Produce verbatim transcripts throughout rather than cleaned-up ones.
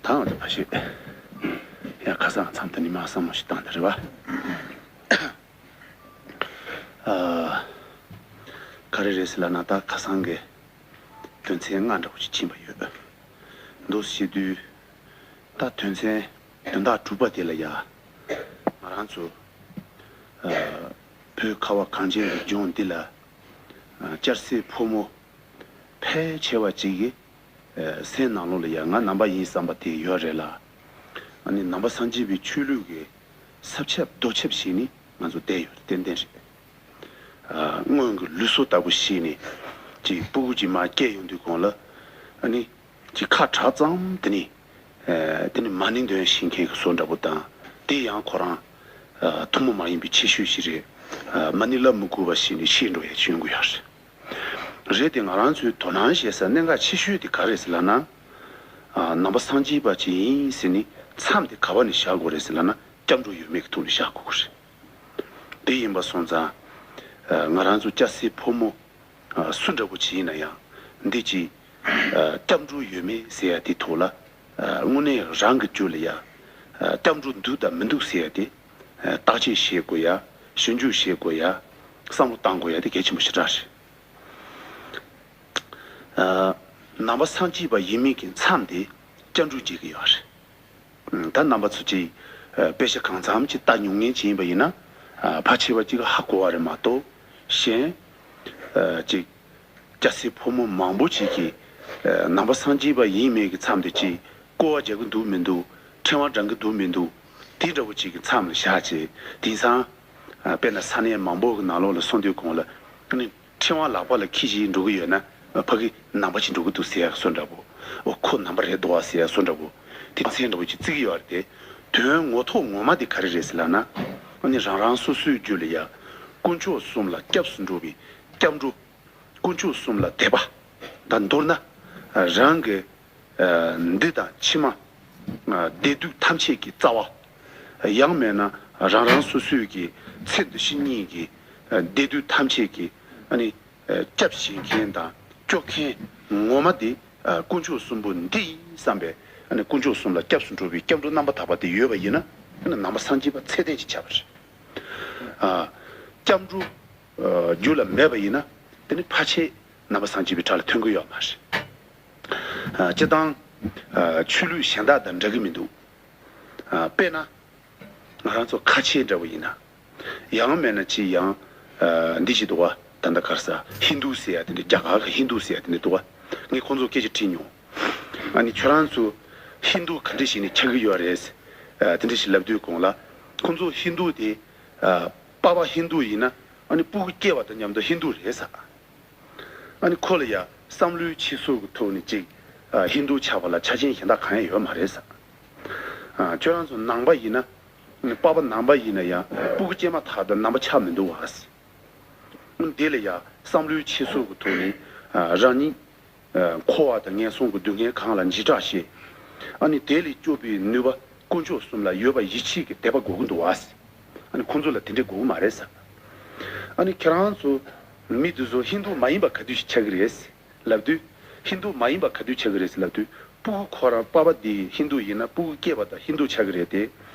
གང་ལ་ཕ་ཤེས། ཡ་ཁ་སང་མཚམས་དེ་ནི་མ་བསམ་བློ་ཞིག་བཏང་དེ་རེད་བ། ཨ། ག་རེ་རེད་ཟེར་ལབ་ན། ད་ཁ་སང་གི་དོན་ཚན་ལྔ་འདྲ་བོ་ཞིག་ཕྱིན་པ་ཡོད། འདུག་སེ་བཤད་དུས། ད་དོན་ཚན་དོན་དག་དྲུག་པ་དེ་ལ་ཡ། ང་རང་ཚོ། ཨ། བོད་ཁ་བ་གངས་ཅན་གྱི་ལྗོངས་འདི་ལ། ཨ། སྐྱ་སེར་ཕོ་མོ་ཕལ་ཆེ་བ་ཅིག་གི། ཨ། སེམས་ནང་ལོགས་ལ་ཡ་ང་ནང་པ་ཡིན་བསམ་པ་དེ་ཡོད་རེད་ལ། ཨ་ནི་ནང་པ་སངས་རྒྱས་པའི་ཆོས་ལུགས་ཀྱི་ས་ཆབ་རྡོ་ཆབ་བྱས་ནས་ང་ཚོ་བསྡད་ཡོད་རེད། ཏན་ཏན་རེད། ཨ། སྔོན་གྱི་ལུགས་སྲོལ་ལྟ་བུ་བྱས་ནས་ཅིག་སྤུ་གུ་ཅིག་མར་སྐྱེས་ཡོང་དུས་གོང་ལ། ཨ་ནི་ཅིག་ཁ་གྲག་ཙམ་དེ་ནི། ཨ། དེ་ནི་མ་ཎི་འདོན་ཤེས་མཁན་གྱི་བཟོ་འདྲ་པོ་དང་། དེ་ཡང་ཁོ་རང་། ཨ། ཐུན་མོང་མ་ཡིན་པའི་ཁྱད་ཆོས་ཤིག་རེད། ཨ། མ་ཎི་བསླབ་མི་དགོས་པ་བྱས་ནས་ཤེས་འགྲོ་ཡ་ཅིག་ཡོང་གི་ཡོད་རེད། རེད་དེ། ང་རང་ཚོའི་དོ་སྣང་བྱེད་ས་གནད་འགག་ཆེ་ཤོས་དེ་ག་རེ་རེད་ཟེར་ལབ་ན། ཨ། ནང་པ་སངས་རྒྱས་པ་ཅིག་ཡིན་ཟེར་ནས་མཚམས་དེ་ག་བ་ནས་བཞག་དགོས་རེད་ཟེར་ལབ་ན། སྐྱབས་འགྲོ་ཡོད་མེད་ཀྱི་ཐོག་ནས་བཞག་དགོས་ཀྱི་རེད། དེ་ཡིན་པ་སོང་ཙང་། ཨ། ང་རང་ཚོ་སྐྱ་སེར་ཕོ་མོ། ཨ། སུ་འདྲ་པོ་ཅིག་ཡིན་ན་ཡང་འདི་ཅིག་ཨ། སྐྱབས་འགྲོ་ཡོད་མེད་ཟེར་ཡ་དེ་ཐོག་ལ། ཨ། དངོས་གནས་རང་གི་རྒྱུད་ལ་ཡ། ཨ། སྐྱབས་འགྲོ་འདུག་དང་མི་འདུག་ཟེར་ཡ་དེ། ཨ། བརྟག་དཔྱད་བྱེད་དགོས་ཡ། ཞིབ་འཇུག་བྱེད་དགོས་ཡ། བསམ་བློ་བཏང་དགོས་ཡ་དེ་གལ་ཆེན་པོ་ཞེ་དྲག་རེད། ཨ། ནང་པ་སངས་རྒྱས་པ་ཡིན་མིན་གྱི་མཚམས་དེ་སྐྱབས་འགྲོ་འབྱེད་ཀྱི་ཡོད་རེད། ད་རྣམ་པ་ཚོ་ཅིག་ཨ། དཔེ་ཆ་གང་འཚམ་ཅིག་ལྟ་མྱོང་མཁན་ཅིག་ཡིན་པ་ཡིན་ན། ཨ། ཕལ་ཆེ་བ་ཅིག་ཧ་གོ་བ་རེད་མ་གཏོགས། གཞན། ཨ། ཅིག་སྐྱ་སེར་ཕོ་མོ་མང་པོ་ཅིག་གིས། ཨ། ནང་པ་སངས་རྒྱས་པ་ཡིན་མིན་གྱི་མཚམས་དེ་ཅིག་སྐོར་བ་རྒྱག་གི་འདུག་མི་འདུག་ཕྲེང་བ་འགྲེང་གི་འདུག་མི་འདུག་དེ་འདྲ་བོ་ཅིག་གི་མཚམས་ལ་བཞག་བྱས། དེང་སང་། ཨ། དཔེར་ན་ས་གནས་མང་པོ་གི་ནང་ལོགས་ལ་སོང་དུས་གོང་ལ། ཨ་ནི། ཕྲེང་བ་ལག་པ་ལ་འཁྱེར་བྱས་འགྲོ་གི་ཡོད་ན། ཨ། ཕ་གི་ནང་པ་ཅིག་འགྲོ་གི་འདུག་ཟེར་ཡག་བཟོ་འདྲ་པོ། ཨོ། ཁོ་ནང་པ་རེད་འདུག་བ་ཟེར་ཡག་བཟོ་འདྲ་པོ། དེ་མཚན་འདྲ་པོ་ཅིག་བརྩི་གི་ཡོད་རེད་དེ། དོན་ངོ་ཐོག་ངོ་མ་དེ་ག་རེ་རེད་ཟེར་ལབ་ན། ཨ་ནི་རང་རང་སོ་སོའི་རྒྱུད་ལ་ཡ། དཀོན་མཆོག་གསུམ་ལ་སྐྱབས་སུ་འགྲོ་བའི་སྐྱབས་འགྲོ། དཀོན་མཆོག་གསུམ་ལ་དད་པ། ད་མདོར་ན། ཨ། རང་གི། ཨ། འདི་དང་ཕྱི་མ། ཨ། བདེ་སྡུག་ཐམས་ཅད་ཀྱི་རྩ་བ། ཡང་མིན་ན་རང་རང་སོ་སོའི་གི་ཚེ་འདི་ཕྱི་གཉིས་ཀྱི། ཨ། བདེ་སྡུག་ཐམས་ཅད་ཀྱི། ཨ་ནི། ཨ། སྐྱབས་བྱེད་མཁན་དང་སྐྱོབ་མཁན་ངོ་མ་དེ། ཨ། དཀོན་མཆོག་གསུམ་པོ་འདི་ཡིན་བསམ་པའི། ཨ་ནི་དཀོན་མཆོག་གསུམ་ལ་སྐྱབས་སུ་འགྲོ་བའི་སྐྱབས་འགྲོ་རྣམ་པར་དག་པ་དེ་ཡོད་པ་ཡིན་ན། ཨ་ནི་ནང་པ་སངས་རྒྱས་པ་ཚད་ལྡན་ཅིག་ཆགས་པ་རེད། ཨ། སྐྱབས་འགྲོ། ཨ། རྒྱུད་ལ་མེད་པ་ཡིན་ན། དེ་ནི་ཕལ་ཆེར་ནང་པ་སངས་རྒྱས་པའི་གྲལ་ལ་ཐོན་གི་ཡོད་མ་རེད། ཨ། སྤྱིར་བཏང་། ཨ། ཆོས་ལུགས་གཞན་དག་དང་འདྲ་གི་མི་འདུག་ཨ། དཔེར་ན། ང་རང་ཚོ་ཁ་ཆེ་འདྲ་བོ་ཡིན་ན། ཡང་མིན་ན་ཅི་ཡང་། ཨ། འདི་ཞིག་འདུག་བ། ད་ལྟ་ག་རེ་ཟ། ཧིན་རྡུ་ཟེར་ཡ་དེ་འདྲ། རྒྱ་གར་གྱི་ཧིན་རྡུ་ཟེར་ཡ་དེ་འདྲ་འདུག་བ། ངས་ཁོང་ཚོ་སྐད་ཆ་དྲིས་མྱོང་། ཨ་ནི་ཁྱོད་རང་ཚོ་ཧིན་རྡུ་ག་འདྲ་ཞིག་ནས་ཆགས་ཀྱི་ཡོད་རེད། ཨ། དེ་འདྲ་ཞིག་ལབ་དུས་གོང་ལ། ཁོང་ཚོ་ཧིན་རྡུ་དེ། ཨ། པ་ཕ་ཧིན་རྡུ་ཡིན་ན། ཨ་ནི་སྤུ་གུ་སྐྱེས་པ་དང་མཉམ་དུ་ཧིན་རྡུ་རེད་ཟེར། ཨ་ནི་ཁོ་ལ་ཡ་བསམ་བློའི་འཁྱེར་སོ་གི་ཐོག་ནས་ཅིག་ཨ། ཧིན་རྡུ་ཆགས་པ་ལ་ཆ་རྐྱེན་གཞན་དག་གང་ཡང་ཡོད་མ་རེད་ཟེར། ཨ། ཁྱོད་རང་ཚོ་ནང་པ་ཡིན་ན། ཨ་ནི་པ་ཕ་ནང་པ་ཡིན་ན་ཡང་སྤུ་གུ་སྐྱེས་མ་ཐག་ཏུ་ནང་པ་ཆགས་མི་འདུག་བ་ཟེར། ཨ་ནི་དེ་ལ་ཡ་བསམ་བློའི་འཁྱེར་སོ་གི་ཐོག་ནས། ཨ། རང་ཉིད། ཨ། འཁོར་བ་དང་ངན་སོང་གི་སྡུག་བསྔལ་གང་ལ་འཇིགས་སྐྲག་བྱེད། ཨ་ནི་དེ་ལས་སྐྱོབ་པའི་ནུས་པ་དཀོན་མཆོག་གསུམ་ལ་ཡོད་པ་ཡིད་ཆེས་ཀྱི་དད་པ་དགོས་ཀྱི་འདུག་བ་ཟེར། ཨ་ནི་ཁོང་ཚོ་ལ་དེ་འདྲས་དགོས་ཀྱི་མ་རེད་ཟེར། ཨ་ནི་ཁྱེད་རང་ཚོ་མི་འདི་ཚོ་ཧིན་རྡུ་མ་ཡིན་པ་ག་དུས་ཤིག་ཆགས་ཀྱི་རེད་ཟེར་ལབ་དུས། ཧིན་རྡུ་མ་ཡིན་པ་ག་དུས་ཆགས་ཀྱི་རེད་ཟེར་ལབ་དུས། སྤུ་གུ་ཁོ་རང་པ་ཕ་འདི་ཧིན་རྡུ་ཡིན་ན་སྤུ་གུ་སྐྱེས་པ་དང་ཧིན་རྡུ་ཆགས་ཀྱི་རེད་དེ།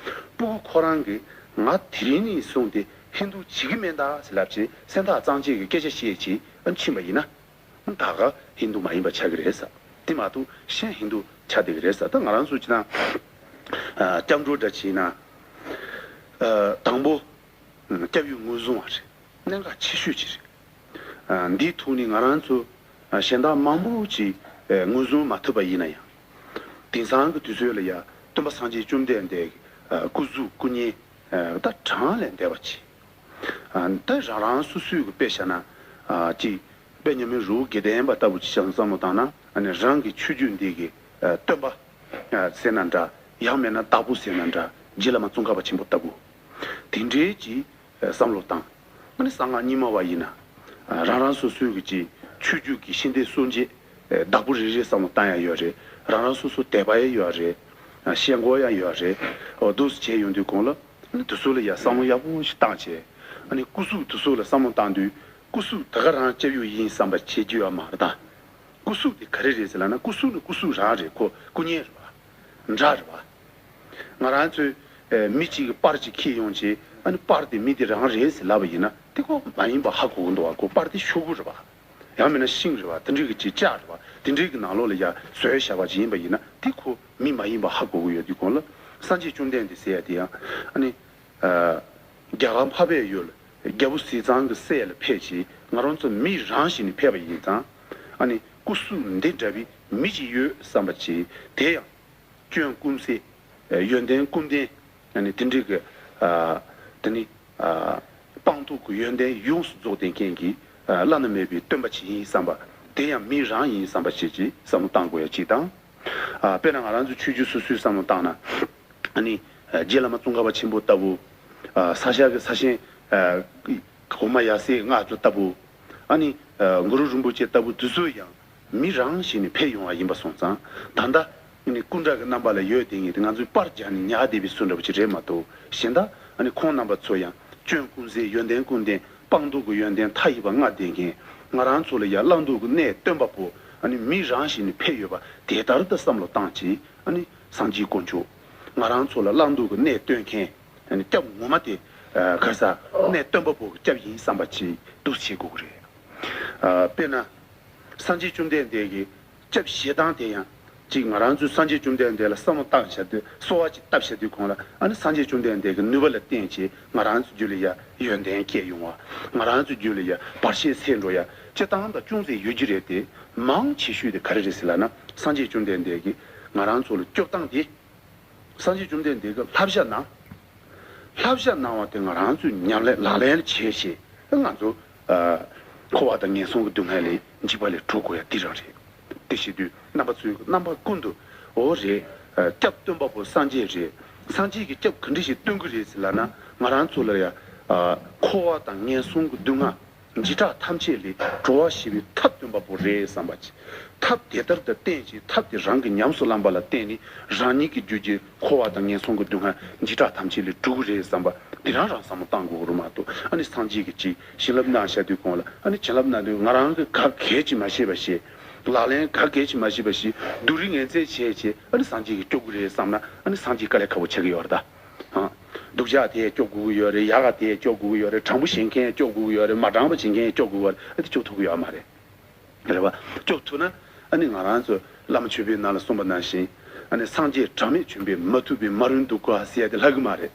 སྤུ་གུ་ཁོ་རང་གིས་ང་དེ་རིང་ནས་བཟུང་སྟེ་ཧིན་རྡུ་བྱེད་ཀྱི་མིན་ད་ཟེར་ལབ་བྱས་སེམས་ཐག་གཙང་བཅད་ཀྱི་སྐད་ཆ་བཤད་བྱས་ཨ་ཕྱིན་པ་ཡིན་ན། ད་ག་ཧིན་རྡུ་མ་ཡིན་པ་ཆགས་ཀྱི་རེད་ཟེར། དེ་མ་གཏོགས་གཞན་ཧིན་རྡུ་ཆགས་བསྡད་ཀྱི་རེད་ཟེར། ད་ང་རང་ཚོ་ཅི་ན། ཨ། སྐྱབས་འགྲོ་འདྲ་བྱས་ན། ཨ། དང་པོ། སྐྱབས་ཡུལ་ངོས་བཟུང་བ་རེད། གནད་འགག་ཆེ་ཤོས་ཅིག་རེད། ཨ། འདིའི་ཐོག་ནས་ང་རང་ཚོ། ཨ། གཞན་དག་མང་པོ་ཅིག་ཨ། ངོས་བཟུང་མ་ཐུབ་པ་ཡིན་ན་ཡང་། དེང་སང་གི་དུས་ཚོད་ལ་ཡ་སྟོན་པ་སངས་རྒྱས་བཅོམ་ལྡན་འདས་ཀྱི། ཨ། སྐུ་གཟུགས་སྐུ་བརྙན། ཨ། ད་གྲངས་ལས་འདས་པ་ཅིག་ཨ། ད་རང་རང་སོ་སོའི་གི་དཔེ་བཞག་ན། ཨ། ཅིག་དཔེ་མཉམ་མེད་རི་བོ་དགེ་ལྡན་པ་ལྟ་བུ་ཅིག་བཞག་བསམ་བློ་བཏང་ན། ཨ་ནི་རང་གི་ཆོས་བརྒྱུད་འདི་གི། ཨ། སྟོན་པ། ཨ། ཟེར་ན་འདྲ། ཡང་མིན་ན་བདག་པོ་ཟེར་ན་འདྲ། རྗེ་བླ་མ་ཙོང་ཁ་པ་ཆེན་པོ་ལྟ་བུ། དེ་འདྲའི་ཅིག་ཨ། བསམ་བློ་བཏང་། ཨ་ནི་གསང་སྔགས་རྙིང་མ་བ་ཡིན་ན། ཨ། རང་རང་སོ་སོའི་གི་ཅིག་ཆོས་བརྒྱུད་ཀྱི་ཤིང་རྟའི་སྲོལ་འབྱེད། ཨ། བདག་པོ་རེ་རེ་བསམ་བློ་བཏང་ཡ་ཡོད་རེད། རང་རང་སོ་སོ་དད་པ་ཡང་ཡོད་རེད། ཨ། ཞེན་ཁོག་ཡང་ཡོད་རེད། འོ་འདུག་སེ་བྱས་ཡོང་དུས་གོང་ལ། ཨ་ནི་དེ་ཚོ་ལ་ཡ་བསམ་བློ་ཡག་པོ་ཞིག་བཏང་བྱས། ཨ་ནི་སྐུ་གཟུགས་དེ་ཚོ་ལ་བསམ་བློ་བཏང་དུས། སྐུ་གཟུགས་ད་ག་རང་སྐྱབས་ཡུལ་ཡིན་བསམ་པ་བྱེད་རྒྱུ་ཡོད་མ་རེད་ད། སྐུ་གཟུགས་དེ་ག་རེ་རེད་ཟེར་ལབ་ན། སྐུ་གཟུགས་ནི་སྐུ་གཟུགས་རང་རེད། ཁོ་སྐུ་བརྙན་རེད་བ། འདྲ་རེད་བ། ང་རང་ཚོས་ཨེ་མི་གཅིག་གི་པར་གཅིག་འཁྱེར་ཡོང་བྱས། ཨ་ནི་པར་དེ་མི་དེ་རང་རེད་ཟེར་ལབ་པ་ཡིན་ན། དེ་ཁོ་མ་ཡིན་པ་ཧ་གོ་གི་འདུག་བ། ཁོ་པར་དེ་ཤོག་བུ་རེད་བ། ཡང་མིན་ན་ཤིང་རེད་བ། དེ་འདྲའི་གི་ཅིག་ལྕགས་རེད་བ། དེ་འདྲའི་གི་ནང་ལོགས་ལ་ཡ་བཟོས་བཞག་པ་ཅིག་ཡིན་པ་ཡིན་ན། དེ་ཁོ་མི་མ་ཡིན་པ་ཧ་གོ་གི་ཡོད་དུས་གོང་ལ། སངས་རྒྱས་བཅོམ་ལྡན་འདས་ཟེར་ཡ་དེ་ཡང་ཨ་ནི། ཨ། རྒྱ་གར་འཕགས་པའི་ཡུལ་རྒྱལ་པོ་ཟས་གཙང་གི་སྲས་ལ་ཕེབས་བྱས། ང་རང་ཚོ་མི་རང་བཞིན་ནས་ཕེབས་པ་ཡིན་ཙང་། ཨ་ནི་སྐུ་གཟུགས་འདི་འདྲ་བའི་མི་ཅིག་ཡོད་བསམ་པ་བྱས། དེ་ཡང་སྐྱོན་ཀུན་ཟད། ཡོན་ཏན་ཀུན་ལྡན། ཨ་ནི་དེ་འདྲའི་གི། ཨ། དེ་ནི། ཨ། སྤངས་རྟོགས་ཀྱི་ཡོན་ཏན་ཡོངས་སུ་རྫོགས་ལྡན་མཁན་གྱི། ཨ། བླ་ན་མེད་པའི་སྟོན་པ་ཅིག་ཡིན་བསམ་པ། དེ་ཡང་མི་རང་ཡིན་བསམ་པ་བྱས་བྱས་བསམ་བློ་བཏང་དགོས་ཡ་གཅིག་དང་། ཨ། དཔེར་ན་ང་རང་ཚོ་ཆོས་བརྒྱུད་སོ་སོའི་བསམ་བློ་བཏང་ན། ཨ་ནི། ཨ། རྗེ་བླ་མ་ཙོང་ཁ་པ་ཆེན་པོ་ལྟ་བུ། ཨ། ས་སྐྱ་གི་ས་ཆེན། ཨ། གོང་མ་ཡབ་སྲས་སྔགས་པ་ལྟ་བུ། ཨ་ནི། ཨ། གུ་རུ་རིན་པོ་ཆེ་ལྟ་བུ་དེ་ཚོ་ཡང་མི་རང་བཞིན་ནས་ཕེབས་ཡོང་བ་ཡིན་པ་སོང་ཙང་། ད་ལྟ་ཨ་ནི་སྐུ་འདྲ་གི་རྣམ་པ་ལ་ཡོད་བསྡད་མཁན་དེ་ང་ཚོས་པར་རྒྱག་ནས་ཉར་བསྡད་པའི་བཟོ་འདྲ་པོ་ཅིག་རེད་མ་གཏོགས། གཞན་དག་ཨ་ནི་ཁོང་རྣམ་པ་ཚོ་ཡང་སྐྱོན་ཀུན་ཟད། ཡོན་ཏན་ཀུན་ལྡན། སྤངས་རྟོགས་ཀྱི་ཡོན་ཏན་མཐའ་ཡས་པ་མངའ་བསྡད་མཁན། ང་རང་ཚོ་ལ་ཡང་བླང་དོར་གྱི་གནས་སྟོན་པ་པོ་ཨ་ནི་མི་རང་བཞིན་ནས་ཕེབས་ཡོད་པ་དེ་ལྟར་དུ་བསམ་བློ་བཏང་བྱས། ཨ་ནི་སངས་རྒྱས་དཀོན་མཆོག་ང་རང་ཚོ་ལ་བླང་དོར་གྱི་གནས་སྟོན་མཁན། ཨ་ནི་སྐྱབས་ངོ་མ་དེ། ཨ། ག་རེ་ཟ། གནས་སྟོན་པ་པོ་གི་སྐྱབས་ཡིན་བསམ་པ་ཅིག་འདུག་བྱེད་དགོས་ཀྱི་རེད། ཨ། དཔེར་ན། སངས་རྒྱས་བཅོམ་ལྡན་འདས་ཀྱི་སྐྱབས་བྱེད་སྟངས་དེ་ཡང་། གཅིག་ང་རང་ཚོས་སངས་རྒྱས་བཅོམ་ལྡན་འདས་ལ་བསམ་བློ་བཏང་བྱ་དུས། གསོལ་བ་ཅིག་བཏབ་བྱ་དུས་གོང་ལ། ཨ་ནི་སངས་རྒྱས་བཅོམ་ལྡན་འདས་ཀྱི་ནུས་པ་ལ་བརྟེན་བྱས་ང་རང་ཚོའི་རྒྱུད་ལ་ཡ་ཡོན་ཏན་སྐྱེ་ཡོང་བ། ང་རང་ཚོའི་རྒྱུད་ལ་ཡ་བར་ཆད་སེལ་འགྲོ་ཡ་སྤྱིར་བཏང་དང་ཅུང་ཟད་ཡོད་ཀྱི་རེད་དེ། མང་ཆེ་ཤོས་དེ་ག་རེ་རེད་ཟེར་ལབ་ན། སངས་རྒྱས་བཅོམ་ལྡན་འདས་ཀྱིས་ང་རང་ཚོ་ལ་སྐྱོབ་སྟངས་དེ། སངས་རྒྱས་བཅོམ་ལྡན་འདས་ཀྱིས་བསླབ་བྱ་གནང་། བསླབ་བྱ་གནང་བ་དེ་ང་རང་ཚོས་ཉམས་ལེན་ལག་ལེན་བྱས་བྱས། ང་ཚོ། ཨ། འཁོར་བ་དང་ངན་སོང་གི་སྡུག་བསྔལ་ལས་འཇིགས་པ་ལས་གྲོལ་དགོས་ཡ་འདི་རང་རེད། དེ་བྱེད་དུས་རྣམ་པ་ཚོས་རྣམ་པ་ཀུན་ཏུ། འོ་རེད། ཨ། སྐྱབས་སྟོན་པ་པོ་སངས་རྒྱས་རེད། སངས་རྒྱས་ཀྱིས་སྐྱབས་ག་འདྲ་ཞིག་སྟོན་གྱི་རེད་ཟེར་ལབ་ན། ང་རང་ཚོ་ལ་ཡ། ཨ། འཁོར་བ་དང་ངན་སོང་གི་སྡུག་བསྔལ། འཇིགས་སྐྲག་ཐམས་ཅད་ལས་གྲོལ་བ་ཞེས་པའི་ཐབས་སྟོན་པ་པོ་རེད་བསམ་པ་ཅིག་ཐབས་དེ་ལྟར་དུ་བསྟེན་ཅིང་། ཐབས་དེ་རང་གིས་ཉམས་སུ་བླངས་པ་ལ་བརྟེན་ནས། རང་ཉིད་ཀྱི་རྒྱུད་ཀྱི་འཁོར་བ་དང་ངན་སོང་གི་སྡུག་བསྔལ་འཇིགས་སྐྲག་ཐམས་ཅད་ལས་གྲོལ་གྱི་རེད་བསམ་པ་དེ་རང་རང་བསམ་བློ་བཏང་དགོས་རེད་མ་གཏོགས། ཨ་ནི་སངས་རྒྱས་ཀྱིས་ཅིག་བྱིན་རླབས་གནང་བཞག་དུས་གོང་ལ། ཨ་ནི་བྱིན་རླབས་གནང་དུས་ང་རང་གིས་ག་གལ་ཅིག་མ་ཤེས་པ་ཞིག་ལག་ལེན་ག་གལ་ཅིག་མ་ཤེས་པ་ཞིག་སྡུག་རུས་ངན་ཚད་བྱས་བྱས། ཨ་ནི་སངས་རྒྱས་ཀྱིས་སྐྱོབ་ཀྱི་རེད་བསམ་ན། ཨ་ནི་སངས་རྒྱས་དཀའ་ལས་ཁག་པོ་ཆགས་ཀྱི་ཡོད་རེད་ད། ཨ། སྡུག་ཅག་དེས་སྐྱོབ་དགོས་ཀྱི་ཡོད་རེད། ཡག་ག་དེས་སྐྱོབ་དགོས་ཀྱི་ཡོད་རེད། དྲང་པོ་བྱེད་མཁན་སྐྱོབ་དགོས་ཀྱི་ཡོད་རེད། མ་དྲང་པོ་བྱེད་མཁན་སྐྱོབ་དགོས་ཀྱི་ཡོད་རེད། ཨ། དེ་སྐྱོབ་ཐུབ་ཀྱི་ཡོད་མ་རེད། རེད་བ། སྐྱོབ་ཐུབ་ན། ཨ་ནི་ང་རང་ཚོ་བླ་མ་མཆོད་པའི་ནང་ལ་གསུངས་པ་ནང་བཞིན། ཨ་ནི་སངས་རྒྱས་གྲངས་མེད་བྱོན་པས། མ་ཐུབ་པའི་མ་རུངས་གདུགས་དཀར་ཟེར་ཡ་དེ་ལྷག་གི་མ་རེད།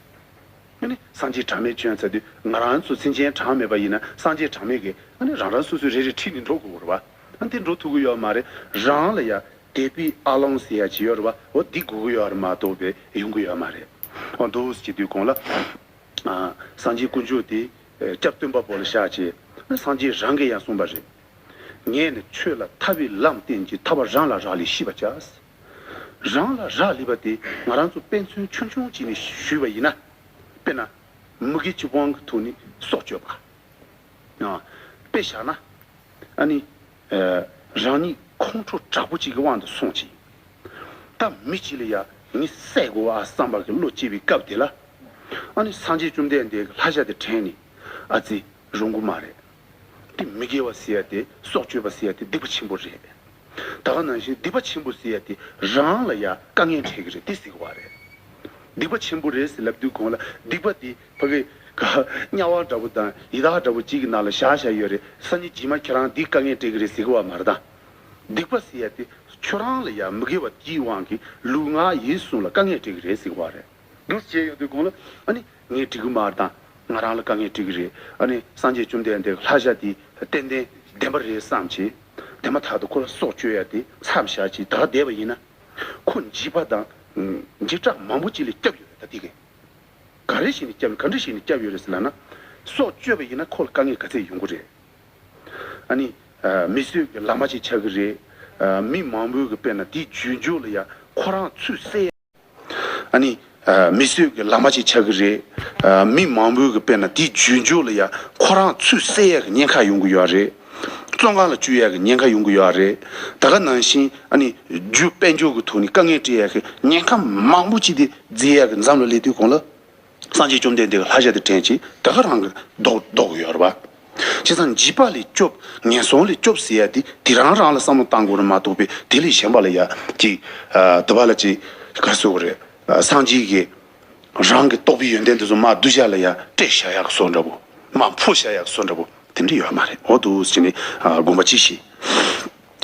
ཨ་ནི་སངས་རྒྱས་གྲངས་མེད་བྱོན་ཚར་དུས། ང་རང་ཚོ་སེམས་ཅན་གྲངས་མེད་པ་ཡིན་ན། སངས་རྒྱས་གྲངས་མེད་ཀྱིས་ཨ་ནི་རང་རང་སོ་སོའི་རེ་རེ་ཁྲིད་ནས་འགྲོ་དགོས་རེད་བ། ཨ། དེ་འགྲོ་ཐུབ་ཀྱི་ཡོད་མ་རེད། རང་ལ་ཡ་དད་པའི་ཨ་ལོང་ཟེར་ཡ་ཅིག་ཡོད་རེད་བ། འོ་འདི་དགོས་ཀྱི་ཡོད་རེད་མ་གཏོགས་པའི་ཡོང་གི་ཡོད་མ་རེད། འོ་འདུག་སེ་བྱེད་དུས་གོང་ལ། ཨ། སངས་རྒྱས་དཀོན་མཆོག་དེ། ཨ། སྐྱབས་སྟོན་པ་པོ་ལ་བཞག་བྱས། ཨ། སངས་རྒྱས་རང་གིས་ཡང་གསུངས་པ་རེད། ངས་ནི་ཁྱོད་ལ་ཐར་པའི་ལམ་བསྟན་གྱིས། ཐར་པ་རང་ལ་རག་ལས་ཤེས་པར་བྱ། རང་ལ་རག་ལས་པ་དེ་ང་རང་ཚོ་དཔེ་མཚོན་ཆུང་ཆུང་ཅིག་ནས་ཞུས་པ་ཡིན་ན། དཔེར་ན། མུ་གེ་གི་དབང་གི་ཐོག་ནས་སྲོག་གཅོད་པ། ཨ། དཔེ་བཞག་ན། ཨ་ནི། ཨ། རང་ཉིད་ཁོང་ཁྲོ་དྲག་པོ་ཅིག་གི་དབང་དུ་སོང་ཅིང་། ད་མི་གཅིག་ལ་ཡ་ངས་བསད་དགོས་ཨ་བསམ་པ་གི་བློ་སྐྱེས་པའི་སྐབས་དེ་ལ། ཨ་ནི་སངས་རྒྱས་བཅོམ་ལྡན་འདས་ཀྱི་བསླབ་བྱ་དེ་དྲན་ནས། ཨ་ཙི། རུང་གི་མ་རེད། དེ་མི་དགེ་བ་ཟེར་ཡ་དེ། སྲོག་གཅོད་པ་ཟེར་ཡ་དེ་སྡིག་པ་ཆེན་པོ་རེད། ད་ག་ནང་བཞིན་སྡིག་པ་ཆེན་པོ་ཟེར་ཡ་དེ་རང་ལ་ཡ་དཀའ་ངལ་འཕྲད་ཀྱི་རེད། དེ་ཟེར་གི་བ་རེད། སྡིག་པ་ཆེན་པོ་རེད་ཟེར་ལབ་དུས་གོང་ལ། སྡིག་པ་དེ་ཕ་གི་ག་དམྱལ་བ་འདྲ་པོ་དང་ཡི་དྭགས་འདྲ་པོ་གཅིག་གི་ནང་ལ་བཞག་བཞག་ཡོད་རེད། སང་ཉིན་རྗེས་མ་ཁྱེད་རང་འདིས་དཀའ་ངལ་འཕྲད་ཀྱི་རེད་ཟེར་གི་བ་མ་རེད་ད། སྡིག་པ་ཟེར་ཡ་དེ་ཁྱོད་རང་ལ་ཡ་མི་དགེ་བ་དེའི་དབང་གིས་ལུས་ངག་ཡིད་གསུམ་ལ་དཀའ་ངལ་འཕྲད་ཀྱི་རེད་ཟེར་གི་བ་རེད། འདུག་སེ་བྱས་ཡོང་དུས་གོང་ལ། ཨ་ནི་ངས་འགྲིག་གི་མ་རེད་དང་། ང་རང་ལ་དཀའ་ངལ་འཕྲད་ཀྱི་རེད། ཨ་ནི་སངས་རྒྱས་བཅོམ་ལྡན་འདས་ཀྱི་བསླབ་བྱ་དེ་ཏན་ཏན་བདེན་པ་རེད་བསམ་བྱས། དེ་མ་ཐག་ཏུ་ཁོ་ལ་སྲོག་གཅོད་ཡ་དེ་མཚམས་བཞག་བྱས་ད་ག་བསྡད་པ་ཡིན་ན། ཁོ་འཇིགས་པ་དང་། ཨ། འཇིགས་སྐྲག་མང་པོ་ཅིག་ལས་སྐྱོབ་ཡོད་རེད་ད་དེ་གས། ག་རེ་བྱས་ནས་སྐྱོབ། ག་འདྲ་བྱས་ནས་སྐྱོབ་ཡོད་རེད་ཟེར་ལབ་ན། སྲོག་གཅོད་པ་ཡིན་ན་ཁོ་ལ་དཀའ་ངལ་ག་ཚད་ཡོང་གི་རེད། ཨ་ནི། ཨ། མི་གསོད་ཀྱི་ལག་དམར་ཅིག་ཆགས་ཀྱི་རེད། ཨ། མི་མང་པོའི་གི་དཔེར་ན་དེའི་རྒྱུ་འབྱོར་ལ་ཡ་ཁོ་རང་ཚུར་བསད། ཨ་ནི། ཨ། མི་གསོད་ཀྱི་ལག་དམར་ཅིག་ཆགས་ཀྱི་རེད། ཨ། མི་མང་པོའི་གི་དཔེར་ན་དེའི་རྒྱུ་འབྱོར་ལ་ཡ་ཁོ་རང་ཚུར་བསད་ཡ་གི་ཉེན་ཁ་ཡོང་གི་ཡོད་རེད། བཙོན་ཁང་ལ་བཅུག་ཡ་གི་ཉེན་ཁ་ཡོང་གི་ཡོད་རེད། ད་ག་ནང་བཞིན་ཨ་ནི་རྒྱུ་དཔལ་འབྱོར་གི་ཐོག་ནས་དཀའ་ངལ་འཕྲད་ཡ་གི་ཉེན་ཁ་མང་པོ་ཅིག་དེ་འཛེག་ཡ་གི་མཚམས་ལ་སླེབས་དུས་གོང་ལ། སངས་རྒྱས་བཅོམ་ལྡན་འདས་ཀྱི་བསླབ་བྱ་དེ་དྲན་བྱས་ད་ག་རང་གི་ལྡོག་ལྡོག་གི་ཡོད་རེད་པ། བྱས་ཙང་འཇིགས་པ་ལས་སྐྱོབ། ངན་སོང་ལས་སྐྱོབ་ཟེར་ཡ་དེ་དེ་རང་རང་ལ་བསམ་བློ་བཏང་དགོས་རེད་མ་གཏོགས་པའི་དེ་ལས་གཞན་པ་ལ་ཡ་ཅིག་ཨ། དུ་བ་ལ་ཅིག་ག་རེ་ཟེར་དགོས་རེད། སངས་རྒྱས་ཀྱི་རང་གི་རྟོགས་པའི་ཡོན་ཏན་དེ་ཚོ་མར་གདུལ་བྱ་ལ་ཡ་སྤྲད་བཞག་ཡག་བཟོ་འདྲ་པོ། མར་འཕོ་བཞག་ཡག་བཟོ་འདྲ་པོ་དེ་འདྲ་ཡོད་མ་རེད། འོ་འདུག་ཟེར་ནས་དགོངས་པ་ཅིག་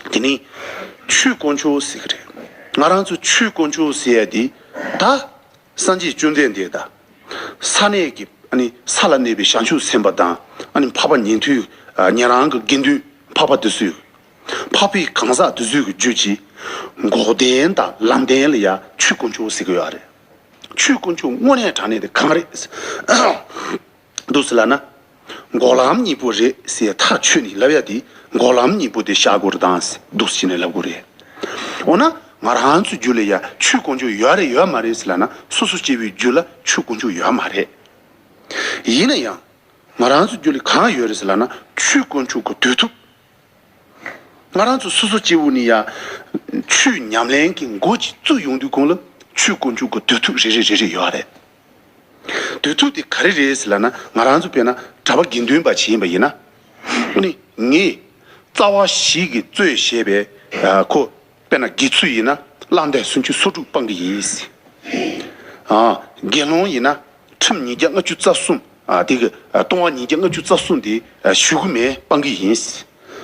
བཞེས། དེ་ནས་ཆོས་དཀོན་མཆོག་ཟེར་གི་རེད། ང་རང་ཚོ་ཆོས་དཀོན་མཆོག་ཟེར་ཡ་དེ་ད། སངས་རྒྱས་བཅོམ་ལྡན་འདས་དང་། ས་གནས་ཀྱི་ཨ་ནི་ས་ལ་གནས་པའི་བྱང་ཆུབ་སེམས་དཔའ་དང་། ཨ་ནི་འཕགས་པ་ཉན་ཐོས། ཨ། ཉན་རང་གི་དགེ་འདུན་འཕགས་པ་དེ་ཚོས། འཕགས་པའི་གང་ཟག་དེ་ཚོའི་གི་རྒྱུད་ཀྱི་འགོག་བདེན་དང་ལམ་བདེན་ལ་ཡང་ཆོས་དཀོན་མཆོག་ཟེར་གི་ཡོད་རེད། ཆོས་དཀོན་མཆོག་དངོས་གནས་དྲང་གནས་དེ་གང་རེད། འདུག་ཟེར་ལབ་ན། འགོག་ལམ་གཉིས་པོ་རེད་ཟེར་ཐག་ཆོད་ནས་ལབ་ཡ་དེ། འགོག་ལམ་གཉིས་པོ་དེ་བཞག་དགོས་རེད་དང་འདུག་ཟེར་ནས་ལབ་དགོས་རེད། འོ་ན་ང་རང་ཚོའི་རྒྱུད་ལ་ཡ་ཆོས་དཀོན་མཆོག་ཡོད་རེད་ཡོད་མ་རེད་ཟེར་ལབ་ན། སོ་སོ་སྐྱེ་བོའི་རྒྱུད་ལ་ཆོས་དཀོན་མཆོག་ཡོད་མ་རེད། ཡིན་ན་ཡང་ང་རང་ཚོའི་རྒྱུད་ལ་གང་ཡོད་རེད་ཟེར་ལབ་ན། ཆོས་དཀོན་མཆོག་གི་དོད་ཐུབ། ང་རང་ཚོ་སོ་སོ་སྐྱེ་བོ་ནི་ཡ། ཆོས་ཉམས་ལེན་གྱི་འགོ་ཅིག་བཙུགས་ཡོང་དུས་གོང་ལ་ཆོས་དཀོན་མཆོག་གི་དོད་ཐུབ་རེ་རེ་རེ་རེ་ཡོད་རེད། དོད་ཐུབ་དེ་ག་རེ་རེད་ཟེར་ལབ་ན། ང་རང་ཚོ་དཔེར་ན་གྲྭ་པ་དགེ་འདུན་པ་ཅིག་ཡིན་པ་ཡིན་ན། ཨ་ནི་ངས་རྩ་བ་བཞི་གིས་རྩོད་བྱས་པའི། ཨ། ཁོ་དཔེར་ན་དགེ་ཚུལ་ཡིན་ན་བླང་དོར་སུམ་ཅུ་སོ་དྲུག་སྤང་གི་ཡིན། ཨ། དགེ་སློང་ཡིན་ན་ཁྲིམས་ཉིས་བརྒྱ་ལྔ་བཅུ་རྩ་གསུམ། ཨ། དེ་གི་ལྟུང་བ་ཉིས་བརྒྱ་ལྔ་བཅུ་རྩ་གསུམ་དེ་ཞུ་གི་མེད། སྤང་གི་ཡིན།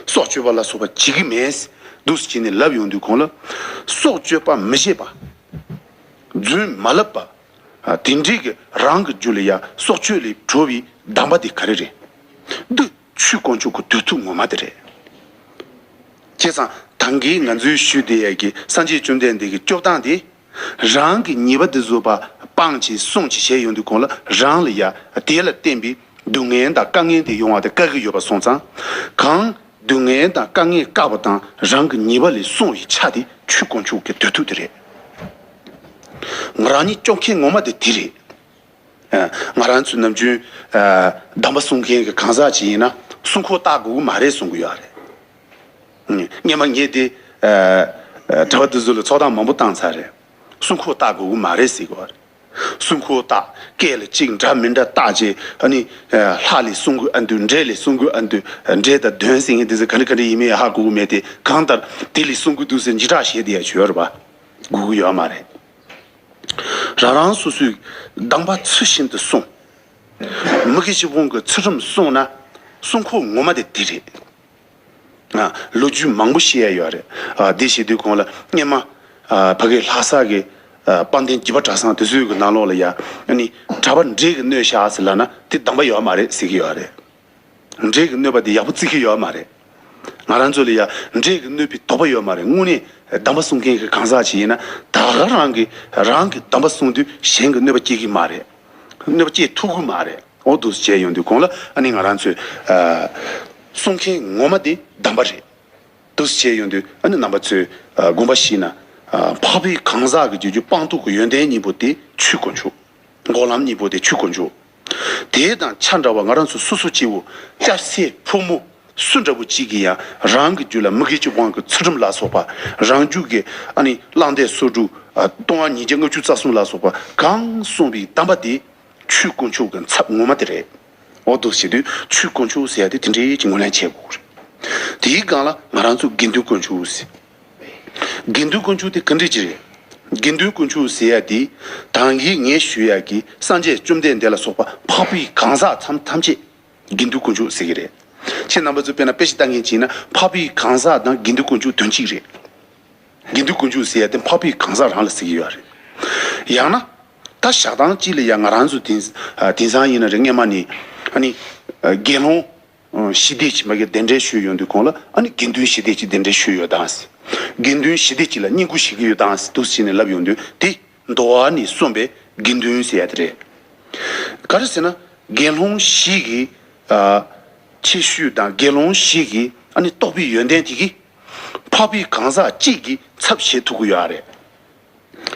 སྲོག་གཅོད་པ་ལ་སོགས་པ་བྱེད་ཀྱི་མེད། འདུག་སེ་བྱས་ནས་ལབ་ཡོང་དུས་གོང་ལ། སྲོག་གཅོད་པ་མི་བྱེད་པ། རྫུན་མ་ལབ་པ། ཨ། དེ་འདྲའི་གི་རང་གི་རྒྱུད་ལ་ཡ་སྲོག་གཅོད་ལས་གྲོལ་བའི་གདམས་པ་དེ་ག་རེ་རེད། འདི་ཆོས་དཀོན་མཆོག་གི་དོད་ཐུབ་ངོ་མ་དེ་རེད། བྱས་ཙང་ད་གིན་ང་ཚོའི་ཞུས་བསྡད་ཡ་གི་སངས་རྒྱས་བཅོམ་ལྡན་འདས་ཀྱི་སྐྱོབ་སྟངས་དེ། རང་གི་ཉེས་པ་དེ་བཟོད་པ་སྤང་བྱས་བསྲུང་བྱས་བྱས་ཡོང་དུས་གོང་ལ། རང་ལ་ཡ་དེ་ལ་བརྟེན་པའི་སྡུག་བསྔལ་དང་དཀའ་ངལ་དེ་ཡོང་བ་དེ་བཀག་གི་ཡོད་པ་སོང་ཙང་། གང་སྡུག་བསྔལ་དང་དཀའ་ངལ་བཀག་པ་དང་རང་གི་ཉེས་པ་ལས་བསྲུང་བའི་ཆ་དེ་ཆོས་དཀོན་མཆོག་གི་དོད་ཐུབ་དེ་རེད། ང་རང་ཉིད་སྐྱོབ་མཁན་ངོ་མ་དེ་དེ་རེད། ཨ། ང་རང་ཚོ་ནམ་རྒྱུན། ཨ། གདམས་པ་གསུང་མཁན་གྱི་གང་ཟག་ཅིག་ཡིན་ན་སྲུང་འཁོར་བཏགས་དགོས་ཀྱི་མ་རེད་གསུང་གི་ཡོད་རེད། སྔོན་མ་ངས་དེ། ཨ། ཨ། གྲྭ་པ་དེ་ཚོ་ལ་ཚོགས་གཏམ་མང་པོ་བཏང་ཚར་རེད། སྲུང་འཁོར་བཏགས་དགོས་ཀྱི་མ་རེད་ཟེར་གི་ཡོད་རེད། སྲུང་འཁོར་བཏགས། སྐད་ལ་གཅིག་འདྲ་མི་འདྲ་བཏགས་བྱས། ཨ་ནི། ཨ། ལྷ་ལས་གསུང་གི་ཨ་འདུག་འདྲེ་ལས་གསུང་གི་ཨ་འདུག་འདྲེ་དང་གདོན་ཟེར་མཁན་དེ་ཚོ་ག་འདྲ་ག་འདྲ་ཡིན་མིན་ཧ་གོ་གི་མེད་དེ། གང་ལྟར་དེ་ལས་གསུང་གི་འདུག་ཟེར་འཇིགས་སྐྲག་བྱས་བསྡད་ཡ་ཅིག་ཡོད་རེད་པ། དགོས་ཀྱི་ཡོད་མ་རེད། རང་རང་སོ་སོའི་གདམས་པ་ཚུལ་བཞིན་དུ་སྲུང་། མི་དགེ་བཅུ་སྤོང་གི་ཚུལ་ཁྲིམས་སྲུང་ན་སྲུང་འཁོར་ངོ་མ་དེ་དེ་རེད། ཨ། ལོ་རྒྱུས་མང་པོ་བཤད་ཡ་ཡོད་རེད། ཨ། དེ་བཤད་དུས་གོང་ལ་སྔོན་མ། ཨ། ཕ་གི་ལྷ་ས་གི། ཨ། དཔལ་ལྡན་བརྒྱུད་པ་གྲྭ་ཚང་དེ་ཚོའི་གི་ནང་ལོགས་ལ་ཡ། ཨ་ནི་གྲྭ་པ་འདྲེ་གིས་གནོད་བཞག་ཟེར་ལབ་ན་དེ་གདམས་པ་ཡོད་མ་རེད་ཟེར་གི་ཡོད་རེད། འདྲེ་གིས་གནོད་པ་དེ་ཡག་པོ་བརྩི་གི་ཡོད་མ་རེད། ང་རང་ཚོ་ལ་ཡ་འདྲེ་གིས་གནོད་པའི་དོགས་པ་ཡོད་མ་རེད། དངོས་གནས་གདམས་པ་གསུང་མཁན་གྱི་གང་ཟག་ཅིག་ཡིན་ན། ད་ག་རང་གིས་རང་གི་གདམས་པ་གསུང་དུས་གཞན་གྱིས་གནོད་པ་སྐྱེལ་གི་མ་རེད། གནོད་པ་སྐྱེལ་ཐུབ་གི་མ་རེད། འོ་འདུག་སེ་བྱས་ཡོང་དུས་གོང་ལ། ཨ་ནི་ང་རང་ཚོས། ཨ། གསུང་མཁན་ངོ་མ་དེ་གདམས་པ་རེད། འདུག་སེ་བྱས་ཡོང་དུས། ཨ་ནི་རྣམ་པ་ཚོས། ཨ། དགོངས་པ་བཞེས་ན། ཨ། འཕགས་པའི་གང་ཟག་གི་རྒྱུད་ཀྱི་སྤངས་རྟོགས་ཀྱི་ཡོན་ཏན་གཉིས་པོ་དེ་ཆོས་དཀོན་མཆོག་འགོག་ལམ་གཉིས་པོ་དེ་ཆོས་དཀོན་མཆོག་དེ་དང་ཆ་འདྲ་བ་ང་རང་ཚོ་སོ་སོ་སྐྱེ་བོ་སྐྱ་སེར་ཕོ་མོ་སུ་འདྲ་བོ་ཅིག་གིས་ཡང་རང་གི་རྒྱུད་ལ་མི་དགེ་བཅུ་སྤོང་གི་ཚུལ་ཁྲིམས་ལ་སོགས་པ། རང་རྒྱུད་ཀྱི་ཨ་ནི་བླང་དོར་སོ་དྲུག་ཨ། ལྟུང་བ་ཉིས་བརྒྱ་ལྔ་བཅུ་རྩ་གསུམ་ལ་སོགས་པ་གང་གསུངས་པའི་གདམས་པ་དེ་ཆོས་དཀོན་མཆོག་གི་ཚབ་ངོ་མ་དེ་རེད། འོ་འདུག་སེ་བྱེད་དུས་ཆོས་དཀོན་མཆོག་ཟེར་ཡ་དེ་དེ་འདྲའི་ཅིག་ངོས་ལེན་བྱེད་དགོས་རེད། དེའི་སྒང་ལ་ང་རང་ཚོ་དགེ་འདུན་དཀོན་མཆོག་ཟེར། དགེ་འདུན་དཀོན་མཆོག་དེ་ག་འདྲ་ཅིག་རེད། དགེ་འདུན་དཀོན་མཆོག་ཟེར་ཡ་དེ་ད་གིན་ངས་ཞུ་ཡ་གི་སངས་རྒྱས་བཅོམ་ལྡན་འདས་ལ་སོགས་པ་འཕགས་པའི་གང་ཟག་ཐམས་ཐམས་ཅད་དགེ་འདུན་དཀོན་མཆོག་ཟེར་གི་རེད། ཁྱེད་རྣམ་པ་ཚོ་དཔེར་ན་དཔེ་ཆ་ལྟ་མཁན་ཅིག་ཡིན་ན་འཕགས་པའི་གང་ཟག་དང་དགེ་འདུན་དཀོན་མཆོག་དོན་གཅིག་རེད། དགེ་འདུན་དཀོན་མཆོག་ཟེར་ཡ་དེ་འཕགས་པའི་གང་ཟག་རང་ལ་ཟེར་གི་ཡོད་རེད། ཡང་ན་ད་ཞག་དང་གཅིག་ལ་ཡ་ང་རང་ཚོ་དེང་དེང་སང་ཡིན་ན་རེད། སྔོན་མ་ནས་ཨ་ནི་དགེ་སློང་ཞི་བདེ་ཅིག་མ་གི་གདན་འདྲེན་ཞུས་ཡོང་དུས་གོང་ལ། ཨ་ནི་དགེ་འདུན་ཞི་བདེ་ཅིག་གདན་འདྲེན་ཞུས་ཡོད་དང་ཟེར། དགེ་འདུན་ཞི་བདེ་ཅིག་ལ་བསྙེན་བཀུར་བྱེད་ཀྱི་ཡོད་དང་ཟེར་འདུག་སེ་བྱས་ནས་ལབ་ཡོང་དུས། དེ་མདོ་བ་ནས་གསུངས་པའི་དགེ་འདུན་ཟེར་ཡ་དེ་རེད། ག་རེ་ཟེར་ན་དགེ་སློང་ཞིག་གི་ཨ་ཁྱད་ཆོས་དང་། དགེ་སློང་ཞིག་གི་ཨ་ནི་རྟོགས་པའི་ཡོན་ཏན་དེ་གིས་འཕགས་པའི་གང་ཟག་གཅིག་གི་ཚབ་བྱེད་ཐུབ་ཀྱི་ཡོད་རེད།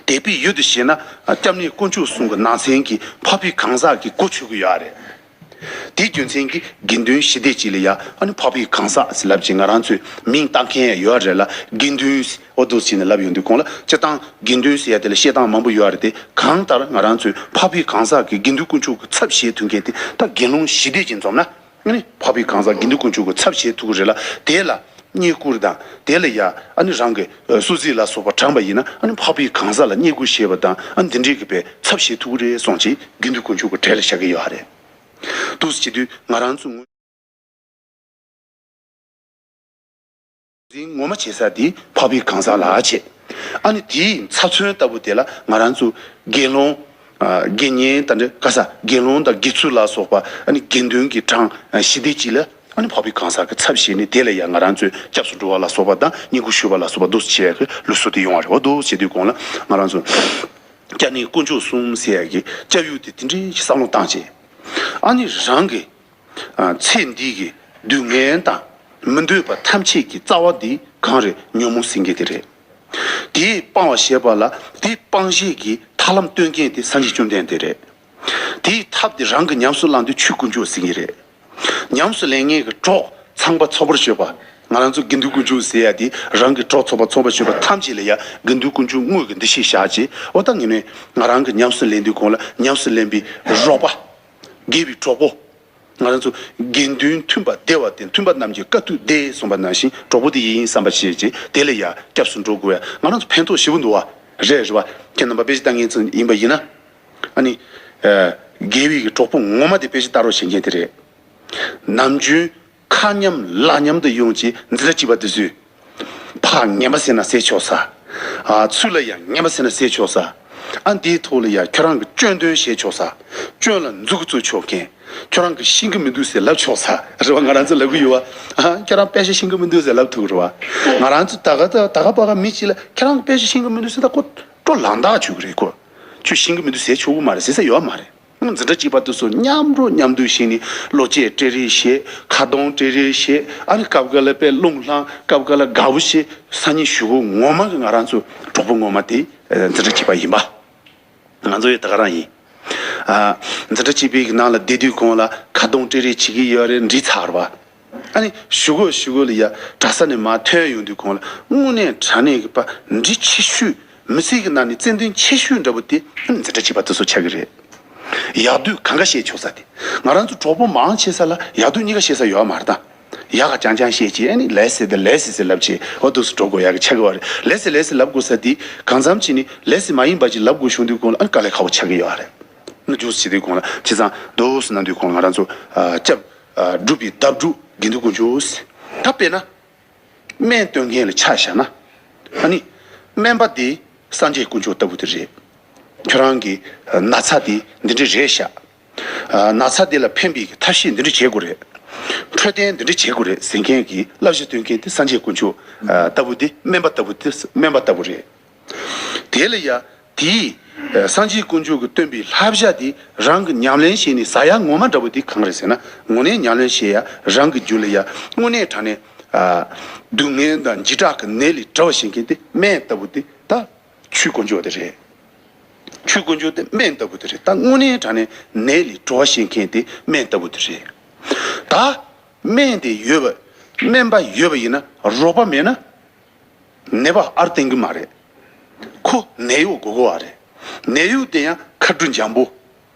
དད་པའི་ཡུལ་དུ་བྱས་ན་སྐྱབས་གནས་དཀོན་མཆོག་གསུམ་གྱི་ནང་ཚན་གྱི་འཕགས་པའི་གང་ཟག་གི་གོ་ཆོད་ཀྱི་ཡོད་རེད། དེའི་རྒྱུ་མཚན་གྱིས་དགེ་འདུན་ཞི་བདེ་ཅིག་ལ་ཡ་ཨ་ནི་འཕགས་པའི་གང་ཟག་ཟེར་ལབ་ཅིག་ང་རང་ཚོས་མིང་བཏགས་མཁན་ཡང་ཡོད་རེད་ལ། དགེ་འདུན་ཟེར། འོ་འདུག་སེ་བྱས་ནས་ལབ་ཡོང་དུས་གོང་ལ། སྤྱིར་བཏང་དགེ་འདུན་ཟེར་ཡ་དེ་ལ་བཤད་སྟངས་མང་པོ་ཡོད་རེད་དེ། གང་ལྟར་ང་རང་ཚོས་འཕགས་པའི་གང་ཟག་གི་དགེ་འདུན་དཀོན་མཆོག་གི་ཚབ་བྱེད་ཐུབ་མཁན་དེ་ད་དགེ་སློང་ཞི་བདེ་ཅིག་འཛོམས་ན། ཨ་ནི་འཕགས་པའི་གང་ཟག་དགེ་འདུན་དཀོན་མཆོག་གི་ཚབ་བྱེད་ཐུབ་ཀྱི་རེད་ལ། དེ་ལ་ བསྙེན་བཀུར་དང་དེ་ལ་ཡ་ཨ་ནི་རང་གི་གསོལ་ཚིགས་ལ་སོགས་པ་དྲངས་པ་ཡིན་ན་ཨ་ནི་འཕགས་པའི་གང་ཟག་ལ་བསྙེན་བཀུར་བྱེད་པ་དང་ཨ་ནི་འདི་འདྲའི་གི་པའི་ཚབ་བྱེད་ཐུབ་ཀྱི་རེད་གསུངས་ཀྱིས་དགེ་འདུན་དཀོན་མཆོག་གི་གྲལ་ལ་བཞག་གི་ཡོད་རེད། འདུག་སེ་བྱེད་དུས་ང་རང་ཚོ་ངོས་འཛིན་ངོ་མ་བྱེད་ས་དེ་འཕགས་པའི་གང་ཟག་ལ་བྱེད། ཨ་ནི་དེའི་ཚབ་མཚོན་ལྟ་བུ་དེ་ལ་ང་རང་ཚོ་དགེ་སློང་དགེ་བསྙེན་དང་འདྲ་ག་ས་དགེ་སློང་དང་དགེ་ཚུལ་ལ་སོགས་པ་ཨ་ནི་དགེ་འདུན་གྱི་གྲངས་ཞི་བདེ་སྤྱི་ལ། ཨ་ནི་འཕགས་པའི་གང་ཟག་གི་ཚབ་བྱས་ནས་དེ་ལ་ཡང་ང་རང་ཚོས་སྐྱབས་སུ་འགྲོ་བ་ལ་སོགས་པ་དང་བསྙེན་བཀུར་ཞུ་བ་ལ་སོགས་པ་འདུག་སེ་བྱེད་ཡག་གི་ལུགས་སྲོལ་དེ་ཡོང་བ་རེད་བ། འདུག་སེ་བྱེད་དུས་གོང་ལ་ང་རང་ཚོ་སྐྱབས་གནས་དཀོན་མཆོག་གསུམ་ཟེར་ཡག་གི་སྐྱབས་ཡུལ་དེ་དེ་འདྲའི་བསམ་བློ་བཏང་བྱས། ཨ་ནི་རང་གི་ཚེ་འདི་གི་སྡུག་བསྔལ་དང་མི་འདོད་པ་ཐམས་ཅད་ཀྱི་རྩ་བ་འདི་གང་རེད། ཉོན་མོངས་ཟེར་མཁན་དེ་རེད། དེས་སྤང་བ་ཞེས་པ་ལ་དེ་སྤང་བྱེད་ཀྱི་ཐབས་ལམ་སྟོན་མཁན་དེ་སངས་རྒྱས་བཅོམ་ལྡན་འདས་རེད། དེའི་ཐབས་དེ་རང་གི་ཉམས་སུ་བླངས་དུས་ཆོས་དཀོན་མཆོག་ཟེར་གྱི་རེད། ཉམས་སུ་ལེན་མཁན་གྱི་གྲོགས་ཚངས་པ་ཚོགས་པར་སྤྱོད་པ། ང་རང་ཚོ་དགེ་འདུན་དཀོན་མཆོག་ཟེར་ཡ་དེ་རང་གི་གྲོགས་ཚངས་པ་ཚོགས་པར་སྤྱོད་པ་ཐམས་ཅད་ལ་ཡ་དགེ་འདུན་དཀོན་མཆོག་དངོས་ཀྱི་འདུ་ཤེས་བཞག་ཅིག་འོ་ད་ངས་ནས་ང་རང་གི་ཉམས་སུ་ལེན་དུས་གོང་ལ་ཉམས་སུ་ལེན་པའི་རོགས་པ། དགེ་བའི་གྲོགས་པོ། ང་རང་ཚོ་དགེ་འདུན་མཐུན་པ་བདེ་བ་སྟེ་མཐུན་པ་རྣམས་ཀྱི་དཀའ་ཐུབ་བདེ་གསུངས་པ་ནང་བཞིན་གྲོགས་པོ་དེ་ཡིན་བསམ་པ་བྱས་རྗེས་དེ་ལ་ཡ་སྐྱབས་སུ་འགྲོ་དགོས་ཡ་ང་རང་ཚོ་ཕན་ཐོགས་ཞེ་པོ་འདུག་བ། རེད་རེད་བ། ཁྱེད་རྣམ་པ་དཔེ་ཆ་ལྟ་མཁན་ཚོ་ཡིན་པ་ཡིན་ན། ཨ་ནི། དགེ་བའི་གི་གྲོགས་པོ་ངོ་མ་དེ་དཔེ་ཆ་ལྟ་རོགས་བྱེད་མཁན་དེ་རེད། ནམ་རྒྱུན་ཁ་མཉམ་ལག་མཉམ་དུ་ཡོང་ཅིག་འཛིན་གྲྭ་གཅིག་པ་དེ་ཚོས། ཕར་ངན་པ་ཟེར་ན་ཟེར་ཆོག་ས། ཨ་ཚུར་ལ་ཡང་ངན་པ་ཟེར་ན་ཟེར་ཆོག་ས། ཨ་འདིའི་ཐོག་ལ་ཡང་ཁྱོད་རང་གི་སྐྱོན་འདོན་བྱེད་ཆོག་ས། སྐྱོན་ལ་མཛུབ་གུ་བཙུགས་ཆོག་མཁན། ཁྱོད་རང་གི་ཤེས་ཀྱི་མི་འདུག་ཟེར་ལབ་ཆོག་ས་རེད་བ། ང་རང་ཚོ་ལབ་གི་ཡོད་བ། ཨ་ཁྱོད་རང་དཔེ་ཆ་ཤེས་ཀྱི་མི་འདུག་ཟེར་ལབ་ཐུབ་ཀྱི་རེད་བ། ང་རང་ཚོ་ད་ག་ད་ད་ག་པ་ག་མི་གཅིག་ལ་ཁྱོད་རང་དཔེ་ཆ་ཤེས་ཀྱི་མི་འདུག་ཟེར་ད་ཁོ་སྤྲོ་ལངས་ཐག་ཆོད་ཀྱི་རེད་ཁོ། ཁྱོད་ཤེས་ཀྱི་མི་འདུག་ཟེར་ཆོག་གི་མ་རེད་ཟེར་ས་ཡོད་མ་རེད། འཛིན་གྲྭ་གཅིག་པ་དེ་ཚོ་མཉམ་རོགས་མཉམ་འདུས་བྱས་ནས་བློ་སྐྱེད་སྤྲད་རེས་བྱེད། ཁ་གདོང་སྤྲད་རེས་བྱེད། ཨ་ནི་སྐབས་འགའ་ལ་དཔེ་རླུང་ལངས། སྐབས་འགའ་ལ་དགའ་བོ་བྱེད། སང་ཉིན་གཞུག་གུ་ངོ་མ་གི་ང་རང་ཚོ་གྲོགས་པོ་ངོ་མ་དེ་འཛིན་གྲྭ་གཅིག་པ་ཡིན་པ། ང་ཚོ་ཡི་ད་ག་རང་ཡིན། ཨ། འཛིན་གྲྭ་གཅིག་པའི་གི་ནང་ལ་བསྡད་དུས་གོང་ལ་ཁ་གདོང་སྤྲད་རེས་བྱེད་ཀྱི་ཡོད་རེད། འདྲིས་ཚར་བ། ཨ་ནི་གཞུག་གུ་གཞུག་གུ་ལ་ཡ་གྲྭ་ས་ནས་མར་ཐོན་ཡོང་དུས་གོང་ལ་དངོས་གནས་དྲང་གནས་ཀྱི་པ་འདྲིས་ཆེ་ཤོས་མི་ཚེ་གི་ནང་ནས་རྩེད་འདུན་ཆེ་ཤོས་འདྲ་པོ་དེ་འཛིན་གྲྭ་གཅིག་པ་དེ་ཚོ་ཆགས་ཀྱི་རེད། ཡག་སྡུག་གང་ག་བཤད་ཆོག་ས་དེ། ང་རང་ཚོ་གྲོགས་པོ་མང་ཆེ་ས་ལ་ཡག་སྡུག་གཉིས་ཀ་བཤད་ས་ཡོད་མ་རེད་ད། ཡག་ག་རྐྱང་རྐྱང་བཤད་ཅིག་ཨ་ནི་ལས་ཟེར་དེ་ལས་ཟེར་ཟེར་ལབ་ཅིག་འོ་འདུག་སེ་འགྲོ་དགོས་ཡག་གི་ཆགས་ཀྱི་ཡོད་རེད། ལས་ཟེར་ལས་ཟེར་ལབ་དགོས་ས་དེ་གང་འཚམ་ཅིག་ནི་ལས་ཟེར་མ་ཡིན་པ་ཅིག་ལབ་དགོས་བྱུང་དུས་གོང་ལ་ཨ་ནི་དཀའ་ལས་ཁག་པོ་ཆགས་ཀྱི་ཡོད་རེད། ནི་འདུག་སེ་བྱེད་དུས་གོང་ལ་བྱས་ཙང་འདུག་སེ་གནང་དུས་གོང་ལ་ང་རང་ཚོ་སྐྱབས་སྒྲུབ་པའི་བརྡ་སྒྲུབ་དགེ་འདུན་དཀོན་མཆོག་ད་དཔེར་ན། སྨན་སྟོན་མཁན་ལ་ཆ་བཞག་ན། ཨ་ནི། སྨན་པ་དེ་སངས་རྒྱས་དཀོན་མཆོག་ལྟ་བུ་དེ་རེད། ཁྱོད་རང་གི་ན་ཚ་དེ་འདི་འདྲ་རེད་ཤག་ན་ཚ་དེ་ལ་ཕན་པའི་ཐབས་ཤེས་འདི་འདྲ་བྱེད་དགོས་རེད། འཕྲོད་བསྟེན་འདི་འདྲ་བྱེད་དགོས་རེད་ཟེར་མཁན་གྱི་བསླབ་བྱ་སྟོན་མཁན་དེ་སངས་རྒྱས་དཀོན་མཆོག་ལྟ་བུ་དེ་སྨན་པ་ལྟ་བུ་དེ་སྨན་པ་ལྟ་བུ་རེད། དེ་ལ་ཡ། དེས། སངས་རྒྱས་དཀོན་མཆོག་གིས་སྟོན་པའི་བསླབ་བྱ་དེ་རང་གི་ཉམས་ལེན་བྱས་ནས་ཟ་ཡ་ངོ་མ་འདྲ་པོ་དེ་གང་རེད་ཟེར་ན་དངོས་གནས་ཉམས་ལེན་བྱེད་ཡ་རང་གི་རྒྱུད་ལ་ཡ་དངོས་གནས་དྲང་གནས། སྡུག་བསྔལ་དང་འཇིགས་སྐྲག་གི་ནད་ལས་དྲག་པ་བྱེད་མཁན་དེ་སྨན་ལྟ་བུ་དེ་ད་ཆོས་དཀོན་མཆོག་དེ་རེད། ཆོས་དཀོན་མཆོག་དེ་སྨན་ལྟ་བུ་དེ་རེད། ད་དངོས་གནས་དྲང་གནས་ནད་ལས་གྲོལ་བ་བྱེད་མཁན་དེ་སྨན་ལྟ་བུ་དེ་རེད། ད་སྨན་དེ་ཡོད་པ་སྨན་པ་ཡོད་པ་ཡིན་ན་རོགས་པ་མེད་ན། ནད་པ་ཨར་བསྟན་གི་མ་རེད། ཁོ་ནད་གཡོག་དགོས་དགོས་བ་རེད། ནད་གཡོག་དེ་ཡང་ཁ་གྲུ་འཇམ་པོ།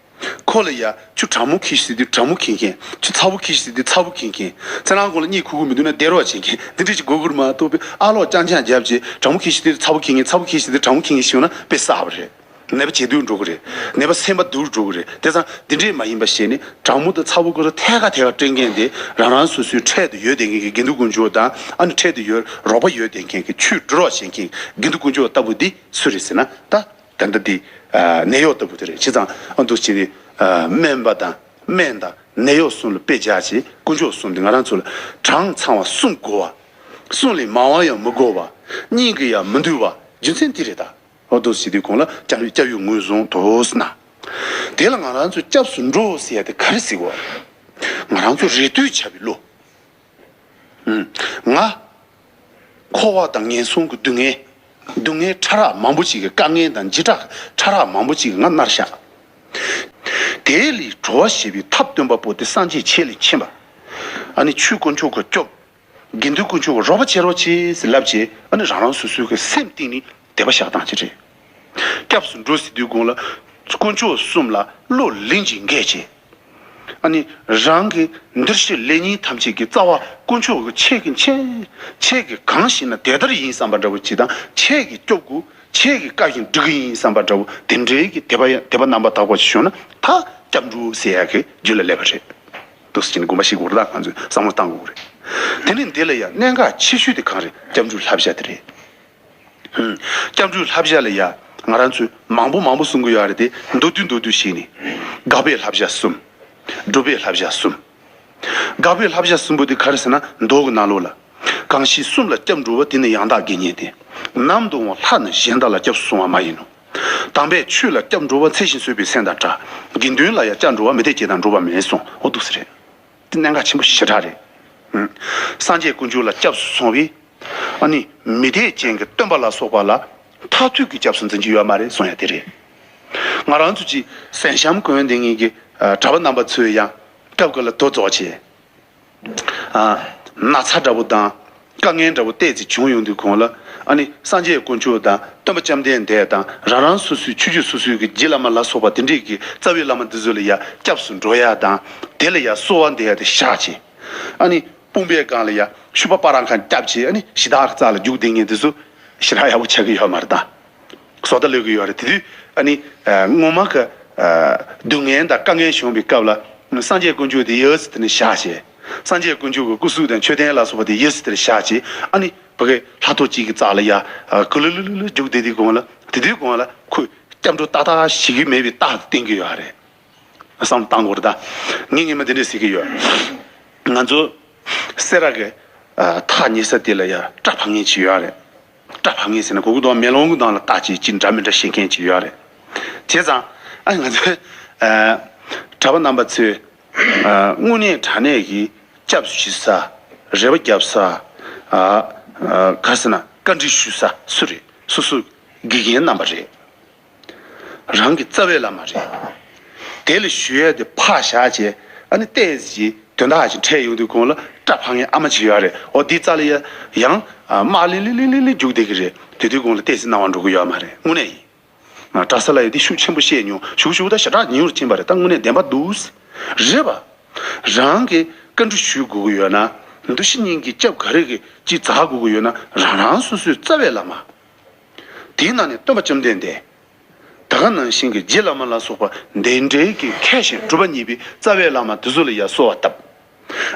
ཁོ་ལ་ཡ་ཁྱོད་གྲང་མོ་ཁྱེར་ཤོག་ཟེར་དུས་གྲང་མོ་ཁྱེར་མཁན། ཁྱོད་ཚ་པོ་ཁྱེར་ཤོག་ཟེར་དུས་ཚ་པོ་ཁྱེར་མཁན། ཚེ་རིང་ཁོང་ལ་གཉིད་ཁུག་གི་མི་འདུག་ན་བསྡད་རོགས་བྱེད་མཁན་འདི་འདྲ་ཅིག་དགོས་ཀྱི་རེད་མ་གཏོགས་པའི་ཨ་ལོག་རྐྱང་རྐྱང་རྒྱབ་བྱས་གྲང་མོ་ཁྱེར་ཤོག་ཟེར་དུས་གྲང་མོ་ཁྱེར་མཁན་ཞིག་ཡོང་ན་དཔེ་བསགས་པ་རེད། ནད་པ་ཇེ་སྡུག་འགྲོ་གི་རེད། ནད་པ་སེམས་པ་སྡུག་འགྲོ་གི་རེད། དེ་ཙང་འདི་འདྲས་མ་ཡིན་པ་བྱས་ནས་གྲང་མོ་དང་ཚ་པོ་ཀུན་ལ་ཐད་ཀ་ཐད་ཀ་སྤྲད་མཁན་དེ་རང་རང་སོ་སོའི་འཕྲལ་དུ་ཡོད་བསྡད་མཁན་གྱི་དགེ་འདུན་དཀོན་མཆོག་དང་ཨ་ནི་འཕྲལ་དུ་ཡོད་རོགས་པ་ཡོད་བསྡད་མཁན་གྱི་ཆོས་སྒྲུབ་རོགས་བྱེད་མཁན་དགེ་འདུན་དཀོན་མཆོག་ལྟ་བུ་འདི་སུ་རེད་ཟེར་ན་ད་ད་ལྟ་འདི་ནད་གཡོག་ལྟ་བུ་དེ་རེད། བྱས་ཙང་ཨ་འདུག་བྱས་ནས་སྨན་པ་དང་སྨན་དང་ནད་གཡོག་གསུམ་ལ་དཔེ་བཞག་བྱས་དཀོན་མཆོག་གསུམ་འདི་ང་རང་ཚོ་ལ་གྲངས་ཚང་བ་གསུམ་དགོས་པ། གསུམ་ལས་མང་བ་ཡང་མི་དགོས་པ། གཉིས་ཀྱིས་ཡང་མི་འདུས་པ་རྒྱུ་མཚན་འདི་རེད་ད། འོ་འདུག་ཟེར་དུས་གོང་ལ་སྐྱབས་སྐྱབས་ཡུལ་ངོས་བཟུང་དོ་ཟེར་ན། དེ་ལ་ང་རང་ཚོ་སྐྱབས་སུ་འགྲོ་ཟེར་ཡ་དེ་ག་རེ་ཟེར་གོ། ང་རང་ཚོ་རེ་ལྟོས་བྱ་བའི་བློ། ང་། འཁོར་བ་དང་ངན་སོང་གི་སྡུག་བསྔལ། སྡུག་བསྔལ་ཕྲ་རགས་མང་པོ་ཅིག་གི་དཀའ་ངལ་དང་འཇིགས་སྐྲག་ཕྲ་རགས་མང་པོ་ཅིག་གི་ང་མནར་བཞག་དེ་ལས་གྲོལ་བ་ཞེས་པའི་ཐབས་སྟོན་པ་པོ་དེ་སངས་རྒྱས་ཆེ་ལས་ཆེན་པ། ཨ་ནི་ཆོས་དཀོན་མཆོག་གི་སྐྱོབ། དགེ་འདུན་དཀོན་མཆོག་གི་རོགས་པ་བྱེད་རོགས་བྱེད་ཟེར་ལབ་བྱས་ཨ་ནི་རང་རང་སོ་སོའི་གི་སེམས་གཏིང་ནས་དད་པ་བཞག་སྟངས་ཅིག་རེད། སྐྱབས་སུ་འགྲོ་ཟེར་དུས་གོང་ལ་དཀོན་མཆོག་གསུམ་ལ་བློ་ལིང་ཅིག་འགེལ་བྱས། ཨ་ནི་རང་གི་འདིར་ཤི་ལས་ཉིན་ཐམས་ཅད་ཀྱི་རྩ་བ་དཀོན་མཆོག་གི་ཁྱེད་ཀྱི་མཁྱེན། ཁྱེད་ཀྱིས་གང་ཤེས་ན་དེ་ལྟར་ཡིན་བསམ་པ་འདྲ་བོ་ཅིག་དང་། ཁྱེད་ཀྱིས་སྐྱོབ་དགོས། ཁྱེད་ཀྱིས་བཀའ་བཞིན་སྒྲུབ་ཀྱི་ཡིན་བསམ་པ་འདྲ་བོ་དེ་འདྲའི་གི་དད་པ་ཡ་དད་པ་རྣམ་པ་དག་པ་ཞིག་བྱུང་ན། ད་སྐྱབས་འགྲོ་ཟེར་ཡ་གི་རྒྱུད་ལ་སླེབས་པ་རེད། འདུག་སེ་བྱས་ནས་དགོངས་པ་བཞེས་དགོས་རེད། ད་ང་ཚོས་བསམ་བློ་བཏང་དགོས་རེད། དེ་ནས་འདི་ལ་ཡང་གནད་འགག་ཆེ་ཤོས་དེ་གང་རེད། སྐྱབས་འགྲོའི་བསླབ་བྱ་དེ་རེད། ཧུམ། སྐྱབས་འགྲོའི་བསླབ་བྱ་ལ་ཡ་ང་རང་ཚོས་མང་པོ་མང་པོ་གསུང་གི་ཡོད་རེད་དེ། མདོར་བསྡུས་མདོར་བསྡུས་ཤིག་ནི། དགག་པའི་བསླབ་བྱ་གསུམ། སྒྲུབ་པའི་བསླབ་བྱ་གསུམ། དགག་པའི་བསླབ་བྱ་གསུམ་པོ་དེ་ག་རེ་ཟེར་ན། མདོ་གི་ནང་ལོགས་ལ། གང་ཞིག་གསུམ་ལ་སྐྱབས་འགྲོ་བ། དེ་ནི་ཡང་དག་དགེ་བསྙེན་ཏེ། ནམ་དུའང་ལྷ་ནི་གཞན་དག་ལ། སྐྱབས་སུ་སོང་བ་མ་ཡིན་ནོ། དམ་པའི་ཆོས་ལ་སྐྱབས་འགྲོ་བ། འཚེ་ཞིང་བཟོད་པའི་སེམས་དང་འདྲ། དགེ་འདུན་ལ་ཡང་སྐྱབས་འགྲོ་བ། མི་འདོད་བྱེད་དང་འགྲོགས་པ་མིན་གསུངས། འོ་འདུག་སེ་རེད། དེ་གནད་འགག་ཆེན་པོ་ཞེ་དྲག་རེད། ཧུམ། སངས་རྒྱས་དཀོན་མཆོག་ལ་སྐྱབས་སུ་སོང་བས། ཨ་ནི་མི་དད་ཅན་གྱི་སྟོན་པ་ལ་སོགས་པ་ལ་མཐར་ཐུག་གི་སྐྱབས་སུ་འཛིན་གྱི་ཡོད་མ་རེད་གསུང་ཡ་དེ་རེད། ང་རང་ཚོ་ཅིག་གསན་བཤམས་གོན་བསྡད་མཁན་གྱི་ཨ་གྲྭ་པ་རྣམ་པ་ཚོས་ཡང་སྐབས་འགའ་ལ་དོ་རྫོགས་བྱས། ཨ་ན་ཚ་འདྲ་པོ་དང་དཀའ་ངལ་འདྲ་པོ་ཏོག་ཙམ་བྱུང་ཡོང་དུས་སྒང་ལ། ཨ་ནི་སངས་རྒྱས་དཀོན་མཆོག་དང་སྟོན་པ་བཅོམ་ལྡན་འདས་དང་། རང་རང་སོ་སོའི་ཆོས་བརྒྱུད་སོ་སོའི་གི་རྗེ་བླ་མ་ལ་སོགས་པ་དེ་འདྲས་ཀྱི་རྩ་བའི་བླ་མ་འདི་ཚོ་ལ་ཡ་སྐྱབས་སུ་འགྲོ་ཡ་དང་། དེ་ལ་ཡ་གསོལ་བ་འདེབས་ཡ་དེ་བཞག་བྱས། ཨ་ནི་དཔུང་པའི་སྒང་ལ་ཡ་ཤུ་པ་པ་རང་ཁ་བརྒྱབ་བྱས། ཨ་ནི་གཞི་བདག་གི་རྩ་ལ་རྒྱུགས་བསྡད་མཁན་དེ་ཚོ་ཞེ་དྲག་ཡག་པོ་ཆགས་ཀྱི་ཡོད་མ་རེད་ད། བཟོ་ལྟ་ལོས་ཀྱི་ཡོད་རེད། དེ་དུས་ཨ་ནི་ཨ་སྔོན་མ་གི་ཨ་སྡུག་བསྔལ་དང་དཀའ་ངལ་བྱུང་བའི་སྐབས་ལ། སངས་རྒྱས་དཀོན་མཆོག་དེ་ཡབ་སྲས་དེ་ནས་བཞག་བྱས། སངས་རྒྱས་དཀོན་མཆོག་གི་སྐུ་གཟུགས་དང་མཆོད་རྟེན་ལ་སོགས་པ་དེ་ཡབ་སྲས་དེར་བཞག་བྱས། ཨ་ནི་ཕ་གི་ལྷ་ཐོ་གཅིག་གི་རྩ་ལ་ཡ་ཨ་གུ་ལུ་ལུ་ལུ་ལུ་རྒྱུགས་བསྡད་དུས་སྒང་ལ། དེ་དུས་སྒང་ལ་ཁོས་སྐྱབས་འགྲོ་ཏག་ཏག་ཞིག་གི་མེད་པའི་རྟགས་བསྟན་གྱི་ཡོད་རེད། བསམ་བློ་བཏང་དགོས་རེད་ད། ངས་སྔོན་མ་དེ་འདྲས་ཟེར་གྱི་ཡོད། ང་ཚོ་སེ་ར་གི་ཨ་ཐག་ཉེ་ས་དེ་ལ་ཡ་སྐྲ་ཕབ་མཁན་ཅིག་ཡོད་རེད། སྐྲ་ཕབ་མཁན་ཟེར་ན་གོ་གི་འདུག་མེ་ལོང་གི་ནང་ལ་བཏགས་བྱས་ཅིག་འདྲ་མི་འདྲ་བཤད་མཁན་ཅིག་ཡོད་རེད། བྱས་ཙང་ཨ་ང་ཚོའི་ཨ་གྲྭ་པ་རྣམ་པ་ཚོས་ཨ་དངོས་གནས་དྲང་གནས་ཀྱི་སྐྱབས་ཞུ་ས། རེ་བ་རྒྱབ་ས། ཨ་ཨ་ག་རེ་ཟེར་ན་བཀའ་འདྲི་ཞུ་ས་སུ་རེད། སོ་སོ་དགེ་རྒན་རྣམ་པ་རེད། རང་གི་རྩ་བའི་བླ་མ་རེད། དེ་ལ་ཞུ་ཡས་དེ་ཕར་བཞག་བྱས། ཨ་ནི་ཏོག་ཙམ་དོན་དག་ཅིག་འཕྲད་ཡོང་དུས་སྒང་ལ་སྐྲ་ཕབ་མཁན་ཨ་མ་ཅིག་ཡོད་རེད། འོ་དེའི་རྩ་ལ་ཡ་ཡང་དམར་ལི་ལི་ལི་ལི་ལི་རྒྱུགས་བསྡད་ཀྱི་རེད། དེ་དུས་སྒང་ལ་ཏོག་ཙམ་སྣང་བ་འགྲོ་གི་ཡོད་མ་རེད། དངོས་གནས་ཡིན། གྲྭ་ས་ལ་ཡ་དེ་ཤུགས་ཆེན་པོ་བཤད་མྱོང་། ཞུ་ཞུ་ད་ཞེ་དྲག་ཉུང་རུ་ཕྱིན་པ་རེད། ད་དངོས་གནས་བདེན་པ་འདུག་རེད་པ། རང་གིས་བཀའ་འདྲི་ཞུ་དགོས་ཀྱི་ཡོད་ན། འདུ་ཤེས་གཉིས་ཀྱི་སྐྱབས་ག་རེ་གི་ཅིག་འཛག་དགོས་ཀྱི་ཡོད་ན། རང་རང་སོ་སོའི་རྩ་བའི་བླ་མ། དེའི་ནང་ནས་སྟོན་པ་བཅོམ་ལྡན་འདས། ད་ག་ནང་བཞིན་གྱི་རྗེ་བླ་མ་ལ་སོགས་པ་འདི་འདྲའི་གི་མཁས་ཤིང་གྲུབ་པ་བརྙེས་པའི་རྩ་བའི་བླ་མ་དེ་ཚོ་ལ་ཡ་གསོལ་བ་བཏབ།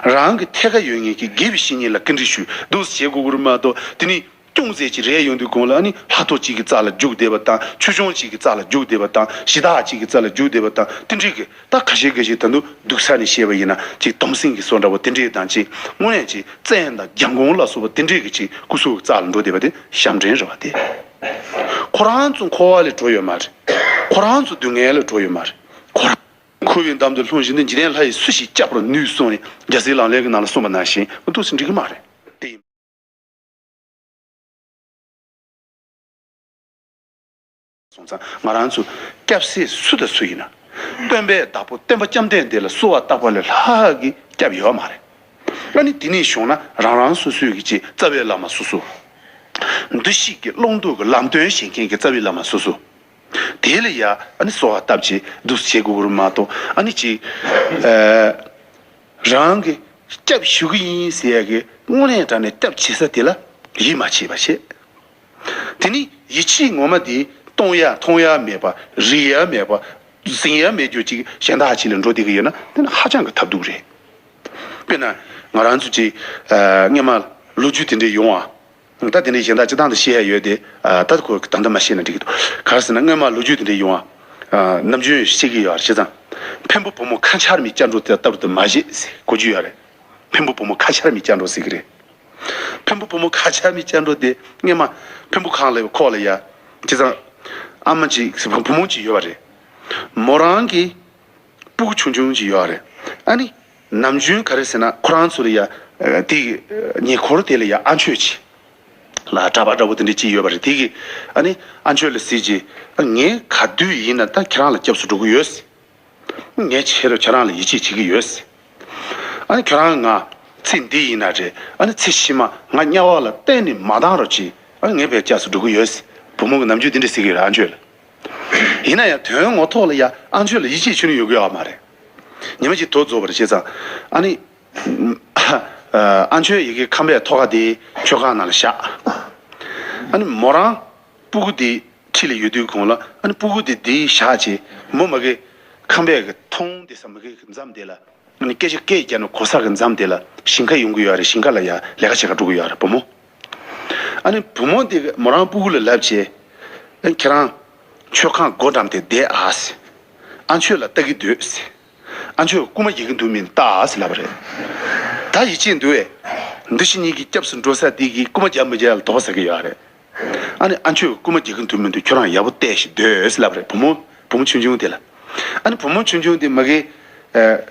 རང་གི་ཐད་ཀར་ཡོད་མཁན་གྱི་དགེ་བའི་བཤེས་གཉེན་ལ་བཀའ་འདྲི་ཞུས། འདུག་སེ་བྱེད་དགོས་ཀྱི་རེད་མ་གཏོགས། དེ་ནི་ཅུང་ཟད་ཅིག་རེད་ཡོང་དུས་སྒང་ལ། ཨ་ནི་ལྷ་ཐོ་གཅིག་གི་རྩ་ལ་རྒྱུགས་བསྡད་པ་དང་། ཆོས་སྐྱོང་གཅིག་གི་རྩ་ལ་རྒྱུགས་བསྡད་པ་དང་། གཞི་བདག་གཅིག་གི་རྩ་ལ་རྒྱུགས་བསྡད་པ་དང་། དེ་འདྲའི་གི་ད་ཁ་ཤས་ཁ་ཤས་ད་དུང་སྡུག་ས་ནས་བཤད་པ་ཡིན་ན་ཅིག་སྡོམ་སེམས་ཀྱི་བཟོ་འདྲ་པོ་དེ་འདྲས་དང་། ཅིག་དངོས་གནས་ཅིག་བཙན་དང་རྒྱལ་འགོང་ལ་སོགས་པ་དེ་འདྲས་ཀྱི་ཅིག་སྐུ་གཟུགས་རྩ་ལ་འགྲོ་བསྡད་པ་དེ་ཞབས་འདྲེན་རེད་པ། དེ་ཁོ་རང་ཚོ་འཁོར་བ་ལས་གྲོལ་ཡོད་མ་རེད། ཁོ་རང་ཚོ་སྡུག་བསྔལ་ལས་གྲོལ་ཡོད་མ་རེད། ཁོ་རང་འཁོར་བའི་འདམ་དུ་ལྷུང་བཞིན་དུ། འཇིག་རྟེན་ལྷ་ཡིས་སུ་ཞིག་བསྐྱབ་པར་ནུས་གསུངས་ནས། རྒྱལ་སྲས་ལག་ལེན་གྱི་ནང་ལ་གསུངས་པ་ནང་བཞིན་འདུག་སེ་འགྲིག་གི་མ་རེད། དེ་ཡིན། སོང་ཙང་ང་རང་ཚོ་སྐྱབས་སྲས་སུ་དང་སུ་ཡིན་ན། སྟོན་པའི་བདག་པོ་སྟོན་པ་བཅོམ་ལྡན་འདས་ལ་གསོལ་བ་བཏབ་པ་ལས་ལྷག་གི་སྐྱབས་ཡོད་མ་རེད། ཨ་ནི་དེ་ནས་བྱུང་ན་རང་རང་སོ་སོའི་གི་ཅིག་རྩ་བའི་བླ་མ་སོ་སོ། འདུ་ཤེས་ཀྱི་ཀློང་རྡོལ་གྱི་ལམ་སྟོན་བྱེད་མཁན་གྱི་རྩ་བའི་བླ་མ་སོ་སོ། དེ་ལ་ཡ་ཨ་ནི་གསོལ་བ་བཏབ་བྱས་འདུག་སེ་བྱེད་དགོས་ཀྱི་རེད་མ་གཏོགས། ཨ་ནི་ཅིག་ཨ་རང་གི་སྐྱབས་ཞུ་གི་ཡིན་ཟེར་ཡ་གི་དངོས་གནས་དྲང་གནས་སྐྱབས་བྱེད་ས་དེ་ལ་ཡིད་མ་ཆེས་པ་བྱེད། དེ་ནི་ཡིད་ཆེས་ངོ་མ་དེ་གཏོང་ཡ་མཐོང་ཡ་མེད་པ། རིག་ཡ་མེད་པ། འཛིན་ཡ་མེད་རྒྱུ་ཅིག་གཞན་དག་ཅིག་ལ་འགྲོ་བསྡད་ཀྱི་ཡོད་ན། དེ་ནི་ཧ་ཅང་གི་ཐབས་སྡུག་རེད། དཔེར་ན་ང་རང་ཚོ་ཅིག་ཨ་སྔོན་མ་ལོ་རྒྱུས་དེ་འདྲ་ཡོང་བ། ད་དེ་འདྲའི་གཞན་དག་སྤྱིར་བཏང་དུ་བཤད་ཡ་ཡོད་དེ། ཨ་ད་ཁོ་ད་ལྟ་མ་བཤད་ན་འགྲིག་གི་འདུག་ག་རེ་ཟེར་ན་སྔོན་མ་ལོ་རྒྱུས་དེ་འདྲ་ཡོང་བ། ཨ་ནམ་རྒྱུན་བཤད་ཀྱི་ཡོད་རེད། བྱས་ཙང་འཕན་པོ་བུ་མོ་ཁ་ཆར་མའི་སྐྱབས་འགྲོ་དེ་ལྟ་བུ་དུ་མ་བྱེད་ཟེར་གོ་རྒྱུ་ཡོད་རེད། འཕན་པོ་བུ་མོ་ཁ་ཆར་མའི་སྐྱབས་འགྲོ་ཟེར་གྱི་རེད། འཕན་པོ་བུ་མོ་ཁ་ཆར་མའི་སྐྱབས་འགྲོ་དེ་སྔོན་མ་འཕན་པོ་ཁང་ལ་ཁོག་ལ་ཡ། བྱས་ཙང་ཨ་མ་ཅིག་བུ་མོ་ཅིག་ཡོད་པ་རེད། མོ་རང་གི་སྤུ་གུ་ཆུང་ཆུང་ཅིག་ཡོད་རེད། ཨ་ནི་ནམ་རྒྱུན་ག་རེ་ཟེར་ན་ཁོ་རང་ཚོ་ལ་ཡ་དེ་ཉེ་འཁོར་དེ་ལ་ཡ་ཨ་མཆོད་ཅིག་ལ་གྲྭ་པ་འདྲ་པོ་དེ་འདྲ་ཅིག་ཡོད་པ་རེད། དེ་གི་ཨ་ནི་ཨ་མཆོད་ལ་ཟེར་གྱི། ངས་ག་དུས་ཡིན་ན་ད་ཁྱེད་རང་ལ་སྐྱབས་སུ་འགྲོ་གི་ཡོད། ངས་ཆེ་རུ་ཁྱེད་རང་ལ་ཡིད་ཆེས་བྱེད་ཀྱི་ཡོད། ཨ་ནི་ཁྱེད་རང་ང་ཚེ་འདི་ཡིན་ན་རེད། ཨ་ནི་ཚེ་ཕྱི་མ་ང་དམྱལ་བ་ལ་གཏན་ནས་མ་བཏང་རོགས་གྱིས། ཨ་ནི་ངས་ཕར་སྐྱབས་སུ་འགྲོ་གི་ཡོད། བུ་མོ་གི་ནམ་རྒྱུན་འདི་འདྲ་ཟེར་གྱི་ཡོད་རེད། ཨ་མཆོད་ལ། ཡིན་ན་ཡང་དོན་ངོ་ཐོག་ལ་ཡ་ཨ་མཆོད་ལ་ཡིད་ཆེས་ཁྱོན་ནས་ཡོད་ཀྱི་ཡོད་མ་རེད། ཉི་མ་གཅིག་དུ་རྫོགས་པ་རེད་བྱས་ཙང་། ཨ་ནི། ཨ་མཆོད་ཡི་གེ་ཁང་པའི་ཐོག་ཁ་དེ་མཆོད་ཁང་ནང་ལ་བཞག་ཨ་ནི་མོ་རང་སྤུ་གུ་དེ་འཁྲིས་ལ་ཡོད་དུས་གོང་ལ། ཨ་ནི་སྤུ་གུ་དེ་དེའི་ཞག་ཅིག་མོ་མ་གི་ཁང་པའི་གི་མཐོང་དེ་ས་མ་གི་མཚམས་དེ་ལ། ཨ་ནི་སྐད་ཆ་སྐད་རྒྱག་ནས་གོ་ས་གི་མཚམས་དེ་ལ་ཞིང་ཁ་ཡོང་གི་ཡོད་རེད། ཞིང་ཁ་ལ་ཡ་ལས་ཀ་བྱེད་ག་འགྲོ་གི་ཡོད་རེད་བུ་མོ། ཨ་ནི་བུ་མོ་དེ་གི་མོ་རང་སྤུ་གུ་ལ་ལབ་བྱས། ཨ་ཁྱེད་རང་མཆོད་ཁང་སྒོ་འགྲམ་དེ་བསྡད་ཨ་ཟེར། ཨ་མཆོད་ལ་ལྟ་གི་སྡོད་ཟེར། ཨ་མཆོད་རྐུ་མ་རྒྱག་གི་འདུག་མིན་ལྟ་ཟེར་ལབ་པ་རེད། ད་ཡིད་ཆེས་འདུག་བས། འདི་ཕྱི་གཉིས་ཀྱི་སྐྱབས་སུ་འགྲོ་ས་དེ་གིས་རྐུ་མ་རྒྱག་མི་རྒྱག་ལ་དོགས་པ་ཟ་གི་ཡོད་རེད། ཨ་ནི་ཨ་མཆོད་རྐུ་མ་རྒྱག་གི་འདུག་མི་འདུག་ཁྱོད་རང་ཡག་པོ་བལྟས་ཤིག་སྡོད་ཟེར་ལབ་པ་རེད། བུ་མོ་བུ་མོ་ཆུང་ཆུང་དེ་ལ། ཨ་ནི་བུ་མོ་ཆུང་ཆུང་དེ་མ་གི་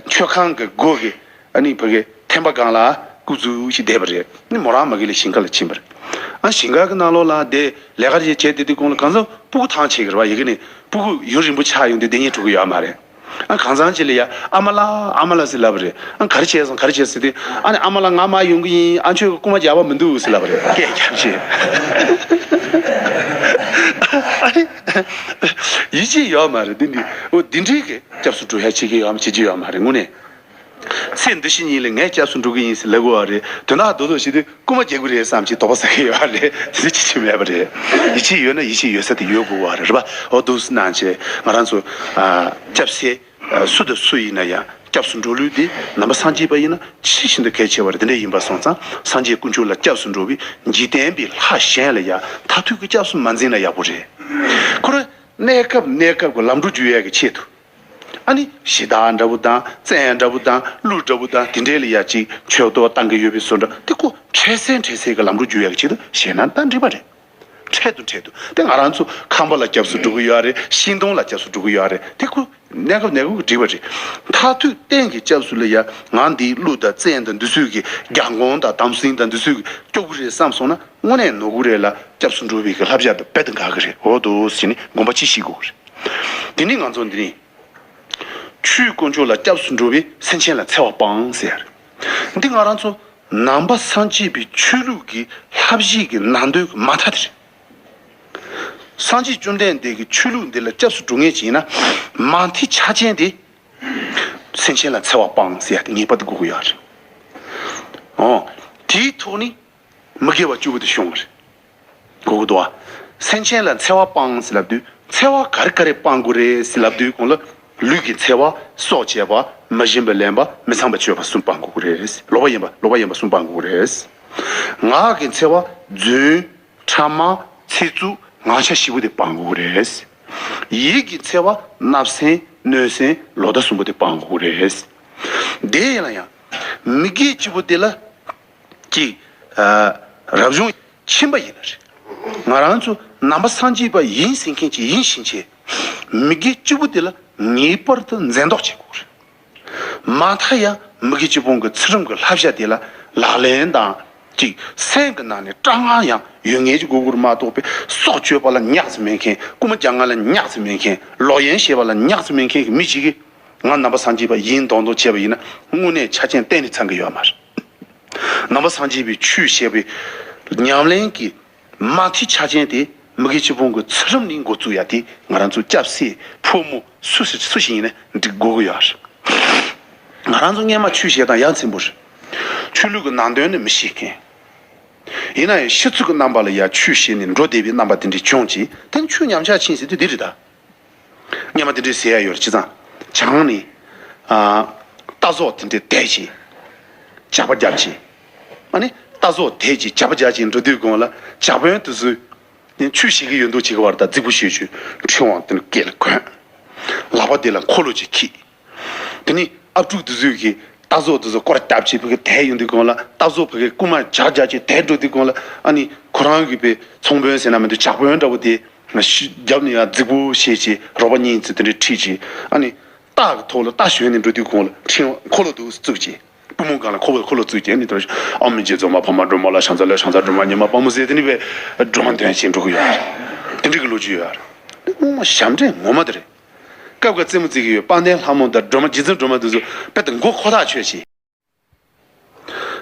མཆོད་ཁང་གི་སྒོ་གི་ཨ་ནི་ཕ་གི་ཐེམ་པ་སྒང་ལ་སྐུ་འཛུགས་ཤིག་བསྡད་པ་རེད། ཨ་ནི་མོ་རང་མ་གི་ལ་ཞིང་ཁ་ལ་ཕྱིན་པ་རེད། ཨ་ཞིང་ཁ་གི་ནང་ལོགས་ལ་དེ་ལས་ཀ་བྱེད་བྱེད་དེ་དུས་གོང་ལ་གང་ཟག་སྤུ་གུ་ཐང་ཆད་གི་རེད་བ། ཡ་གི་ནི་སྤུ་གུ་ཡུན་རིང་པོ་ཆགས་ཡོང་དུས་བསྡད་སྙིང་བྲོ་གི་ཡོད་མ་རེད། ཨ་གང་ཚང་ཅིག་ལ་ཡ་ཨ་མ་ལགས་ཨ་མ་ལགས་ཟེར་ལབ་པ་རེད། ཨ་ག་རེ་བྱས་སོང་ག་རེ་བྱས་ཟེར་དུས། ཨ་ནི་ཨ་མ་ལགས་ང་མར་ཡོང་གི་ཡིན། ཨ་མཆོད་ཀྱིས་རྐུ་མ་རྒྱག་པ་མི་འདུག་ཟེར་ལབ་པ་རེད། སྐད་རྒྱབ་བྱས། ཨ་ནི་ཡིད་ཆེས་ཡོད་མ་རེད། འདི་འདི་འོ་འདི་འདྲའི་གི་སྐྱབས་སུ་འགྲོ་ཡ་བྱེད་ཀྱི་ཡོད་མ་བྱེད་ཀྱི་ཡོད་མ་རེད་དངོས་གནས། ཚེ་འདི་ཕྱི་གཉིས་ལ་ངས་སྐྱབས་སུ་འགྲོ་གི་ཡིན་ཟེར་ལབ་དགོས་པ་རེད། དོན་དག་རྡོག་རྡོག་བྱེད་དུས་རྐུ་མ་རྒྱག་གི་རེད་བསམ་གྱི་དོགས་པ་ཟ་གི་ཡོད་རེད། དེ་ཅི་ཅི་མེད་པ་རེད། ཡིད་ཆེས་ཡོད་ན་ཡིད་ཆེས་ཡོད་ས་དེ་ཡོད་དགོས་པ་རེད་པ། འོ་འདུག་སེ་གནང་བྱས་ང་རང་ཚོ་ཨ་སྐྱབས་སེ་ཨ་སུ་དང་སུ་ཡིན་ན་ཡང་སྐྱབས་སུ་འགྲོ་ལུགས་དེ་ནང་པ་སངས་རྒྱས་པ་ཡིན་ན་ཆེས་ཤིན་ཏུ་གལ་ཆེ་བ་རེད། དེ་འདྲ་ཡིན་པ་སོང་ཙང་སངས་རྒྱས་དཀོན་མཆོག་ལ་སྐྱབས་སུ་འགྲོ་བའི་འཇིག་རྟེན་པའི་ལྷ་གཞན་ལ་ཡང་མཐར་ཐུག་གི་སྐྱབས་སུ་མ་འཛིན་ན་ཡག་པོ་རེད། ཁོ་རང་གནས་སྐབས་གནས་སྐབས་ཀྱི་ལམ་འགྲོ་བརྒྱུད་ཡས་ཀྱི་ཆེད་དུ། ཨ་ནི་གཞི་བདག་འདྲ་པོ་དང་བཙན་འདྲ་པོ་དང་ཀླུ་འདྲ་པོ་དང་དེ་འདྲས་ལ་ཡ་གཅིག་མཆོད་གཏོར་བཏང་གི་ཡོད་པའི་བཟོ་འདྲ་དེ་ཁོ་འཕྲལ་སེལ་འཕྲལ་སེལ་གྱི་ལམ་འགྲོ་བརྒྱུད་ཡག་གི་ཆེད་དུ་བྱས་ན་ད་འགྲིག་པ་རེད། འཕྲལ་དུ་འཕྲལ་དུ་དེ་ང་རང་ཚོ་ཁམས་པ་ལ་སྐྱབས་སུ་འགྲོ་གི་ཡོད་རེད། ཤིང་སྡོང་ལ་སྐྱབས་སུ་འགྲོ་གི་ཡོད་རེད། དེ་ཁོ་གནས་སྐབས་གནས་སྐབས་ཀྱི་འགྲིག་པ་རེད། མཐར་ཐུག་གཏན་གྱི་སྐྱབས་སུ་ལ་ཡ་ང་འདིའི་ཀླུ་དང་བཙན་དང་འདི་ཚོས་ཀྱི་རྒྱལ་འགོང་དང་དམ་སྲིང་དང་འདི་ཚོས་ཀྱི་སྐྱོབ་གི་རེད་བསམ་སོང་ན་དངོས་གནས་ནོར་གི་རེད་ལ་སྐྱབས་སུ་འགྲོ་བའི་གི་བསླབ་བྱ་དང་རྦད་དེ་འགལ་གི་རེད། འོ་འདུག་ཟེར་ནས་དགོངས་པ་ཅིག་བཞེས་དགོས་གི་རེད། དེ་ནི་ང་ཚོ་འདི་ནི། ཆོས་དཀོན་མཆོག་ལ་སྐྱབས་སུ་འགྲོ་བས་སེམས་ཅན་ལ་འཚེ་བ་སྤང་ཟེར། འདི་ང་རང་ཚོ་ནང་པ་སངས་རྒྱས་པའི་ཆོས་ལུགས་ཀྱི་བསླབ་གཞི་གི་ནང་དོན་གྱི་མ་མཐའ་དེ་རེད། སངས་རྒྱས་བཅོམ་ལྡན་འདས་ཀྱི་ཆོས་ལུགས་འདི་ལ་སྐྱབས་སུ་འགྲོ་མཁན་ཅིག་ཡིན་ན་མ་མཐའི་ཆ་རྐྱེན་དེ་སེམས་ཅན་ལ་འཚེ་བ་སྤང་ཟེར་ཡ་དེ་ངེས་པར་དུ་དགོས་ཀྱི་ཡོད་རེད། འོ། དེའི་ཐོག་ནས། མི་དགེ་བ་བཅུ་པོ་དེ་བྱུང་བ་རེད། གོ་གི་འདུག་བ། སེམས་ཅན་ལ་འཚེ་བ་སྤང་ཟེར་ལབ་དུས་འཚེ་བ་ག་རེ་ག་རེ་སྤང་དགོས་རེད་ཟེར་ལབ་དུས་གོང་ལ་ལུས་ཀྱི་འཚེ་བ། སྲོག་བཅད་པ། མ་བྱིན་པ་ལེན་པ། མི་ཚངས་པ་སྤྱོད་པ་གསུམ་སྤང་དགོས་ཀྱི་རེད། ལོག་པ་ཡིན་པ་ལོག་པ་ཡིན་པ་གསུམ་སྤང་དགོས་ཀྱི་རེད། ངག་གི་འཚེ་བ། རྫུན། ཕྲ་མ། ཚིག་རྩུབ། ངག་འཁྱལ་བཞི་པོ་དེ་སྤང་དགོས་ཀྱི་རེད། ཡིད་ཀྱི་འཚེ་བ། བརྣབ་སེམས། གནོད་སེམས། ལོག་ལྟ་གསུམ་པོ་དེ་སྤང་དགོས་ཀྱི་རེད། དེ་ཡིན་ན་ཡང་མི་དགེ་བཅུ་པོ་དེ་ལ། གཅིག་ཨ། རབ་བྱུང་ཕྱིན་པ་ཡིན་ན་རེད། ང་རང་ཚོ་ནང་པ་སངས་རྒྱས་པ་ཡིན་ཟེར་མཁན་ཅིག་ཡིན་ཕྱིན་ཆད། མི་དགེ་བཅུ་པོ་དེ་ལ་ངེས་པར་དུ་འཛེམ་དོགས་བྱེད་དགོས་རེད། མ་མཐའ་ཡང་མི་དགེ་བཅུ་སྤོང་གི་ཚུལ་ཁྲིམས་ཀྱི་བསླབ་བྱ་དེ་ལ་ལག་ལེན་དང་། གཅིག་སེམས་ཀྱི་ནང་ནས་དཀྲག་ངར་ཡང་ཡོད་ངེས་ཀྱི་དགོས་ཀྱི་རེད་མ་གཏོགས་པའི་སྲོག་གཅོད་པ་ལ་ཉག་ཙམ་མེད་མཁན། རྐུན་མ་རྒྱག་ང་ལ་ཉག་ཙམ་མེད་མཁན། ལོག་གཡེམ་བྱེད་པ་ལ་ཉག་ཙམ་མེད་མཁན་གྱི་མི་ཞིག་གིས། ང་ནང་པ་སངས་རྒྱས་པ་ཡིན་མདོག་མདོག་བྱས་པ་ཡིན་ན་དངོས་གནས་ཆ་རྐྱེན་གཏན་ནས་ཚང་གི་ཡོད་མ་རེད། ནང་པ་སངས་རྒྱས་པའི་ཆོས་བཤད་པའི་ཉམས་ལེན་གྱི་མ་མཐའི་ཆ་རྐྱེན་དེ་མི་དགེ་བཅུ་སྤོང་གི་ཚུལ་ཁྲིམས་ནི་འགོ་བཙུགས་ཡ་དེ་ང་རང་ཚོ་སྐྱབས་སེ་ཕོ་མོ་སུ་ཞིག་སུ་ཞིག་ཡིན་ན་འགྲིག་དགོས་ཀྱི་ཡོད་རེད། ང་རང་ཚོ་སྔན་མ་ཆོས་བཤད་སྟངས་ཡ་མཚན་པོ་རེད། ཆོས་ལུགས་ཀྱི་ནང་དོན་ནི་མི་ཤེས་མཁན། ཡིན་ན་ཡང་ཤི་ཚུལ་གྱི་རྣམ་པ་ལ་ཡ་ཆོས་བཤད་ནས་འགྲོ་བསྡད་པའི་རྣམ་པ་དེ་འདྲ་བྱུང་ཅིག་དེ་ནི་ཆོས་ཉམས་ཆག་ཕྱིན་ཟེར་དུས་འདི་རེད་ད། སྔན་མ་དེ་འདྲའི་ཟེར་ཡ་ཡོད་རེད། བྱས་ཙང་བྱང་ནས་ཨ། རྟ་ཟོག་དེ་འདྲའི་དེད་ཅིག་ཇག་པ་རྒྱབ་ཅིག་ཨ་ནི་རྟ་ཟོག་དེད་ཅིག་ཇག་པ་རྒྱབ་ཅིག་འགྲོ་དུས་གོང་ལ་ཇག་དཔོན་དེ་ཚོས་ནི་ཆོས་བཤད་ཀྱི་ཡོད་འདུག་བྱེད་ཀྱི་བར་དུ་རྫིག་པོ་བྱེད་ཆོག་ཕྲེང་བ་དེ་ནི་སྐེ་ལ་གོན། ལག་པ་དེ་ལ་འཁོར་ལོ་ཅིག་འཁྱེར། དེ་ནི་ཨབ་ཕྲུག་དེ་ཚོས་ཀྱིས་རྟ་ཟོག་དེ་ཚོ་སྐོར་རྒྱབ་ཅིག་ཕ་གི་དེད་ཡོང་དུས་གོང་ལ་རྟ་ཟོག་ཕ་གི་རྐུན་མ་ཇག་རྒྱབ་ཅིག་དེད་འགྲོ་དུས་གོང་ལ་ཨ་ནི་ཁོ་རང་གི་པའི་ཚོང་དཔོན་ཟེར་ན་མི་འདུག་ཇག་དཔོན་འདྲ་བོ་དེ། ཤུ་རྒྱབ་ནས་ཡང་རྫིག་པོ་བྱས་ཅིག་རོགས་པ་གཉིས་ཚོས་དེ་འདྲའི་ཁྲིད་ཅིག་ཨ་ནི་སྟག་གི་ཐོག་ལ་རྟ་ཞོན་ནས་འགྲོ་དུས་གོང་ལ་ཕྲེང་འཁོར་ལོ་འདུག་བཙུགས་ཅིག་པུས་མོ་སྒང་ལ་འཁོར་ལོ་འཁོར་ལོ་བཙུགས་ཅིག་ཨ་ནི་དེ་ཨ་མི་རྗེ་རྫོང་མ་ཕ་མ་སྒྲོལ་མ་ལ་ཤང་ཚ་ལ་ཤང་ཚ་སྒྲོལ་མ་ཉི་མ་དཔའ་མོ་ཟེར་དེ་ནི་བས་སྒྲོལ་མ་འདོན་ཅིག་འགྲོ་གི་ཡོད་རེད། དེ་འདྲའི་གི་ལོ་རྒྱུས་ཡོད་རེད། དངོས་མ་ཞབས་འདྲེན་ངོ་མ་དེ་རེད། སྐབས་འགའ་རྩེད་མོ་རྩེ་གི་ཡོད་དཔལ་ལྡན་ལྷ་མོ་དང་སྒྲོལ་མ་རྗེ་བཙུན་སྒྲོལ་མ་དེ་ཚོ་དཔེ་དང་མགོ་འཁོར་ཐག་ཆོད་ཅིག་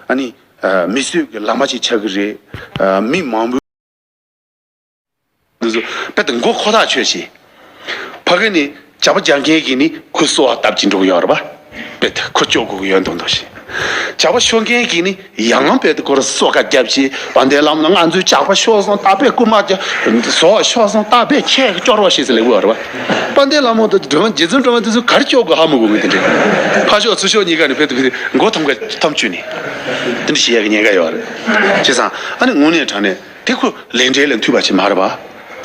ཨ་ནི། མི་གསོད་ཀྱི་ལག་མ་ཅིག་ཆགས་ཀྱི་རེད། མི་མང་པོ། འདི་ཚོ་དཔེ་དང་མགོ་འཁོར་ཐག་ཆོད་ཅིག་ཕ་གི་ནི་ཇག་པ་རྒྱག་མཁན་གྱིས་ནི་ཁོའི་སོ་བ་བཏབ་ཅིག་འགྲོ་གི་ཡོད་རེད་པ། དཔེ་དེ་ཁོ་སྐྱོ་དགོས་ཀྱི་ཡོད་མདོག་མདོག་བྱས། ཇག་པ་ཤོར་མཁན་གྱིས་ནི་ཡང་དཔེ་དེ་ཁོ་ར་སོ་ཁ་བརྒྱབ་བྱས། དཔལ་ལྡན་བླ་མ་ལ་ང་ཚོའི་ཇག་པ་ཤོར་སོང་། ད་དཔེ་རྐུན་མ་ཇག་ཟོག་ཤོར་སོང་། ད་དཔེ་ཁྱེད་སྐྱོར་བ་ཞེས་ཟེར་ལེགས་པོ་རེད་བ། དཔལ་ལྡན་བླ་མ་དང་སྒྲོལ་མ་རྗེ་བཙུན་སྒྲོལ་མ་དེ་ཚོ་ག་རེ་སྐྱོ་དགོས་ཧ་མི་གོ་གི། དེ་འདྲའི་ཕར་ཕྱོགས་ཚུར་ཕྱོགས་གཉིས་ཀ་ནས་དཔེ་དེ་དཔེ་དེ་མགོ་ཐམ་ཀ་ཐམ་ཆུ་ནས་དེ་འདྲ་བྱེད་ཡག་གི་ཉེན་ཁ་ཡོད་རེད། བྱས་ཙང་ཨ་ནི་དངོས་གནས་དྲང་གནས་དེ་ཁོ་ལས་འབྲས་ལ་མཐུན་པ་ཅིག་མ་རེད་བ།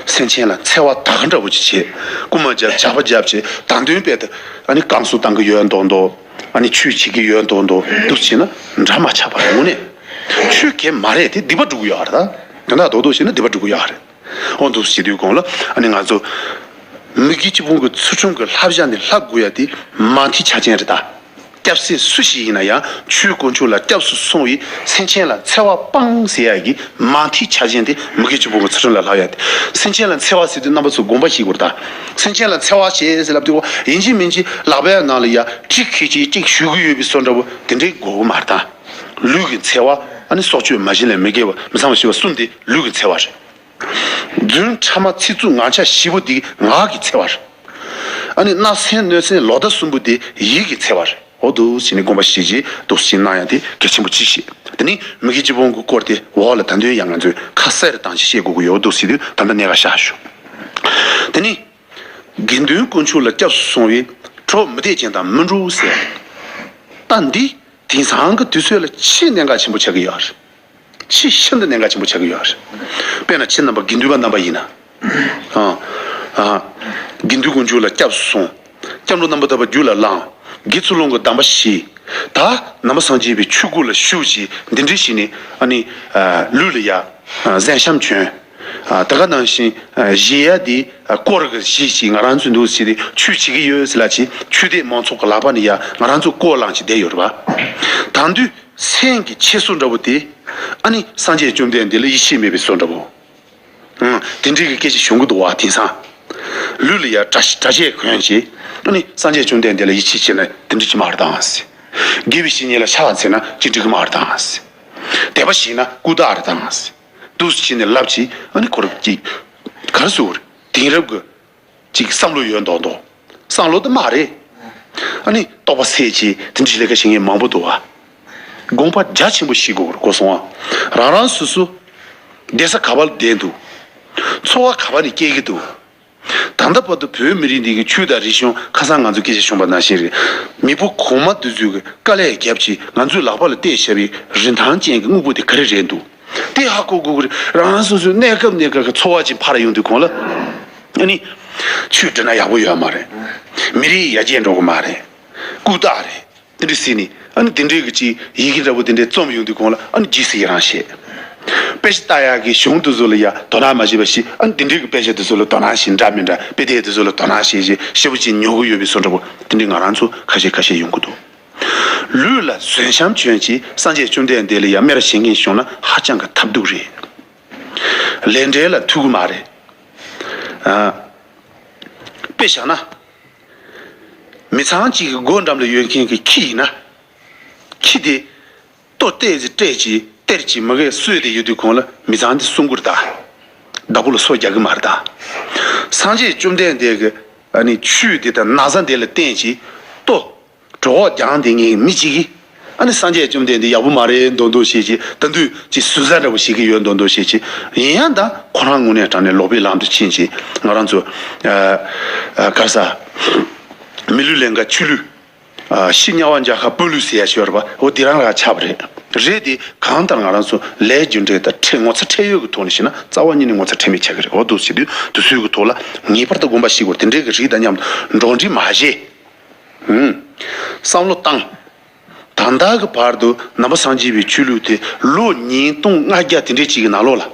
སེམས་ཅན་ལ་འཚེ་བ་དག་འདྲ་བོ་ཅིག་བྱེད། རྐུན་མ་བརྒྱབ། ཇག་པ་བརྒྱབ་བྱས། དང་དོན་དཔེ་དེ་ཨ་ནི་བཀང་གསོ་བཏང་གི་ཡོད་མདོག་མདོག་ཨ་ནི་ཆོས་བྱེད་ཀྱི་ཡོད་མདོག་མདོག་འདུག་བྱས་ན་འདྲ་མ་ཆགས་པ་རེད། དངོས་གནས་ཆོས་གལ་མ་རེད། དེ་སྡིག་པ་སྒྲུབ་ཀྱི་ཡོད་རེད། ད་དོན་དག་རྡོག་རྡོག་བྱས་ན་སྡིག་པ་སྒྲུབ་ཀྱི་ཡོད་རེད། འོ་འདུག་བྱེད་དུས་གོང་ལ་ཨ་ནི་ང་ཚོ་མི་དགེ་བཅུ་སྤོང་གི་ཚུལ་ཁྲིམས་ཀྱི་བསླབ་བྱ་ནི་བསླབ་དགོས་ཡ་དེ་མ་མཐའི་ཆ་རྐྱེན་རེད་ད། སྐྱབས་སེམས་སུ་ཞིག་ཡིན་ན་ཡང་ཆོས་དཀོན་མཆོག་ལ་སྐྱབས་སུ་སོང་བའི་སེམས་ཅན་ལ་འཚེ་བ་སྤང་ཟེར་ཡ་གི་མ་མཐའི་ཆ་རྐྱེན་དེ་མི་དགེ་བཅུ་སྤོང་གི་ཚུལ་ཁྲིམས་ལ་བསླབ་ཡ་དེ། སེམས་ཅན་ལ་འཚེ་བ་ཟེར་དུས་རྣམ་པ་ཚོ་དགོངས་པ་བཞེས་དགོས་རེད་ད། སེམས་ཅན་ལ་འཚེ་བ་བྱེད་ཟེར་ལབ་དུས་ཡིན་གཅིག་མིན་གཅིག་ལག་པའི་ནང་ལ་ཡ་གྲི་འཁྱེར་བྱས་གཅིག་གཞུ་གི་ཡོད་པའི་བཟོ་འདྲ་བོ་དེ་འདྲའི་དགོས་ཀྱི་མ་རེད་ད། ལུས་ཀྱི་འཚེ་བ། ཨ་ནི་སྲོག་གཅོད། མ་བྱིན་ལེན། མི་དགེ་བ་མི་ཚངས་པ་བྱེད་པ་གསུམ་དེ་ལུས་ཀྱི་འཚེ་བ་རེད། རྫུན་ཕྲ་མ་ཚིག་རྩུབ་ངག་འཁྱལ་བཞི་པོ་དེ་ངག་གི་འཚེ་བ་རེད། ཨ་ནི་བརྣབ་སེམས་གནོད་སེམས་ལོག་ལྟ་གསུམ་པོ་དེ་ཡིད་ཀྱི་འཚེ་བ་རེད། འོ་འདུག་བྱས་ནས་དགོངས་པ་བཞེས་རྗེས་འདུག་སེ་གནང་ཡ་དེ་གལ་ཆེན་པོ་གཅིག་བྱས། དེ་ནས་མི་དགེ་བཅུ་སྤོང་གི་སྐོར་དེ་འོག་ལ་ད་དུང་ཡང་ང་ཚོས་ཁ་གསལ་རུ་བཏང་ཞིག་བཤད་དགོས་ཀྱི་ཡོད་འདུག་ཟེར་དུས་ད་ལྟ་གནད་འགག་ཤར་ཞུ། དེ་ནས་དགེ་འདུན་དཀོན་མཆོག་ལ་སྐྱབས་སུ་སོང་བའི་གྲོགས་མི་དད་ཅན་དང་མི་འགྲོགས་ཟེར། ད་འདི་དེང་སང་གི་དུས་ཚོད་ལ་ཆེས་གནད་འགག་ཆེན་པོ་ཆགས་ཀྱི་ཡོད་རེད། ཆེས་ཤིན་ཏུ་གནད་འགག་ཆེན་པོ་ཆགས་ཀྱི་ཡོད་རེད། དཔེར་ན་ཁྱེད་རྣམ་པ་དགེ་འདུན་པ་རྣམ་པ་ཡིན་ན། ཨ། ཨ། དགེ་འདུན་དཀོན་མཆོག་ལ་སྐྱབས་སུ་སོང་། སྐྱབས་འགྲོ་རྣམ་པར་ཐར་པ་རྒྱུད་ལ་བླངས། དགེ་ཚུལ་སློང་གི་གདམས་པ་བཞེས། ད་ནང་པ་སངས་རྒྱས་པའི་ཆོས་སྒོ་ལ་ཞུགས་ཀྱིས་འདི་འདྲའི་ཞིག་ནས་ཨ་ནི། ཨ། ལུས་ལ་ཡ། ཨ། གཟན་ཤམ་གྱོན། ཨ། ད་ག་ནང་བཞིན། ཨ། བཞེས་ཡ་དེ། ཨ། དཀོར་གྱི་བཞེས་ཤིག་ང་རང་ཚོས་འདུག་ཟེར་ཏེ་ཆོས་བྱེད་ཀྱི་ཡོད་ཟེར་ལབ་ཅིག་ཆོས་དད་མང་ཚོགས་ཀྱི་ལག་པ་ནས་ཡ་ང་རང་ཚོ་དཀོར་བླངས་ཅིག་བསྡད་ཡོད་རེད་པ། དེང་དུས། སེམས་ཀྱི་འཆི་སོ་འདྲ་བོ་དེ། ཨ་ནི་སངས་རྒྱས་བཅོམ་ལྡན་འདས་ལ་ཡིད་ཆེས་མེད་པའི་བཟོ་འདྲ་བོ། ཨང་། དེ་འདྲའི་གི་སྐད་ཆ་བྱུང་གི་འདུག་བ་དེང་སང་། ལུས་ལ་ཡ་གྲྭ་གྲྭ་ཆས་གོན་བྱས། ཨ་ནི་སངས་རྒྱས་བཅོམ་ལྡན་འདས་ལ་ཡིད་ཆེས་བྱས་ན་དེ་འདྲ་ཅིག་མ་རེད་དང་ཟེར། དགེ་བའི་བཤེས་གཉེན་ལ་ཕྱག་འཚལ་ན་ཅི་འགྲིག་གི་མ་རེད་དང་ཟེར། དད་པ་བྱས་ན་སྐུ་དག་རེད་དང་ཟེར། འདུག་སེ་བྱས་ནས་ལབ་ཅིག་ཨ་ནི་ཁོ་རང་གིས་ག་རེ་ཟེར་དེང་རབས་ཀྱི། ཅིག་བསམ་བློ་ཡོད་མདོག་མདོག་བསམ་བློ་དེ་མ་རེད། ཨ་ནི་རྟོག་པ་སད་ཅིག་དེ་འདྲའི་ལས་ཀ་བྱེད་མཁན་མང་པོ་འདུག་བ། དགོངས་པ་རྒྱ་ཆེན་པོ་བཞེས་དགོས་པར་གོ་སོང་བ། རང་རང་སོ་སོ། བསྡད་ས་ག་པར་བསྡད་འདུག་འཚོ་བ་ག་པར་ནས་སྐྱེལ་གྱི་འདུག་ད་ལྟ་བར་དུ་བོད་མི་རིགས་འདི་གི་ཆོས་དང་རིག་གཞུང་ཁ་སང་ང་ཚོ་སྐད་ཆ་བྱུང་བ་ནང་བཞིན་རེད། མེས་པོ་གོང་མ་འདི་ཚོས་ཀྱི་དཀའ་ལས་བརྒྱབ་ཅིག་ང་ཚོའི་ལག་པ་ལ་གཏད་བཞག་པའི་རིན་ཐང་ཅན་གྱི་དངོས་པོ་དེ་ག་རེ་རེད་འདུག་དེ་ཧ་གོ་དགོས་ཀྱི་རེད། རང་རང་སོ་སོའི་གནས་སྐབས་གནས་སྐབས་ཀྱི་འཚོ་བ་ཅིག་ཕར་ཡོང་དུས་གོང་ལ། ཨ་ནི། ཆོས་འབྲི་ན་ཡག་པོ་ཡོད་མ་རེད། མི་རིགས་ཡར་རྒྱས་འགྲོ་གི་མ་རེད། ལྐུགས་རྟགས་རེད། དེ་འདྲ་ཟེར་ནས་ཨ་ནི་དེ་འདྲའི་གི་ཅིག་ཡི་གེ་འདྲ་པོ་དེ་འདྲའི་རྩོམ་ཡོང་དུས་གོང་ལ་ཨ་ནི་རྗེས་སུ་ཡི་རང་བྱེད། དཔེ་ཆ་ལྟ་ཡག་གི་གཞུང་དེ་ཚོ་ལ་ཡ་དོ་སྣང་མ་བྱེད་པ་ཞིག་ཨ་ནི་དེ་འདྲའི་གི་དཔེ་ཆ་དེ་ཚོ་ལ་དོ་སྣང་བྱེད། འདྲ་མི་འདྲ་དཔེ་དེབ་དེ་ཚོ་ལ་དོ་སྣང་བྱེད་བྱེད་ཞེ་པོ་ཅིག་ཉོ་གི་ཡོད་པའི་བཟོ་འདྲ་པོ་དེ་འདྲའི་ང་རང་ཚོ་ཁ་ཤས་ཁ་ཤས་ཡོང་གི་འདུག་ལུས་ལ་གཟན་ཤམ་གྱོན་ཅིག་སངས་རྒྱས་བཅོམ་ལྡན་འདས་ལ་ཡང་སྨད་ར་བྱེད་མཁན་བྱུང་ན་ཧ་ཅང་གི་ཐབས་སྡུག་རེད། ལས་འབྲས་ལ་ཐུག་གི་མ་རེད། ཨ། དཔེ་བཞག་ན། མི་ཚང་གཅིག་གི་སྒོ་འགྲམ་ལ་ཡོད་མཁན་གྱི་ཁྱི་ཡིན་ན། ཁྱི་དེ། ལྟོ་ཏོག་ཙམ་སྤྲད་ཅིག་སྟེར་ཅིག་མ་གིར་གསོས་ཏེ་ཡོད་དུས་གོང་ལ་མི་ཚང་དེ་སྲུང་གི་རེད་ད། བདག་པོ་ལ་སོ་རྒྱག་གི་མ་རེད་ད། སངས་རྒྱས་བཅོམ་ལྡན་འདས་ཀྱི་ཨ་ནི་ཆོས་དེ་དང་ན་བཟའ་དེ་ལ་བརྟེན་ཅིག་ལྟོ། གྲོད་ཁོག་རྒྱངས་དེ་ངའི་མི་གཅིག་གིས། ཨ་ནི་སངས་རྒྱས་བཅོམ་ལྡན་འདས་ཡག་པོ་མ་རེད་མདོག་མདོག་བྱེད་ཅིག་ད་དུས་ཅིག་ཟུར་ཟ་འདྲ་པོ་བྱེད་ཀྱི་ཡོད་མདོག་མདོག་བྱེད་ཅིག་ཡིན་ཡང་ད་ཁོ་རང་དངོས་གནས་དྲང་གནས་ལོག་པའི་ལམ་དུ་ཕྱིན་ཅིག་ང་རང་ཚོ། ཨ། ཨ། ག་རེ་ཟ། མི་ལུས་ལེན་མཁན་ཆོས་ལུས། ཨ། ཤི་དམྱལ་བ་འཇའ་ཁ་སྤོ་ལུས་ཟེར་ཡ་ཞིག་ཡོད་རེད་པ། འོ་དེ་རང་རང་ཆགས་པ་རེད། རེད་དེ་གང་ལྟར་ང་རང་ཚོ་ལས་རྒྱུ་འབྲས་དང་ཕྲད་ངོ་ཚ་ཁྲེལ་ཡོད་ཀྱི་ཐོག་ནས་བཤད་ན་རྩ་བ་ཉིད་ནས་ངོ་ཚ་ཁྲེལ་མེད་ཆགས་ཀྱི་རེད། འོ་འདུག་ཟེར་དུས་དུས་ཚོད་ཀྱི་ཐོག་ལ་ངེས་པར་དུ་དགོངས་པ་བཞེས་དགོས། དེ་འདྲའི་གི་རིགས་དང་མཉམ་དུ་འགྲོགས་འདྲིས་མ་བྱེད། ཧུམ། བསམ་བློ་བཏང་། ད་ལྟ་གི་བར་དུ་ནང་པ་སངས་རྒྱས་པའི་ཆོས་ལུགས་དེ་ལོ་ཉིས་སྟོང་ལྔ་བརྒྱ་དེ་འདྲའི་ཅིག་གི་ནང་ལོགས་ལ།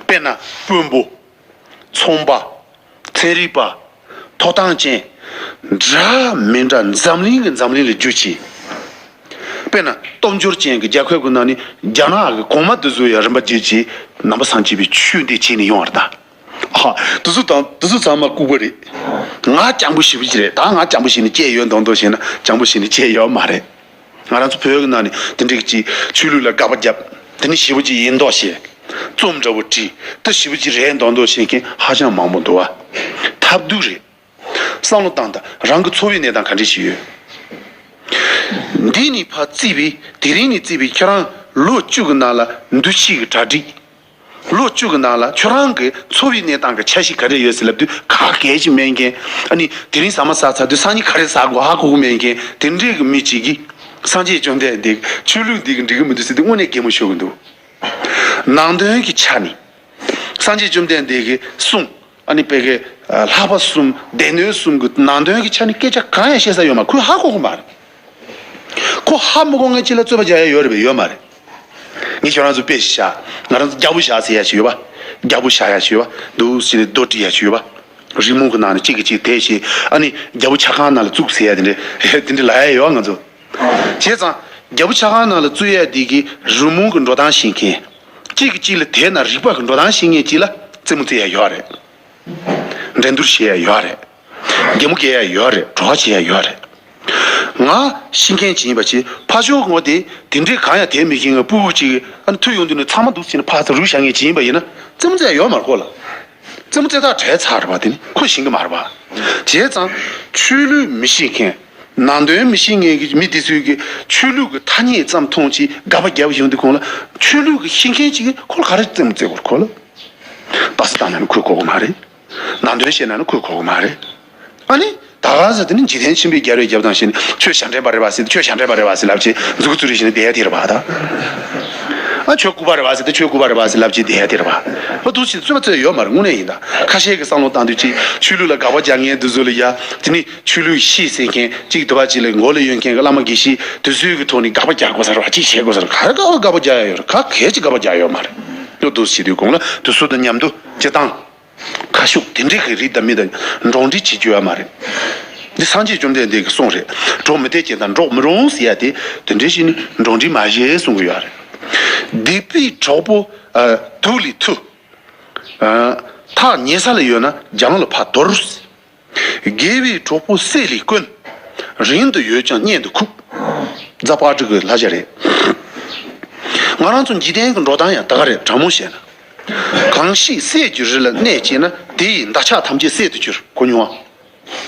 དཔེར་ན་དཔོན་པོ། ཚོང་པ། ཚན་རིག་པ། ཐོབ་ཐང་ཅན། འདྲ་མི་འདྲ་འཛམ་གླིང་གི་འཛམ་གླིང་ལ་བསྒྱུར་ཅིག་དཔེར་ན་སྟོབས་འབྱོར་ཅན་གྱི་རྒྱལ་ཁབ་ཀྱི་ནང་ནས་རྒྱ་ནག་གི་གོང་མ་དེ་ཚོ་ཡང་རིམ་པ་བརྒྱུད་ཅིག་ནང་པ་སངས་རྒྱས་པའི་ཆོས་འདི་བྱས་ནས་ཡོང་བ་རེད་ད། ཨ། དེ་ཚོ་དང་དེ་ཚོ་ཚང་མ་ལྐུགས་པ་རེད། ང་སྤྱང་པོ་ཞེ་པོ་ཅིག་རེད། ད་ང་སྤྱང་པོ་ཞིག་ནས་སྐྱེས་ཡོད་མདོག་མདོག་བྱས་ན་སྤྱང་པོ་ཞིག་ནས་སྐྱེས་ཡོད་མ་རེད། ང་རང་ཚོ་བོད་ཀྱི་ནང་ནས་དེ་འདྲའི་ཅིག་ཆོས་ལུགས་ལ་དགག་པ་བརྒྱབ། དེ་ནི་ཞེ་པོ་ཅིག་ཡིན་མདོག་བྱས། རྩོམ་འདྲ་བོ་བྲིས། དེ་ཞེ་པོ་ཅིག་རེད་མདོག་མདོག་བྱེད་མཁན་ཧ་ཅང་མང་པོ་འདུག་བ། ཐབས་སྡུག་རེད། བསམ་བློ་བཏང་དང་། རང་གི་འཚོ་བའི་གནས་སྟངས་ག་འདྲ་ཞིག་ཡོད། འདི་ནས་ཕར་བརྩིས་པའི་དེ་རིང་ནས་བརྩིས་པའི་ཁྱོད་རང་ལོ་བཅུ་གི་ནང་ལ་འདུ་ཤེས་ཀྱི་གྲ་སྒྲིག་ལོ་བཅུ་གི་ནང་ལ་ཁྱོད་རང་གི་འཚོ་བའི་གནས་སྟངས་ཀྱི་འཆར་གཞི་ག་རེ་ཡོད་ཟེར་ལབ་དུས་ག་གེ་ཅིག་མེད་མཁན། ཨ་ནི་དེ་རིང་ཟ་མ་ཟ་ཚར་དུས་སང་ཉིན་ག་རེ་ཟ་དགོས་ཧ་གོ་གི་མེད་མཁན་དེ་འདྲའི་གི་མི་གཅིག་གིས་སངས་རྒྱས་བཅོམ་ལྡན་འདས་ཆོས་ལུགས་འདི་གི་འགྲིག་གི་མི་འདུག་ཟེར་དུས་དངོས་གནས་གད་མོ་ཤོར་གི་འདུག་ནང་དོན་གྱི་ཆ་ནས་སངས་རྒྱས་བཅོམ་ལྡན་འདས་ཀྱིས་གསུངས། ཨ་ནི་བོད་ཀྱི་ལྷ་པ་གསུམ་སྡེ་སྣོད་གསུམ་གྱི་ནང་དོན་གྱི་ཆ་ནས་སྐད་ཆ་གང་ཡང་བཤད་ས་ཡོད་མ་རེད། ཁོས་ཧ་གོ་གི་མ་རེད། ཁོ་ཧ་མི་གོ་མཁན་ཅིག་ལ་རྩོད་པ་རྒྱག་ཡ་ཡོད་རེད་པས། ཡོད་མ་རེད། ངས་ཁྱོད་རང་ཚོ་དཔེ་ཞིག་བཞག་ང་རང་ཚོ་རྒྱལ་པོ་ཞྭ་ཟེར་ཡ་ཞིག་ཡོད་པ། རྒྱལ་པོ་ཞྭ་ཡ་ཞིག་ཡོད་པ། འདུག་ཟེར་ནས་རྡོ་བྲིས་ཡ་ཞིག་ཡོད་པ། རི་མོ་གི་ནང་ནས་གཅིག་གིས་གཅིག་དེད་བྱས། ཨ་ནི་རྒྱལ་པོ་ཆབ་ཁང་ནང་ལ་བཙུགས་ཟེར་ཡ་དེ་འདྲ་དེ་འདྲ་ལབ་ཡ་ཡོད་ང་ཚོ། བྱས་ཙང་རྒྱལ་པོ་ཆབ་ཁང་ནང་ལ་བཙུགས་ཡ་དེ་གི་རི་མོ་གི་འགྲོ་སྟངས་ཤེས་མཁན། གཅིག་གིས་གཅིག་ལ་དེད་ན་རིག་པ་གི་འགྲོ་སྟངས་ཤེས་མཁན་གཅིག་ལ་རྩེད་མོ་རྩེ་ཡ་ཡོད་རེད། འགྲན་བསྡུར་བྱེད་ཡ་ཡོད་རེད། གད་མོ་བགད་ཡ་ཡོད་རེད། བྲོ་བ་བྱེད་ཡ་ཡོད་རེད། ང་ཤེས་མཁན་ཅིག་ཡིན་པ་བྱས་ཕར་ཕྱོགས་ངོ་དེ་དེ་འདྲའི་གང་ཡང་དེ་མི་ཤེས་ངའི་སྤུ་གུ་ཅིག་ཨ་ནི་ཐུག་ཡོང་དུས་ནས་ཚང་མ་འདུག་བྱས་ནས་ཕར་ཚུར་རུབ་བཞག་མཁན་ཅིག་ཡིན་པ་ཡིན་ན་རྩེད་མོ་རྩེ་ཐག་བྲལ་ཚར་རེད་པ། དེ་ནི་རྩེད་མོ་རྩེ་ཐག་བྲལ་ཚར་རེད་པ། དེ་ནི་ཁོས་ཤེས་ཀྱི་མ་རེད་པ། བྱས་ཙང་ཆོས་ལུགས་མི་ཤེས་མཁན་ནང་དོན་མི་ཤེས་མཁན་གྱི་མི་དེ་ཚོས་ཀྱི་ཆོས་ལུགས་ཀྱི་ཐ་སྙད་ཙམ་མཐོང་ཅིག་དགག་པ་རྒྱབ་ཡོང་དུས་གོང་ལ་ཆོས་ལུགས་ཀྱི་ཤེས་མཁན་ཅིག་གིས་ཁོ་ལ་ག་རེ་རྩེད་མོ་རྩེ་དགོས་རེད། ཁོ་ལ་ཏག་ཏག་ན་ནི་ཁོས་གོ་གི་མ་རེད། ནང་དོན་བཤད་ན་ནི་ཁོས་གོ་གི་མ་རེད། ཨ་ནི་ད་ག་ཟེ་དེ་ནི་འཇིག་རྟེན་ཆེན་པོའི་རྒྱལ་བའི་རྒྱབ་དང་བཞིན་ཁྱོད་ཞབས་འདྲེན་པ་རེད་པ་ཟེར་ཏེ་ཁྱོད་ཞབས་འདྲེན་པ་རེད་པ་ཟེར་ལབ་ཅིག་མཛུ་གུ་ཚུར་རེ་བཞིན་བསྡད་ཡ་དེ་རེད་པ་ད། ཨ་ཁྱོད་སྐུ་པ་རེད་པ་ཟེར་ཏེ་ཁྱོད་སྐུ་པ་རེད་པ་ཟེར་ལབ་ཅིག་བསྡད་ཡ་དེ་རེད་པ། ཨ་འདུག་ཅིག་རྩོད་པ་རྩོད་ཡོད་མ་རེད། དངོས་གནས་ཡིན་ད་ཁ་ཤས་ཀྱི་བསམ་བློ་བཏང་དུས་ཅིག་ཆོས་ལུགས་ལ་དགག་པ་རྒྱག་མཁན་དེ་ཚོ་ལ་ཡ་དེ་ནི་ཆོས་ལུགས་ཤེས་ཟེར་མཁན་ཅིག་དུ་བ་ཅིག་ལ་མགོ་ལ་ཡོད་མཁན་གྱི་བླ་མ་དགེ་བཤེས་དེ་ཚོའི་གི་ཐོག་ནས་དགག་པ་རྒྱག་དགོས་ས་རེད་པ། ཅིག་བྱེད་དགོས་ས་རེད། ག་རེ་དགག་པ་དགག་པ་རྒྱག་ཡ་ཡོད་རེད། ག་གལ་ཅིག་དགག་པ་རྒྱག་ཡ་ཡོད་མ་རེད། ལོ་འདུག་བྱེད་དུས་གོང་ལ་དེ་ཚོ་དང་མཉམ་དུ་སྤྱི་བཏང་། ཁ་ཤུགས་དེ་འདྲའི་གི་རིགས་དང་མི་དང་འགྲོགས་འདྲིས་བྱེད་རྒྱུ་ཡོད་མ་རེད། འདི་སངས་རྒྱས་བཅོམ་ལྡན་འདས་ཀྱི་གསུང་རེད། གྲོགས་མི་དེ་ཅན་དང་འགྲོགས་མི་རུང་ཟེར་ཡ་དེ་དེ་འདྲའི་ཞིག་ནི་འགྲོགས་འདྲིས་མ་བྱེད་གསུང་གི་ཡོད་རེད། སྡིག་པའི་གྲོགས་པོ་ཨ་དུག་ལས་ཐུ། ཨ་ཐག་ཉེ་ས་ལ་ཡོད་ན་རྒྱང་ལ་ཕར་དོར། དགེ་བའི་གྲོགས་པོ་བསད་ལས་དཀོན། རིང་དུ་ཡོད་ཀྱང་གཉེན་དུ་ཁུག་རྫ་པ་ཀྲི་གི་ལྷ་བྱ་རེད། ང་རང་ཚོ་འཇིག་རྟེན་གྱི་འགྲོ་སྟངས་ཡང་ད་ག་རེད། དྲང་མོ་བཤད་ན། གང་ཞིག་སྲས་ཀྱི་རི་ལ་གནས་བཅས་ན། དེ་ཡི་འདབ་ཆགས་ཐམས་ཅད་བསད་དུ་གྱུར། གོ་མྱོང་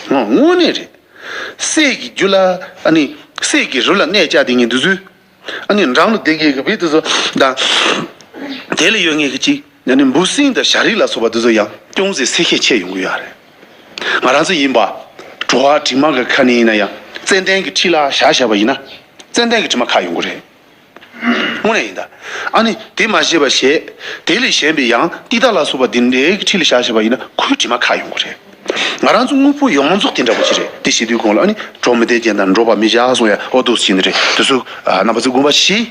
ཨ། ཨང་། དངོས་གནས་རེད། སྲས་ཀྱི་རྒྱུད་ལ་ཨ་ནི་སྲས་ཀྱི་རི་ལ་གནས་བཅས་དེ་ངས་འདི་ཚོའི་ཨ་ནི་འགྲམ་ལ་བསྡད་མཁན་གྱི་བི་དེ་ཚོ་དང་། དེ་ལ་ཡོད་མཁན་གྱི་ཅིག་ཨ་ནི་འབུ་སྲིན་དང་ཞ་རི་ལ་སོགས་པ་དེ་ཚོ་ཡང་ཅུང་ཟད་སེར་ཁས་ཆེ་ཡོང་གི་ཡོད་རེད། ང་རང་ཚོ་ཡིན་པ། བྲོ་བ་དྲི་མ་གི་ཁ་ནས་ཡིན་ན་ཡང་ཙན་དན་གྱི་ཁྲི་ལ་བཞག་བཞག་པ་ཡིན་ན། ཙན་དན་གྱི་དྲི་མ་ཁ་ཡོང་གི་རེད། དངོས་གནས་ཡིན་ད། ཨ་ནི་དེ་མ་ཤེས་པ་བྱས། དེ་ལས་གཞན་པའི་ཡང་ཏི་ཏ་ལ་སོགས་པ་འདི་འདྲའི་གི་ཁྲི་ལ་བཞག་བཞག་པ་ཡིན་ན་ཁོའི་དྲི་མ་ཁ་ཡོང་གི་རེད། ང་རང་ཚོ་དངོས་པོ་ཡོངས་རྫོགས་དེ་འདྲ་པོ་ཞིག་རེད། དེ་བྱེད་དུས་གོང་ལ་ཨ་ནི་གྲོགས་མི་དེ་ཅན་དང་འགྲོགས་པ་མི་བྱ་གསུང་ཡ་ཨོ་དོ་ཟེར་ནི་རེད། དེ་ཚོ་ཨ་རྣམ་པ་ཚོ་དགོངས་པ་ཞི།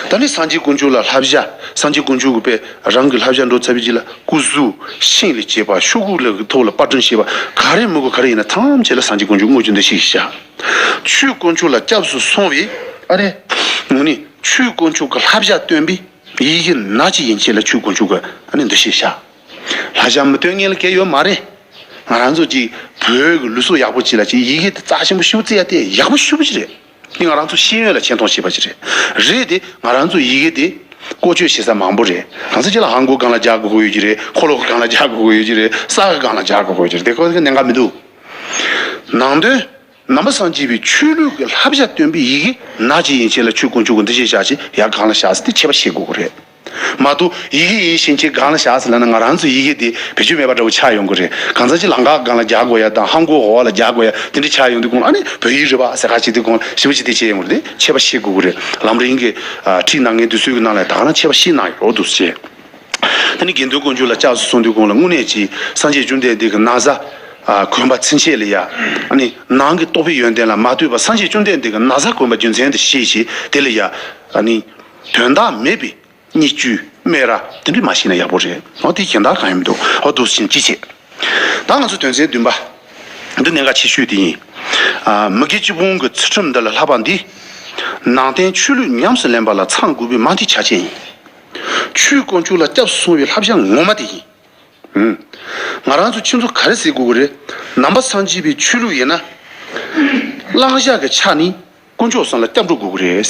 ད་ནི་སངས་རྒྱས་དཀོན་མཆོག་ལ་བསླབ་བྱ། སངས་རྒྱས་དཀོན་མཆོག་གི་དཔེ་རང་གི་བསླབ་བྱ་འགྲོ་ཚར་བའི་རྗེས་ལ་སྐུ་གཟུགས་ཤིང་ལས་བྱས་པ་ཤོག་གུ་ལ་གི་ཐོག་ལ་པར་སྐྲུན་བྱས་པ་ག་རེ་མི་དགོས་ག་རེ་ཡིན་ན་ཐམས་ཅད་ལ་སངས་རྒྱས་དཀོན་མཆོག་བསྔོ་རྒྱུ་འདི་ཞིག་བྱ། ཆོས་དཀོན་མཆོག་ལ་སྐྱབས་སུ་སོང་བའི་ཨ་རེ། ངོ་ནི་ཆོས་དཀོན་མཆོག་གི་བསླབ་བྱ་སྟོན་པའི་ཡི་གེ་ནག་ཅིག་ཡན་ཆད་ལ་ཆོས་དཀོན་མཆོག་གི་ཨ་ནི་འདུ་ཤེས་བཞག་བསླབ་བྱ་མི་སྟོན་མཁན་ལ་གལ་ཡོད་མ་རེད། ང་རང་ཚོ་གཅིག་བོད་ཀྱི་ལུས་སྲོག་ཡག་པོ་གཅིག་ལ་གཅིག་ཡི་གེ་དེ་རྩ་ཆེན་པོ་ཞེ་པོ་བརྩི་ཡ་དེ་ཡག་པོ་ཞེ་པོ་ཅིག་རེད། འདི་ང་རང་ཚོ་ཤེས་ཡོན་ལ་ཆེ་མཐོང་བྱེད་པ་ཅིག་རེད། རེད་དེ་ང་རང་ཚོ་ཡི་གེ་དེ་བཀོལ་སྤྱོད་བྱེད་ས་མང་པོ་རེད། གང་ཟག་གཅིག་ལ་ཧང་གོ་སྒང་ལ་རྒྱག་དགོས་ཀྱི་ཡོད་ཀྱི་རེད། ཁོ་ལོ་གོ་སྒང་ལ་རྒྱག་དགོས་ཀྱི་ཡོད་ཀྱི་རེད། ས་ག་སྒང་ལ་རྒྱག་དགོས་ཀྱི་ཡོད་ཀྱི་རེད། དེ་ཁོ་གི་གནད་འགག་མི་འདུག་ནང་དོན། ནང་པ་སངས་རྒྱས་པའི་ཆོས་ལུགས་ཀྱི་བསླབ་བྱ་སྟོན་པའི་ཡི་གེ་ནག་ཅིག་ཡན་ཆད་ལ་ཆོས་དཀོན་མཆོག་གི་འདུ་ཤེས་བཞག་ཅིག་ཡར་སྒང་ལ་བཞག་ཟེར་ཏེ་ཁྱད་པར་ཕྱེ་དགོས་ཀྱི་རེད། མ་གཏོགས་ཡི་གེ་ཡིན་ཕྱིན་ཆད་སྒང་ལ་བཞག་ཟེར་ལབ་ན་ང་རང་ཚོ་ཡི་གེ་དེ་བེད་སྤྱོད་མེད་པ་འདྲ་བོ་ཆགས་ཡོང་གི་རེད། གང་ཟག་ཅིག་ལམ་ཁ་སྒང་ལ་རྒྱག་དགོས་ཡ་དང་ཧང་གོ་འོག་ལ་རྒྱག་དགོས་ཡ་དེ་འདྲ་ཆགས་ཡོང་དུས་གོང་ལ་ཨ་ནི་བོད་ཡིག་རེད་པ་ཟེར་ཁ་ཅིག་དུས་གོང་ལ་ཞེ་པོ་ཅིག་དེ་བྱས་ཡོང་གི་རེད། དེ་ཁྱད་པར་ཕྱེ་དགོས་ཀྱི་རེད། ལམ་རིམ་གྱི་ཁྲིད་གནང་མཁན་དེ་ཚོའི་གི་ནང་ལ་ད་ག་རང་ཁྱད་པར་ཕྱེ་གནང་ཡོད་འདུག་ཅེས། དེ་ནི་དགེ་འདུན་དཀོན་མཆོག་ལ་སྐྱབས་སུ་སོང་དུས་གོང་ལ་དངོས་གནས་ཀྱི་སངས་རྒྱས་བཅོམ་ལྡན་འདས་ཀྱི་ན་བཟའ་གོན་པ་ཚུན་ཆད་ལ་ཡ། ཨ་ནི་ནང་གི་རྟོགས་པའི་ཡོན་ཏན་ལ་མ་ལྟོས་པར་སངས་རྒྱས་བཅོམ་ལྡན་འདས་ཀྱི་ན་བཟའ་གོན་པ་རྒྱུ་མཚན་དེ་ཤེས་ཤིང་དེ་ལ་ཡ། ཨ་ནི་དོན་དག་མེད་པའི་བརྙས་བཅོས་སྨད་ར་དེ་འདྲ་མ་བྱས་ན་ཡག་པོ་རེད། འོ་དེ་གཞན་དག་གང་ཡང་མི་འདུག་འོ་འདུག་ཕྱིན་ཅི་བྱེད། ད་ང་ཚོ་དོན་ཚན་བདུན་པ། འདི་གནད་འགག་ཆེ་ཤོས་དེ་ཡིན། ཨ་མི་དགེ་བཅུ་སྤོང་གི་ཚུལ་ཁྲིམས་འདི་ལ་བསླབ་པ་འདི། ནང་བསྟན་ཆོས་ལུགས་ཉམས་སུ་ལེན་པ་ལ་ཚང་དགོས་པའི་མ་མཐའི་ཆ་རྐྱེན་ཡིན། ཆོས་དཀོན་མཆོག་ལ་སྐྱབས་སུ་སོང་བའི་བསླབ་བྱ་ངོ་མ་དེ་ཡིན། ཨུམ། ང་རང་ཚོ་ཁྱེད་ཚོ་ག་རེ་ཟེར་དགོས་ཀྱི་རེད། ནང་པ་སངས་རྒྱས་པའི་ཆོས་ལུགས་ཡིན་ན། བླང་བྱ་གི་ཆ་ནས་དཀོན་མཆོག་གསུམ་ལ་སྐྱབས་འགྲོ་དགོས་ཀྱི་རེད།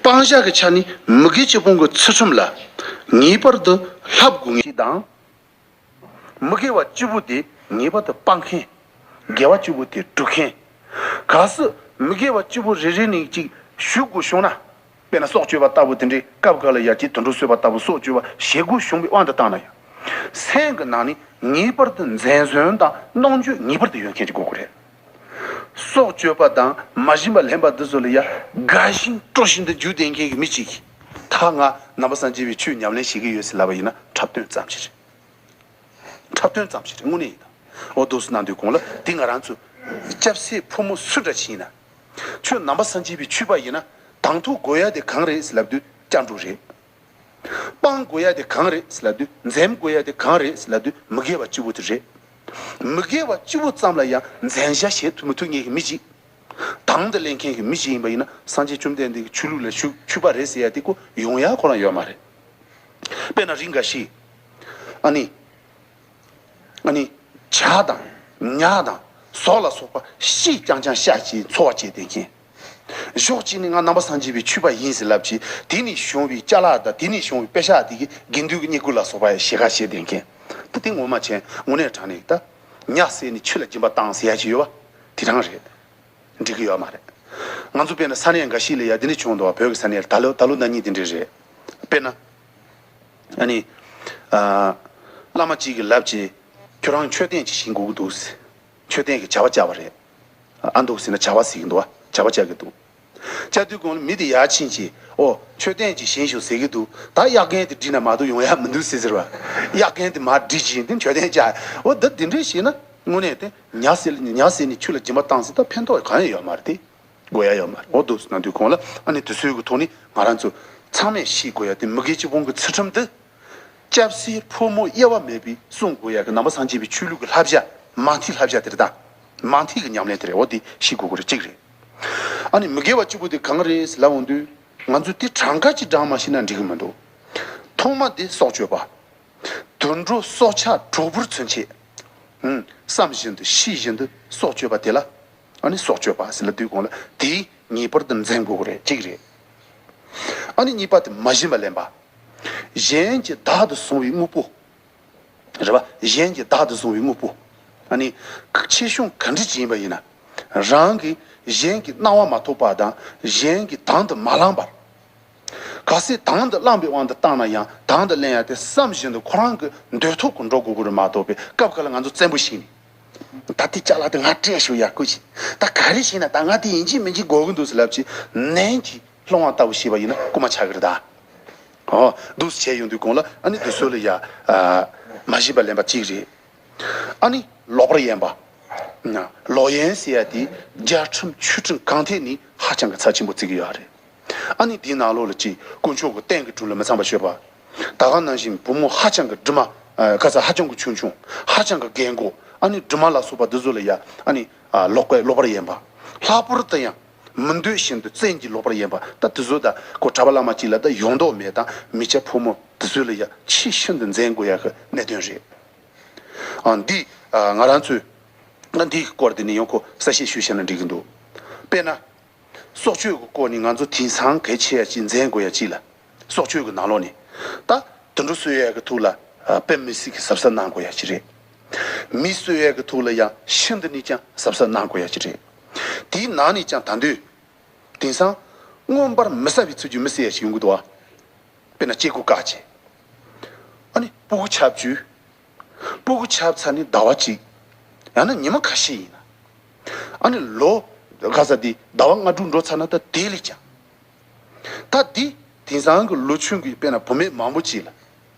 སྤང་བྱ་གི་ཆ་ནས་མི་དགེ་བཅུ་སྤོང་གི་ཚུལ་ཁྲིམས་ལ་ངེས་པར་དུ་བསླབ་དགོས་ངེས་དང་། མི་དགེ་བ་བཅུ་པོ་དེ་ངེས་པར་དུ་སྤང་མཁན། དགེ་བ་བཅུ་པོ་དེ་སྒྲུབ་མཁན། གལ་སྲིད་ མི་དགེ་བ་བཅུ་པོ་རེ་རེ་ནས་ཅིག་ཞུ་དགོས་བྱུང་ན། དཔེར་ན་སྲོག་གཅོད་པ་ལྟ་བུ་དེ་འདྲའི་སྐབས་འགའ་ལ་ཡ་གཅིག་དུད་འགྲོ་གསོད་པ་ལྟ་བུ་སྲོག་གཅོད་པ་བྱེད་དགོས་བྱུང་བའི་དབང་དུ་བཏང་ན་ཡང་། སེམས་ཀྱི་ནང་ནས་ངེས་པར་དུ་མཛེམ་ཟོན་དང་གནོང་འགྱོད་ངེས་པར་དུ་ཡོད་མཁན་ཅིག་དགོས་ཀྱི་རེད། སྲོག་གཅོད་པ་དང་མ་བྱིན་པ་ལེན་པ་འདི་ཚོ་ལ་ཡ་དགའ་ཞིང་སྤྲོ་བཞིན་དུ་འཇུག་བསྡད་མཁན་གྱི་མི་གཅིག་གིས། ད་ང་ནང་པ་སངས་རྒྱས་པའི་ཆོས་ཉམས་ལེན་བྱེད་ཀྱི་ཡོད་ཟེར་ལབ་པ་ཡིན་ན་འཁྲབ་སྟོན་ཙམ་ཞིག་རེད། འཁྲབ་སྟོན་ཙམ་ཞིག་རེད། དངོས་གནས་ཡིན་ད། འོ་འདུག་སེ་གནང་དུས་གོང་ལ་དེ་ང་རང་ཚོ་སྐྱབས་སའི་ཕོ་མོ་སུ་འདྲ་ཞིག་ཡིན་ན། ཁྱོད་ནང་པ་སངས་རྒྱས་པའི་ཆོས་པ་ཡིན་ན་དང་ཐོག་དགོས་ཡ་དེ་གང་རེད་ཟེར་ལབ་དུས་སྐྱབས་འགྲོ་རེད། སྤང་དགོས་ཡ་དེ་གང་རེད་ཟེར་ལབ་དུས་འཛེམ་དགོས་ཡ་དེ་གང་རེད་ཟེར་ལབ་དུས་མི་དགེ་བ་བཅུ་པོ་དེ་རེད། མི་དགེ་བ་བཅུ་པོ་ཙམ་ལ་ཡང་འཛེམ་བྱ་བྱེད་ཐུབ་མི་ཐུབ་མཁན་གྱི་མི་ཅིག་དང་དུ་ལེན་མཁན་གྱི་མི་ཅིག་ཡིན་པ་ཡིན་ན་སངས་རྒྱས་བཅོམ་ལྡན་འདས་ཀྱི་ཆོས་ལུགས་ལ་ཆོས་ཆོས་པ་རེད་ཟེར་ཡ་དེ་ཀོ་ཡོང་ཡ་ཁོ་རང་ཡོད་མ་རེད། དཔེར་ན་རིགས་འགའ་ཞིག་ཨ་ནི། ཨ་ནི། ཇ་དང་། ཉ་དང་། ཟོག་ལ་སོགས་པ་ཤི་རྐྱང་རྐྱང་བཤའ་བྱས་འཚོ་བ་སྐྱེལ་བསྡད་མཁན། ཕྱོགས་གཅིག་ནས་ང་ནང་པ་སངས་རྒྱས་པའི་ཆོས་པ་ཡིན་ཟེར་ལབ་བྱས་དེ་ནས་བྱུང་བའི་ཅ་ལག་དང་དེ་ནས་བྱུང་བའི་པེ་ཤག་དེ་གིས་དགེ་འདུན་གྱི་བསྙེན་བཀུར་ལ་སོགས་པ་ཞེ་ཁ་བྱེད་བསྡད་མཁན། ད་དེ་ངོ་མ་བྱས་དངོས་གནས་དྲང་གནས་ད། ཉ་བསད་ནས་ཆུ་ལ་སྦྱིན་པ་བཏང་ཟེར་ཡ་ཅིག་ཡོད་པ། དེ་རང་རེད། འགྲིག་གི་ཡོད་མ་རེད། ང་ཚོ་དཔེར་ན་ས་གནས་འགའ་ཞིག་ལ་ཡ་དེ་འདྲ་བྱུང་འདུག་བ། བོད་ཀྱི་ས་གནས་ལ་ད་ལོ་ད་ལོ་ན་ནིང་དེ་འདྲ་རེད། དཔེར་ན། ཨ་ནི། ཨ། བླ་མ་གཅིག་གིས་ལབ་བྱས། ཁྱོད་རང་མཆོད་རྟེན་ཅིག་བཞེངས་དགོས་ཀྱི་འདུག་ཟེར། མཆོད་རྟེན་གྱི་བྱ་བ་བྱ་བ་རེད། ཨ་འདུག་ཟེར་ན་བྱ་བ་ཟེར་གྱི་འདུག་བ། བྱ་བ་བྱ་གི་འདུག་བྱ་དུས་གོང་ལ་མི་དེ་ཡར་ཕྱིན་བྱས་ཨོ་མཆོད་རྟེན་ཅིག་བཞེངས་ཤོག་ཟེར་གྱི་འདུག་ད་གཡག་རྒན་དེ་བསྒྲིགས་ན་མ་གཏོགས་ཡོང་ཡ་མི་འདུག་ཟེར་ཟེར་བ། གཡག་རྒན་དེ་མར་བསྒྲིགས་བྱས་འདི་མཆོད་རྟེན་བྱ་ཨོ་ད་འདི་འདྲས་བྱས་ན་དངོས་གནས་དེ་ཉ་ཟེར་ཉ་ཟེར་ནས་ཆུ་ལ་སྦྱིན་པ་བཏང་ཟེར་ད་ཕན་ཐོགས་གང་ཡང་ཡོད་མ་རེད་དེ། དགོས་ཡ་ཡོད་མ་རེད། འོ་འདུག་ཟེར་ན་དུས་གོང་ལ་ཨ་ནི་དེ་ཚོའི་གི་ཐོག་ནས་ང་རང་ཚོ་ཚང་མས་ཤེས་དགོས་ཡ་དེ་མི་དགེ་བཅུ་སྤོང་གི་ཚུལ་ཁྲིམས་དེ། སྐྱབས་སའི་ཕོ་མོ་དབྱེ་བ་མེད་པའི་སྲུང་དགོས་ཡ་གི་ནང་པ་སངས་རྒྱས་པའི་ཆོས་ལུགས་ཀྱི་བསླབ་བྱ་མ་མཐའི་བསླབ་བྱ་དེ་རེད་ད། མ་མཐའི་གི་ཉམས་ལེན་དེ་རེད། འོ་དེ་ཤེས་དགོས་ཀྱི་རེད་གཅིག་རེད། ཨ་ནི་མི་དགེ་བ་བཅུ་པོ་དེ་གང་རེད་ཟེར་ལབ་འོང་དུས་ང་ཚོས་དེ་གྲངས་ཀ་ཅིག་བགྲངས་མ་ཤེས་ན་འགྲིག་གི་མི་འདུག་ཐོག་མ་དེ་སྲོག་གཅོད་པ། དུད་འགྲོ་སྲོག་ཆགས་གྲོག་སྦུར་ཚུན་ཆད། ཨུམ། བསམ་བཞིན་དུ་ཤེས་བཞིན་དུ་སྲོག་གཅོད་པ་དེ་ལ། ཨ་ནི་སྲོག་གཅོད་པ་ཟེར་ལབ་དུས་གོང་ལ་དེ་ངེས་པར་དུ་འཛེམ་དགོས་ཀྱི་རེད་གཅིག་རེད། ཨ་ནི་གཉིས་པ་དེ་མ་བྱིན་པ་ལེན་པ། གཞན་གྱིས་བདག་ཏུ་བཟུང་བའི་དངོས་པོ། རེད་པ། གཞན་གྱིས་བདག་ཏུ་བཟུང་བའི་དངོས་པོ། ཨ་ནི། ཆེ་ཆུང་ག་འདྲ་ཅིག་ཡིན་པ་ཡིན་ན། རང་གིས་གཞན་གྱི་གནང་བ་མ་ཐོབ་པ་དང་གཞན་གྱིས་དང་དུ་མ་བླངས་པར། གལ་སྲིད་དང་དུ་བླངས་པའི་དབང་དུ་བཏང་ན་ཡང་དང་དུ་ལེན་ཡ་དེ་བསམ་བཞིན་དུ་ཁོ་རང་གི་འདོད་ཐོག་གི་འགྲོ་དགོས་ཀྱི་རེད་མ་གཏོགས་པའི་སྐབས་འགའ་ལ་ང་ཚོ་བཙན་པོ་བྱས་ནས། ད་ལྟའི་ཅ་ལག་དེ་ང་སྤྲད་ཤོག་ཡ་སྐུ་མཁྱེན། ད་ག་རེ་བྱས་ན་ད་ང་དེ་ཡིན་གཅིག་མིན་གཅིག་དགོས་ཀྱི་འདུག་ཟེར་ལབ་ཅིག་ནན་གྱིས་སློང་བ་ལྟ་བུ་བྱས་པ་ཡིན་ན་རྐུ་མ་ཆགས་ཀྱི་རེད་ད། ཨོ། འདུག་སེ་བྱས་ཡོང་དུས་གོང་ལ་ཨ་ནི་འདི་ཚོ་ལ་ཡ། ཨ། མ་བྱིན་པ་ལེན་པ་གཅིག་རེད། ཨ་ནི་ལོག་པར་གཡེམ་པ། ལོག་གཡེམ་ཟེར་ཡ་དེ་རྒྱལ་ཁྲིམས་ཆོས་ཁྲིམས་གང་ཐད་ནས་ཧ་ཅང་གི་ཚབས་ཆེན་པོ་བརྩི་གི་ཡོད་རེད། ཨ་ནི་དེའི་ནང་ལོགས་ལ་ཅིག་དཀོན་མཆོག་གི་རྟེན་གྱི་དྲུང་ལ་མི་ཚངས་པ་སྤྱོད་པ། ད་ག་ནང་བཞིན་བུ་མོ་ཧ་ཅང་གི་དྲི་མ། ཨ། ཁ་ཚ་ཧ་ཅང་གི་ཆུང་ཆུང་། ཧ་ཅང་གི་རྒན་གོག་ཨ་ནི་དྲི་མ་ལ་སོགས་པ་འདི་ཚོ་ལ་ཡ་ཨ་ནི། ཨ། ལོག་པའི་ལོག་པར་གཡེམ་པ། ལྷག་པར་དུ་ཡང་། མི་འདོད་བཞིན་དུ་བཙན་གྱིས་ལོག་པར་གཡེམ་པ་ད་དེ་ཚོ་ད་ཁོ་གྲྭ་པ་བླ་མ་གཅིག་ལ་ད་ཡོང་མདོག་མེད་དང་མི་སྐྱ་ཕོ་མོ་དེ་ཚོ་ལ་ཡ་ཆེས་ཤིན་ཏུ་འཛེམ་དགོས་ཡ་གི་གནད་དོན་རེད། ཨ། འདི། ཨ། ང་རང་ཚོས། ང་འདིའི་སྐོར་དེ་ནས་ཡང་ཁོ་གསལ་བཤད་ཞུས་བྱས་ན་འགྲིག་གི་འདུག་དཔེར་ན། སྲོག་གཅོད་ཀྱི་སྐོར་ནས་ང་ཚོ་དེང་སང་གལ་ཆེ་ཡ་གཅིག་འཛེམ་དགོས་ཡ་གཅིག་ལ། སྲོག་གཅོད་ཀྱི་ནང་ལོགས་ནས། ད་དུད་འགྲོ་གསོད་ཡ་གི་ཐུག་ལ། ཨ། དཔེ་མི་སྲིད་ཀྱི་གཟབ་གཟབ་གནང་དགོས་ཡ་གཅིག་རེད། མི་གསོད་ཡ་གི་ཐུག་ལ་ཡང་ཤིན་ཏུ་ནས་ཀྱང་གཟབ་གཟབ་གནང་དགོས་ཡ་གཅིག་རེད། དེའི་ནང་ནས་ཀྱང་ད་དུང་། དེང་སང་། མངོན་པར་མི་གསལ་བའི་ཚུལ་གྱིས་མི་གསོད་ཡ་ཞིག་ཡོང་གི་འདུག་བ། དཔེར་ན་སྐྱེ་དགུ་བཀག་བྱས། ཨ་ནི་སྤུ་གུ་ཆགས་བཅུག་སྤུ་གུ་ཆགས་ཚར་ནས་ཟླ་བ་གཅིག་ཡང་ན་ཉི་མ་ཁ་ཤས་ཡིན་ན། ཨ་ནི་ལོ། ག་ས་དེ་ཟླ་བ་ལྔ་དྲུག་འགྲོ་ཚར་ན་ད་དེ་ལས་ཀྱང་། ད་འདི་དེང་སང་གི་ལོ་ཆུང་གི་དཔེར་ན་བུད་མེད་མང་པོ་ཅིག་ལ།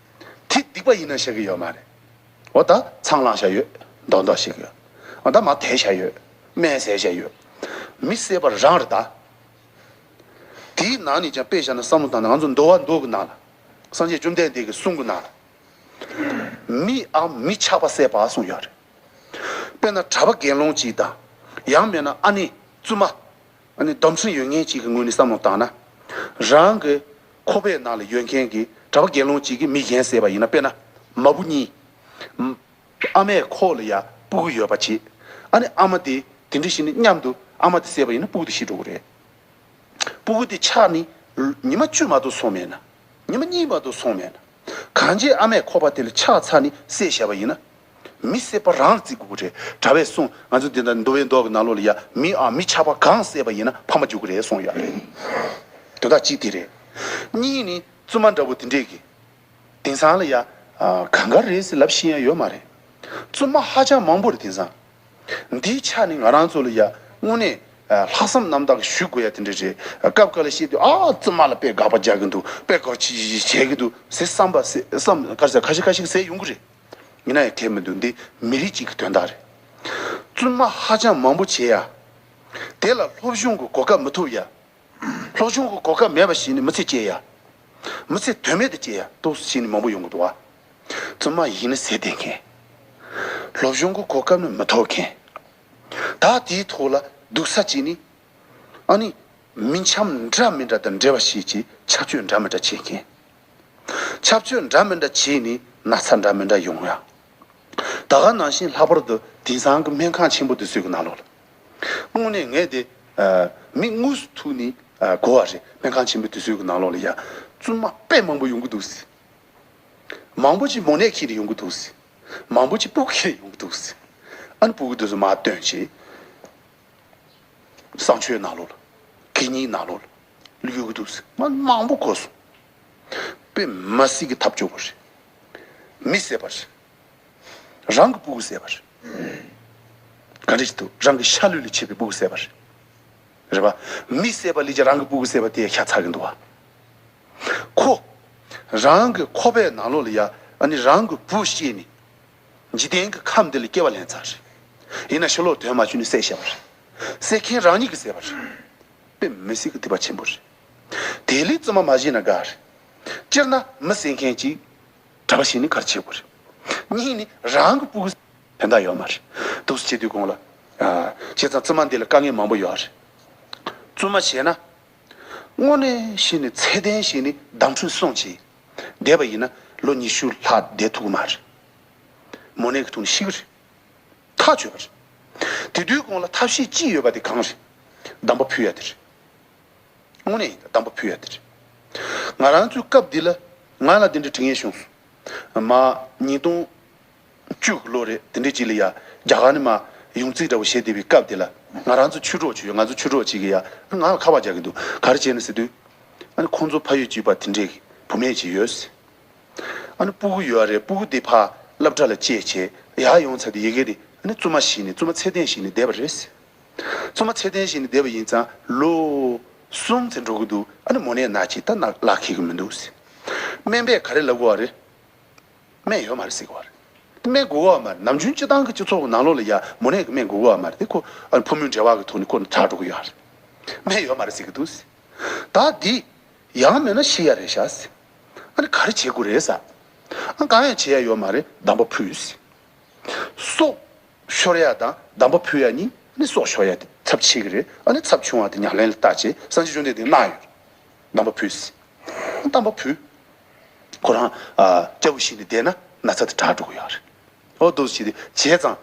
དེ་སྡིག་པ་ཡིན་ན་བཤད་གི་ཡོད་མ་རེད། འོ་ད་ཚང་བླངས་བཞག་ཡོད། མདོག་མདོག་བཤད་གི་ཡོད། འོ་ད་མར་དེད་བཞག་ཡོད། སྨན་བཟས་བཞག་ཡོད། མི་བསད་པ་རང་རེད་ད། དེའི་ནང་ནས་ཀྱང་དཔེ་བཞག་ན་བསམ་བློ་བཏང་ན་ང་ཚོ་འདུལ་བ་མདོ་གི་ནང་ལ། སངས་རྒྱས་བཅོམ་ལྡན་འདས་ཀྱི་གསུང་གི་ནང་ལ། མི་ཨ་མི་ཆགས་པ་བསད་པ་གསུངས་ཡོད་རེད། དཔེར་ན་གྲྭ་པ་དགེ་སློང་གཅིག་དང་། ཡང་མིན་ན་ཨ་ནེ་བཙུན་མ། ཨ་ནེ་སྡོམ་ཚན་ཡོད་མཁན་གཅིག་གི་ངོས་ནས་བསམ་བློ་བཏང་ན། རང་གི་ཁོག་པའི་ནང་ལ་ཡོད་མཁན་གྱི་གྲྭ་པ་དགེ་སློང་གཅིག་གིས་མི་གཞན་བསད་པ་ཡིན་ན་དཔེར་ན། མ་བུ་གཉིས། ཨ་མའི་ཁོག་ལ་ཡ་སྤུ་གུ་ཡོད་པ་བྱེད། ཨ་ནེ་ཨ་མ་དེ་དེ་འདྲ་ཞིག་ནས་མཉམ་དུ་ཨ་མ་དེ་བསད་པ་ཡིན་ན་སྤུ་གུ་དེ་ཤི་འགྲོ་གི་རེད། སྤུ་གུ་དེ་ཆགས་ནས་ཉི་མ་བཅུ་མ་གཏོགས་སོང་མེད་ན། ཉི་མ་གཉིས་མ་གཏོགས་སོང་མེད་ན། གང་བྱས་ཨ་མའི་ཁོག་པ་དེ་ལ་ཆགས་ཚར་ནས་བསད་བཞག་པ་ཡིན་ན། མི་བསད་པ་རང་ལ་བརྩི་དགོས་ཀྱི་རེད། གྲྭ་པས་གསུངས། ང་ཚོ་འདི་ལྟར་འདུལ་བའི་མདོ་གི་ནང་ལོགས་ལ་ཡ། མི་ཨ་མི་ཆགས་པ་གང་བསད་པ་ཡིན་ན་ཕ་མ་རྒྱུག་གི་རེད་གསུངས་ཡོད་རེད། དོན་དག་གཅིག་དེ་རེད། གཉིས་ནི་བཙུན་མ་འདྲ་པོ་དེ་འདྲས་ཀྱི་དེང་སང་ལ་ཡ། ཨ་གང་ག་རེད་ཟེར་ལབ་ཤེས་ཡ་ཡོད་མ་རེད། བཙུན་མ་ཧ་ཅང་མང་པོ་རེད་དེང་སང་། འདིའི་ཆ་ནས་ང་རང་ཚོ་ལ་ཡ་དངོས་གནས་ཨ་ལྷག་བསམ་རྣམ་དག་གིས་ཞུ་དགོས་ཡ་དེ་འདྲ་རེད། སྐབས་འགའ་ལ་བཤད་དུས་ཨ་བཙུན་མ་ལ་དཔེ་དགག་པ་རྒྱག་གི་འདུག་དཔེ་ག་ཅི་བྱེད་ཀྱི་འདུག་ཟེར་བསམ་པ་ཟེར་བསམ་ག་རེ་ཟེར་ཁ་ཤས་ཁ་ཤས་ཟེར་ཡོང་གི་རེད། ཡིན་ན་ཡང་དེ་མི་འདུག་འདི་མི་རིགས་གཅིག་གི་དོན་དག་རེད། བཙུན་མ་ཧ་ཅང་མང་པོ་བྱེད་ཡ། དེ་ལ་སློབ་སྦྱོང་གི་གོ་སྐབས་མི་ཐོབ་ཡ། སློབ་སྦྱོང་གི་གོ་སྐབས་མེད་པ་ཞིག་ནི་མི་ཚེ་སྐྱེལ་ཡ། མི་ཚེ་དོན་མེད་དུ་སྐྱེལ་ཡ་ཏོག་ཙམ་ཞིག་ནི་མང་པོ་ཡོང་གི་འདུག་བ། བཙུན་མ་ཡིན་ནི་ཟེར་བསྡད་མཁན། སློབ་སྦྱོང་གི་གོ་སྐབས་ནི་མི་ཐོབ་མཁན། ད་དེའི་ཐོག་ལ་སྡུག་ས་གཅིག་ནི། ཨ་ནི། མི་འཆམ་འདྲ་མི་འདྲ་དང་འབྲེལ་བ་ཞིག་གིས་ཆབ་ཆོས་འདྲ་མི་འདྲ་བྱེད་མཁན། ཆབ་ཆོས་འདྲ་མི་འདྲ་བྱས་ནས་ན་ཚ་འདྲ་མི་འདྲ་ཡོང་ཡ། ད་ག་ནང་བཞིན་ལྷག་པར་དུ་དེང་སང་གི་སྨན་ཁང་ཆེན་པོ་དེ་ཚོའི་གི་ནང་ལོགས་ལ། དངོས་གནས་ངས་དེ་ཨ་མིག་དངོས་སུ་ཐུག་ནས་ཨ་གོ་བ་རེད། སྨན་ཁང་ཆེན་པོ་དེ་ཚོའི་གི་ནང་ལོགས་ལ་ཡ་བཙུན་མ་དཔེ་མང་པོ་ཡོང་གི་འདུག་ཟེར། མང་པོ་ཅིག་མོ་ནད་འཁྱེར་ནས་ཡོང་གི་འདུག་ཟེར། མང་པོ་ཅིག་སྤུ་གུ་འཁྱེར་ནས་ཡོང་གི་འདུག་ཟེར། ཨ་ནི་སྤུ་གུ་དེ་ཚོ་མར་བཏོན་བྱས། གསང་སྤྱོད་ནང་ལོགས་ལ། གད་སྙིགས་ནང་ལོགས་ལ། གཡུག་གི་འདུག་ཟེར། མ་མང་པོ་གོ་སོང་། དཔེ་མི་སྲིད་ཀྱི་ཐབས་སྐྱོ་པོ་རེད། མི་བསད་པ་རེད། རང་གི་སྤུ་གུ་བསད་པ་རེད། ག་འདྲ་ཞིག་འདུག་རང་གི་ཤ་ལུས་ལས་ཆད་པའི་སྤུ་གུ་བསད་པ་རེད། རེད་པ། མི་བསད་པ་ལས་ཀྱང་རང་གི་སྤུ་གུ་བསད་པ་དེ་ཤ་ཚ་གི་འདུག་བ། ཁོ། རང་གི་ཁོག་པའི་ནང་ལོགས་ལ་ཡ། ཨ་ནི་རང་གི་བུ་སྐྱེས་ནས། འཇིག་རྟེན་གྱི་ཁམས་འདི་ལ་སྐྱེ་བ་ལེན་ཚར་རེད། ཡིན་ན་ཕྱི་ལོགས་དོན་མ་བྱུང་ནས་བསད་བཞག་པ་རེད། བསད་མཁན་རང་ཉིད་ཀྱིས་བསད་པ་རེད། དཔེ་མི་སྲིད་ཀྱི་སྡིག་པ་ཆེན་པོ་རེད། དེ་ལས་བཙུན་མ་མ་བྱས་ན་དགའ་རེད། སྤྱིར་ན་མི་བསད་མཁན་གྱིས་གྲྭ་པ་བྱས་ནས་ག་རེ་བྱེད་དགོས་རེད། གཉིས་ནི་རང་གི་སྤུ་གུ་དོན་དག་ཡོད་མ་རེད། འདུག་སེ་བྱེད་དུས་གོང་ལ། ཨ་བྱས་ཙང་བཙུན་མ་འདི་ལ་དཀའ་ངལ་མང་པོ་ཡོད་རེད། བཙུན་མ་བྱས་ན། དངོས་གནས་བྱས་ནས་ཚད་ལྡན་བྱས་ནས་གདམས་ཁྲིམས་སྲུང་བྱས། བསྡད་པ་ཡིན་ན་ལོ་ཉི་ཤུ་ལྷག་བསྡད་ཐུབ་ཀྱི་མ་རེད། མོ་ནད་ཀྱི་ཐོག་ནས་ཤི་གི་རེད། ཐག་ཆོད་པ་རེད། དེ་དུས་གོང་ལ་ཐབས་ཤེས་ཅི་ཡོད་པ་དེ་གང་རེད། གདམས་པ་ཕུལ་ཡ་དེ་རེད། དངོས་གནས་ཡིན་ད་གདམས་པ་ཕུལ་ཡ་དེ་རེད། ང་རང་ཚོའི་སྐབས་འདི་ལ་ང་ལ་འདི་འདྲ་དྲི་ངན་བྱུང་སོང་། མ་ཉིས་སྟོང་བཅུ་གི་ལོ་རེད་དེ་འདྲ་ཅིག་ལ་ཡ། རྒྱ་གར་ནས་མ་ཡོང་རྩིས་འདྲ་བོ་བྱས་བསྡད་པའི་སྐབས་དེ་ལ་ང་རང་ཚོ་ཆོས་གྲོགས་ཅིག་ཡོད། ང་ཚོ་ཆོས་གྲོགས་ཅིག་གིས་ཡ་ང་ལ་ཁ་པར་རྒྱག་གི་འདུག་ག་རེ་བྱས་ནས་ཟེར་དུས། ཨ་ནི་ཁོང་ཚོ་ཕ་ཡུལ་གཅིག་པ་དེ་འདྲས་ཀྱི་བུད་མེད་ཅིག་ཡོད་ཟེར། ཨ་ནི་སྤུ་གུ་ཡོད་རེད། སྤུ་གུ་དེ་ཕར་སློབ་གྲྭ་ལ་བསྐྱལ་བྱས་ཡར་ཡོང་ཚར་དུས་ཡི་གེ་དེ་ཨ་ནི་བཙུན་མ་བྱས་ནས་བཙུན་མ་ཚད་ལྡན་བྱས་ནས་བསྡད་པ་རེད་ཟེར། བཙུན་མ་ཚད་ལྡན་བྱས་ནས་བསྡད་པ་ཡིན་ཙང་ལོ་གསུམ་ཙམ་འགྲོ་གི་འདུག་ཨ་ནི་མོ་ནད་ན་བྱས་ད་ན་ལག་ཁེལ་གི་མི་འདུག་ཟེར། སྨན་པས་ག་རེ་ལབ་དགོས་པ་རེད། སྨན་ཡོད་མ་རེད་ཟེར་གི་བ་རེད། སྨན་དགོས་གི་བ་མ་རེད། ནམ་རྒྱུན་སྤྱི་བཏང་གི་སྤྱི་ཚོགས་ཀྱི་ནང་ལོགས་ལ་ཡ་མོ་ནད་ཀྱི་སྨན་དགོས་གི་བ་མ་རེད་དེ། ཁོ་ཨ་ཕོ་མོའི་འབྲེལ་བ་གི་ཐོག་ནས་ཁོ་ནི་དྲག་འགྲོ་གི་ཡོད་རེད། སྨན་ཡོད་མ་རེད་ཟེར་གི་འདུག་ཟེར། ད་འདི་ཡང་མེད་ན་ཤི་ཡ་རེད་ཤག་ཟེར། ཨ་ནི་ག་རེ་བྱེད་དགོས་རེད་ཟེར། ཨ་གང་ཡང་བྱེད་ཡ་ཡོད་མ་རེད། གདམས་པ་ཕུལ་ཟེར། སྲོག་ཤོར་ཡ་དང་གདམས་པ་ཕུལ་ཡ་གཉིས་ནི་སྲོག་ཤོར་ཡ་དེ་ཚབས་ཆེ་གི་རེད། ཨ་ནི་ཚབས་ཆུང་བ་དེ་ཉམས་ལེན་ལ་བལྟ་བྱས་སངས་རྒྱས་བཅོམ་ལྡན་འདས་གནང་ཡོད་རེད། གདམས་པ་ཕུལ་ཟེར། གདམས་པ་ཕུལ། ཁོ་རང་ཨ་སྐྱ་བོ་ཞིག་ནས་བསྡད་ན་ན་ཚ་དེ་དྲག་འགྲོ་གི་ཡོད་རེད། ཨོ་འདུག་ཟེར་དེ་བྱས་ཙང་།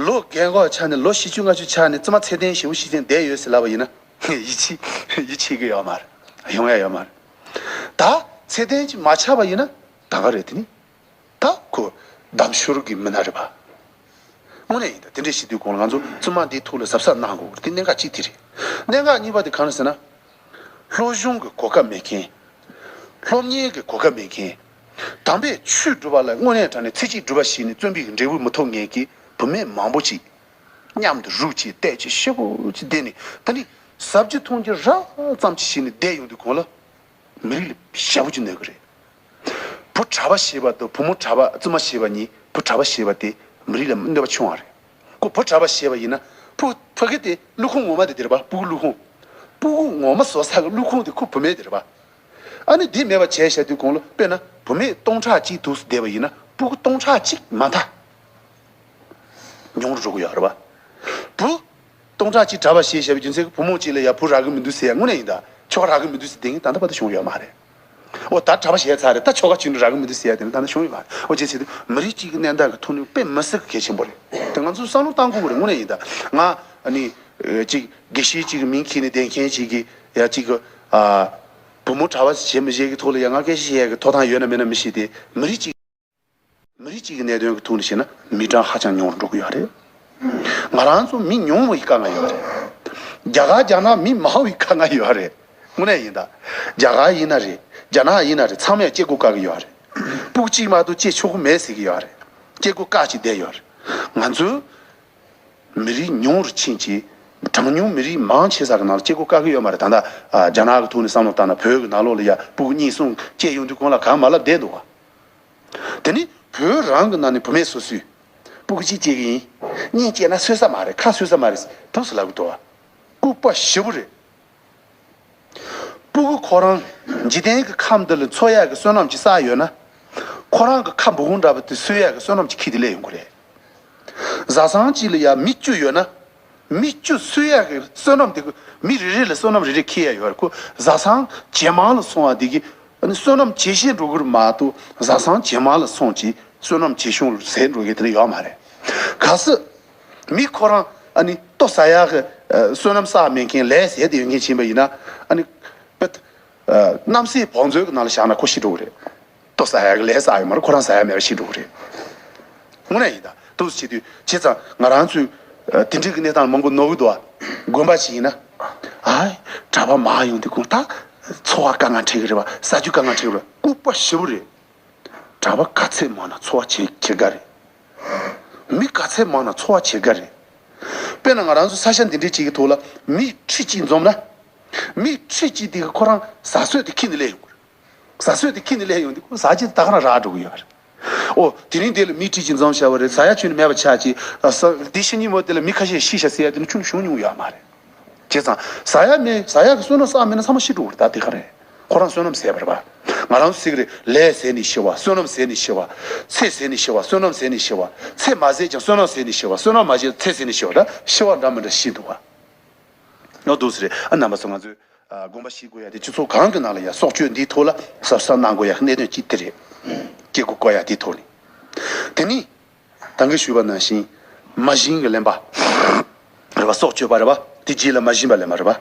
ལོ་རྒན་གོག་ཆགས་ནས་ལོ་བཞི་བཅུ་ལྔ་བཅུ་ཆགས་ནས་བཙུན་མ་ཚད་ལྡན་ཞེ་པོ་ཞིག་ཅན་བསྡད་ཡོད་ཟེར་ལབ་པ་ཡིན་ན་ཡིད་ཆེས་ཡིད་ཆེས་གི་ཡོད་མ་རེད། ཡོང་ཡ་ཡོད་མ་རེད། ད་ཚད་ལྡན་ཅིག་མ་ཆགས་པ་ཡིན་ན་ད་ག་རེད་དེ་ནི། ད་ཁོ་གདམས་ཤོར་གི་མི་སྣ་རེད་པ། དངོས་གནས་ཡིན་ད་དེ་འདྲས་བྱེད་དུས་གོང་ལ་ང་ཚོ་བཙུན་མ་འདིའི་ཐུགས་ལ་གཟབ་གཟབ་གནང་དགོས་དེ་གནད་འགག་གཅིག་དེ་རེད། གནད་འགག་གཉིས་པ་དེ་གང་རེད་ཟེར་ན། སློབ་སྦྱོང་གི་གོ་སྐབས་མེད་མཁན། སློབ་གཉེར་གྱི་གོ་སྐབས་མེད་མཁན། དམ་པའི་ཆོས་སྒྲུབ་པ་ལ་དངོས་གནས་དྲང་གནས་ཚེ་གཅིག་སྒྲུབ་པ་ཞིག་ནི་བརྩོན་པའི་འབྲས་བུ་མི་ཐོབ་མཁན་གྱི་བུད་མེད་མང་པོ་ཅིག་མཉམ་དུ་རུག་ཅིག་བལྟས་ཅིག་ཤི་བོ་ཅིག་བསྡད་ནས་ད་ནི་ཟབ་ཅིག་མཐོང་རྒྱུ་རག་ཙམ་ཅིག་བྱས་ནས་བསྡད་ཡོང་དུས་གོང་ལ། མི་རིགས་ལ་ཞེ་པོ་ཅིག་གནོད་ཀྱི་རེད། བུ་གྲྭ་པ་ཞེས་པ་དང་བུ་མོ་གྲྭ་པ་བཙུན་མ་ཞེས་པ་གཉིས་བུ་གྲྭ་པ་ཞེས་པ་དེ་མི་རིགས་ལ་གནོད་པ་ཆུང་བ་རེད། ཁོ་བུ་གྲྭ་པ་ཞེས་པ་ཡིན་ན་ཕུ་ཕ་གི་དེ་ཀླུ་ཁུག་ངོ་མ་དེ་དེ་རེད་པ། སྤུ་གུ་ཀླུ་ཁུག་སྤུ་གུ་ངོ་མ་བཟོ་ས་གི་ཀླུ་ཁུག་དེ་ཁོ་བུད་མེད་དེ་རེད་པ། ཨ་ནི་དེ་མེད་པ་བྱས་བཞག་དུས་གོང་ལ་དཔེར་ན་བུད་མེད་སྟོང་ཕྲག་གཅིག་འདུག་སེ་བསྡད་པ་ཡིན་ན་སྤུ་གུ་སྟོང་ཕྲག་གཅིག་མ་མཐའ་ཉུང་རུ་འགྲོ་གི་ཡོད་རེད་པ། བུ། སྟོང་ཕྲག་གཅིག་གྲྭ་པ་ཞེས་བྱ་བའི་རྒྱུ་མཚན་གྱིས་བུ་མོ་གཅིག་ལ་ཡ་བུ་རག་གི་མི་འདུག་ཟེར་ཡ་དངོས་གནས་ཡིན་ད། ཁྱོ་ག་རག་གི་མི་འདུག་ཟེར་བསྡད་མཁན་ད་ལྟ་བར་དུ་བྱུང་ཡོད་མ་རེད། འོ་ད་གྲྭ་པ་བྱས་ཚར་རེད། ད་ཁྱོ་ག་གཅིག་ནི་རག་གི་མི་འདུག་ཟེར་ཡ་དེ་ནི་ད་ལྟ་བྱུང་ཡོད་མ་རེད། འོ་བྱས་ཚེ་དུས་མི་རིགས་གཅིག་གི་གནས་སྟངས་ཀྱི་ཐོག་ནས་དཔེ་མི་སྲིད་གི་གལ་ཆེན་པོ་རེད། དེ་ང་ཚོས་བསམ་བློ་བཏང་དགོས་ཀྱི་རེད། དངོས་གནས་ཡིན་ད། ང་ཨ་ནི་གཅིག་དགེ་བཤེས་གཅིག་གི་མིང་འཁྱེར་ནས་བསྡད་མཁན་གཅིག་གིས་ཡ་གཅིག་གི་ཨ་བུ་མོ་གྲྭ་པ་བྱེད་མི་བྱེད་ཀྱི་ཐོག་ལ་ཡ་ང་སྐད་ཆ་བཤད་ཡ་གི་ཐོབ་ཐང་ཡོད་ན་མེད་ན་མི་ཤེས་ཏེ་མི་རིགས་གཅིག་མི་རིགས་གཅིག་གི་གནད་དོན་གྱི་ཐོག་ནས་བཤད་ན་མི་གྲངས་ཧ་ཅང་ཉུང་རུ་འགྲོ་གི་ཡོད་རེད། ང་རང་ཚོ་མི་ཉུང་བའི་དཀའ་ངལ་ཡོད་རེད། རྒྱ་གར་རྒྱ་ནག་མི་མང་བའི་དཀའ་ངལ་ཡོད་རེད། དངོས་གནས་ཡིན་ད། རྒྱ་གར་ཡིན་ན་རེད། རྒྱ་ནག་ཡིན་ན་རེད། ཚང་མས་སྐྱེ་སྒོ་བཀག་གི་ཡོད་རེད། སྤུ་གུ་གཅིག་མ་གཏོགས་སྐྱེ་ཆོག་གི་མེད་ཟེར་གི་ཡོད་རེད། སྐྱེ་སྒོ་བཀག་ཅིག་བསྡད་ཡོད་རེད། ང་ཚོའི་མི་རིགས་ཉུང་རུ་ཕྱིན་གྱིས་གྲངས་ཉུང་མི་རིགས་མང་ཆེ་ས་གི་ནང་ལ་སྐྱེ་སྒོ་བཀག་གི་ཡོད་མ་རེད། ད་ལྟ་ཨ་རྒྱ་ནག་གི་ཐོག་ནས་བསམ་བློ་བཏང་ན་བོད་ཀྱི་ནང་ལོགས་ལ་ཡ་སྤུ་གུ་གཉིས་གསུམ་སྐྱེས་ཡོང་དུས་གོང་ལ་གང་མ་ལབ་བསྡད་འདུག་བ། དེ་ནི་བོད་རང་གི་ནང་ནས་བུད་མེད་སོ་སོས་སྤུ་གུ་གཅིག་སྐྱེ་གི་ཡིན། གཉིས་སྐྱེས་ན་གསོད་ས་མ་རེད། ཁ་གསོད་ས་མ་རེད། དུས་སུ་ལབ་གི་འདུག་བ། ལྐུགས་པ་ཞེ་པོ་རེད། སྤུ་གུ་ཁོ་རང་འཇིག་རྟེན་གྱི་ཁམས་འདི་ལ་འཚོ་ཡག་གི་བསོད་ནམས་ཅིག་བསགས་ཡོད་ན། ཁོ་རང་གི་ཁ་འབུ་གུང་འདྲ་པོ་དེ་གསོད་ཡག་གི་བསོད་ནམས་ཅིག་ཁྱེར་ཏེ་སླེབས་ཡོང་གི་རེད། བཟའ་ཚང་གཅིག་ལ་ཡ་མི་བཅུ་ཡོད་ན། མི་བཅུ་གསོད་ཡག་གི་བསོད་ནམས་དེ་གི་མི་རེ་རེ་ལ་བསོད་ནམས་རེ་རེ་ཁྱེར་ཡ་ཡོད་རེད། ཁོ་བཟའ་ཚང་ཇེ་མང་ལ་སོང་བ་དེ་གི་ཨ་ནི་བསོད་ནམས་ཇེ་ཆེ་འགྲོ་གི་རེད་མ་གཏོགས་བཟའ་ཚང་ཇེ་མང་ལ་སོང་ཅིག་བསོད་ནམས་ཇེ་ཆུང་ལ་ཟད་འགྲོ་གི་དེ་འདྲ་ཡོད་མ་རེད། གལ་སྲིད། མི་ཁོ་རང་ཨ་ནི་ལྟོ་ཟ་ཡག་གི་ཨ་བསོད་ནམས་བསགས་མེད་མཁན་ལས་ཟད་དེ་ཡོད་མཁན་ཕྱིན་པ་ཡིན་ན་ཨ་ནི་དཔེ་ཨ་རྣམ་སྲས་བང་མཛོད་ཀྱི་ནང་ལ་བཞག་ན་ཁོ་ཤི་འགྲོ་གི་རེད། ལྟོ་ཟ་ཡག་གི་ལས་བསགས་ཡོད་མ་རེད། ཁོ་རང་ཟ་ཡག་མེད་པ་ཤི་འགྲོ་གི་རེད། དངོས་གནས་ཡིན་ད། འདུག་སེ་བྱེད་དུས་བྱས་ཙང་ང་རང་ཚོས་ཨ་དེ་འདྲའི་གི་གནས་སྟངས་མང་པོ་ནོར་གི་འདུག་ཨ། དགོན་པ་ཞིག་ཡིན་ན། ཨ་གྲྭ་པ་མང་ཡོང་དུས་ཁོང་ད་འཚོ་བ་དཀའ་ངལ་འཕྲད་གི་རེད་བ། ཟ་རྒྱུ་དཀའ་ངལ་འཕྲད་གི་རེད་བ། ལྐུགས་པ་ཞེ་པོ་རེད། གྲྭ་པ་ག་ཚད་མང་ན་འཚོ་བ་བྱེད་བྱེད་དགའ་རེད། མི་ག་ཚད་མང་ན་འཚོ་བ་བྱེད་དགའ་རེད། དཔེར་ན་ང་རང་ཚོ་ས་ཆ་འདི་འདྲའི་ཅིག་གི་ཐོག་ལ་མི་ཁྲི་གཅིག་འཛོམས་ན། མི་ཁྲི་གཅིག་དེ་གི་ཁོ་རང་ཟ་སྲོལ་དེ་ཁྱེར་ནས་སླེབས་ཡོང་གི་རེད། ཟ་སྲོལ་དེ་ཁྱེར་ནས་སླེབས་ཡོང་དུས་ཁོ་ཟ་རྒྱུ་ད་ག་རང་རག་འགྲོ་གི་ཡོད་རེད། ཨོ་དེ་རིང་དེ་ལ་མི་ཁྲི་གཅིག་འཛོམས་བྱ་བ་རེད། ཟ་ཡ་ཁྱོན་ནས་མེད་པ་ཆགས་ཀྱི། ཨ་ས་དེ་ཕྱི་ཉིན་མོ་དེ་ལ་མི་ཁ་ཤས་ཤི་ཤག་ཟེར་ཡ་དེ་ནི་ཁྱོན་ནས་བྱུང་མྱོང་ཡོད་མ་རེད། བྱས་ཙང་ཟ་ཡ་མེད། ཟ་ཡ་གི་བསོད་ནམས་བསགས་མེད་ན་ཚང་མ་ཤི་འགྲོ་གི་རེད། ད་དེ་ག་རེད། ཁོ་རང་བསོད་ནམས་ཟད་པ་རེད་པ། ང་རང་ཚོ་ཟེར་གི་རེད། ལས་ཟད་ནས་ཤི་བ། བསོད་ནམས་ཟད་ནས་ཤི་བ། ཚེ་ཟད་ནས་ཤི་བ། བསོད་ནམས་ཟད་ནས་ཤི་བ། ཚེ་མ་ཟད་ཀྱང་བསོད་ནམས་ཟད་ནས་ཤི་བ། བསོད་ནམས་མ་ཟད་ཚེ་ཟད་ནས་ཤི་བ་འདྲ། ཤི་བ་འདྲ་མི་འདྲ་ཤི་འདུག་བ། ནོ་འདུག་སེ་རེད། ཨ་རྣམ་པ་ཚོ་ང་ཚོས་ཨ་དགོངས་པ་བཞེས་དགོས་ཡ་དེ་སྤྱི་ཚོགས་གང་གི་ནང་ལ་ཡ་སྲོག་གཅོད་འདིའི་ཐོག་ལ་གཟབ་གཟབ་གནང་དགོས་ཡ་གནད་དོན་གཅིག་དེ་རེད། སྐྱེ་སྒོ་བཀག་ཡ་དེའི་ཐོག་ནས། དེ་ནས། ད་གིན་ཞུས་པ་ནང་བཞིན་མ་བྱིན་གྱི་ལེན་པ་རེད་པ། སྲོག་གཅོད་པ་རེད་པ། དེ་རྗེས་ལ་མ་བྱིན་པ་ལེན་པ་རེད་པ།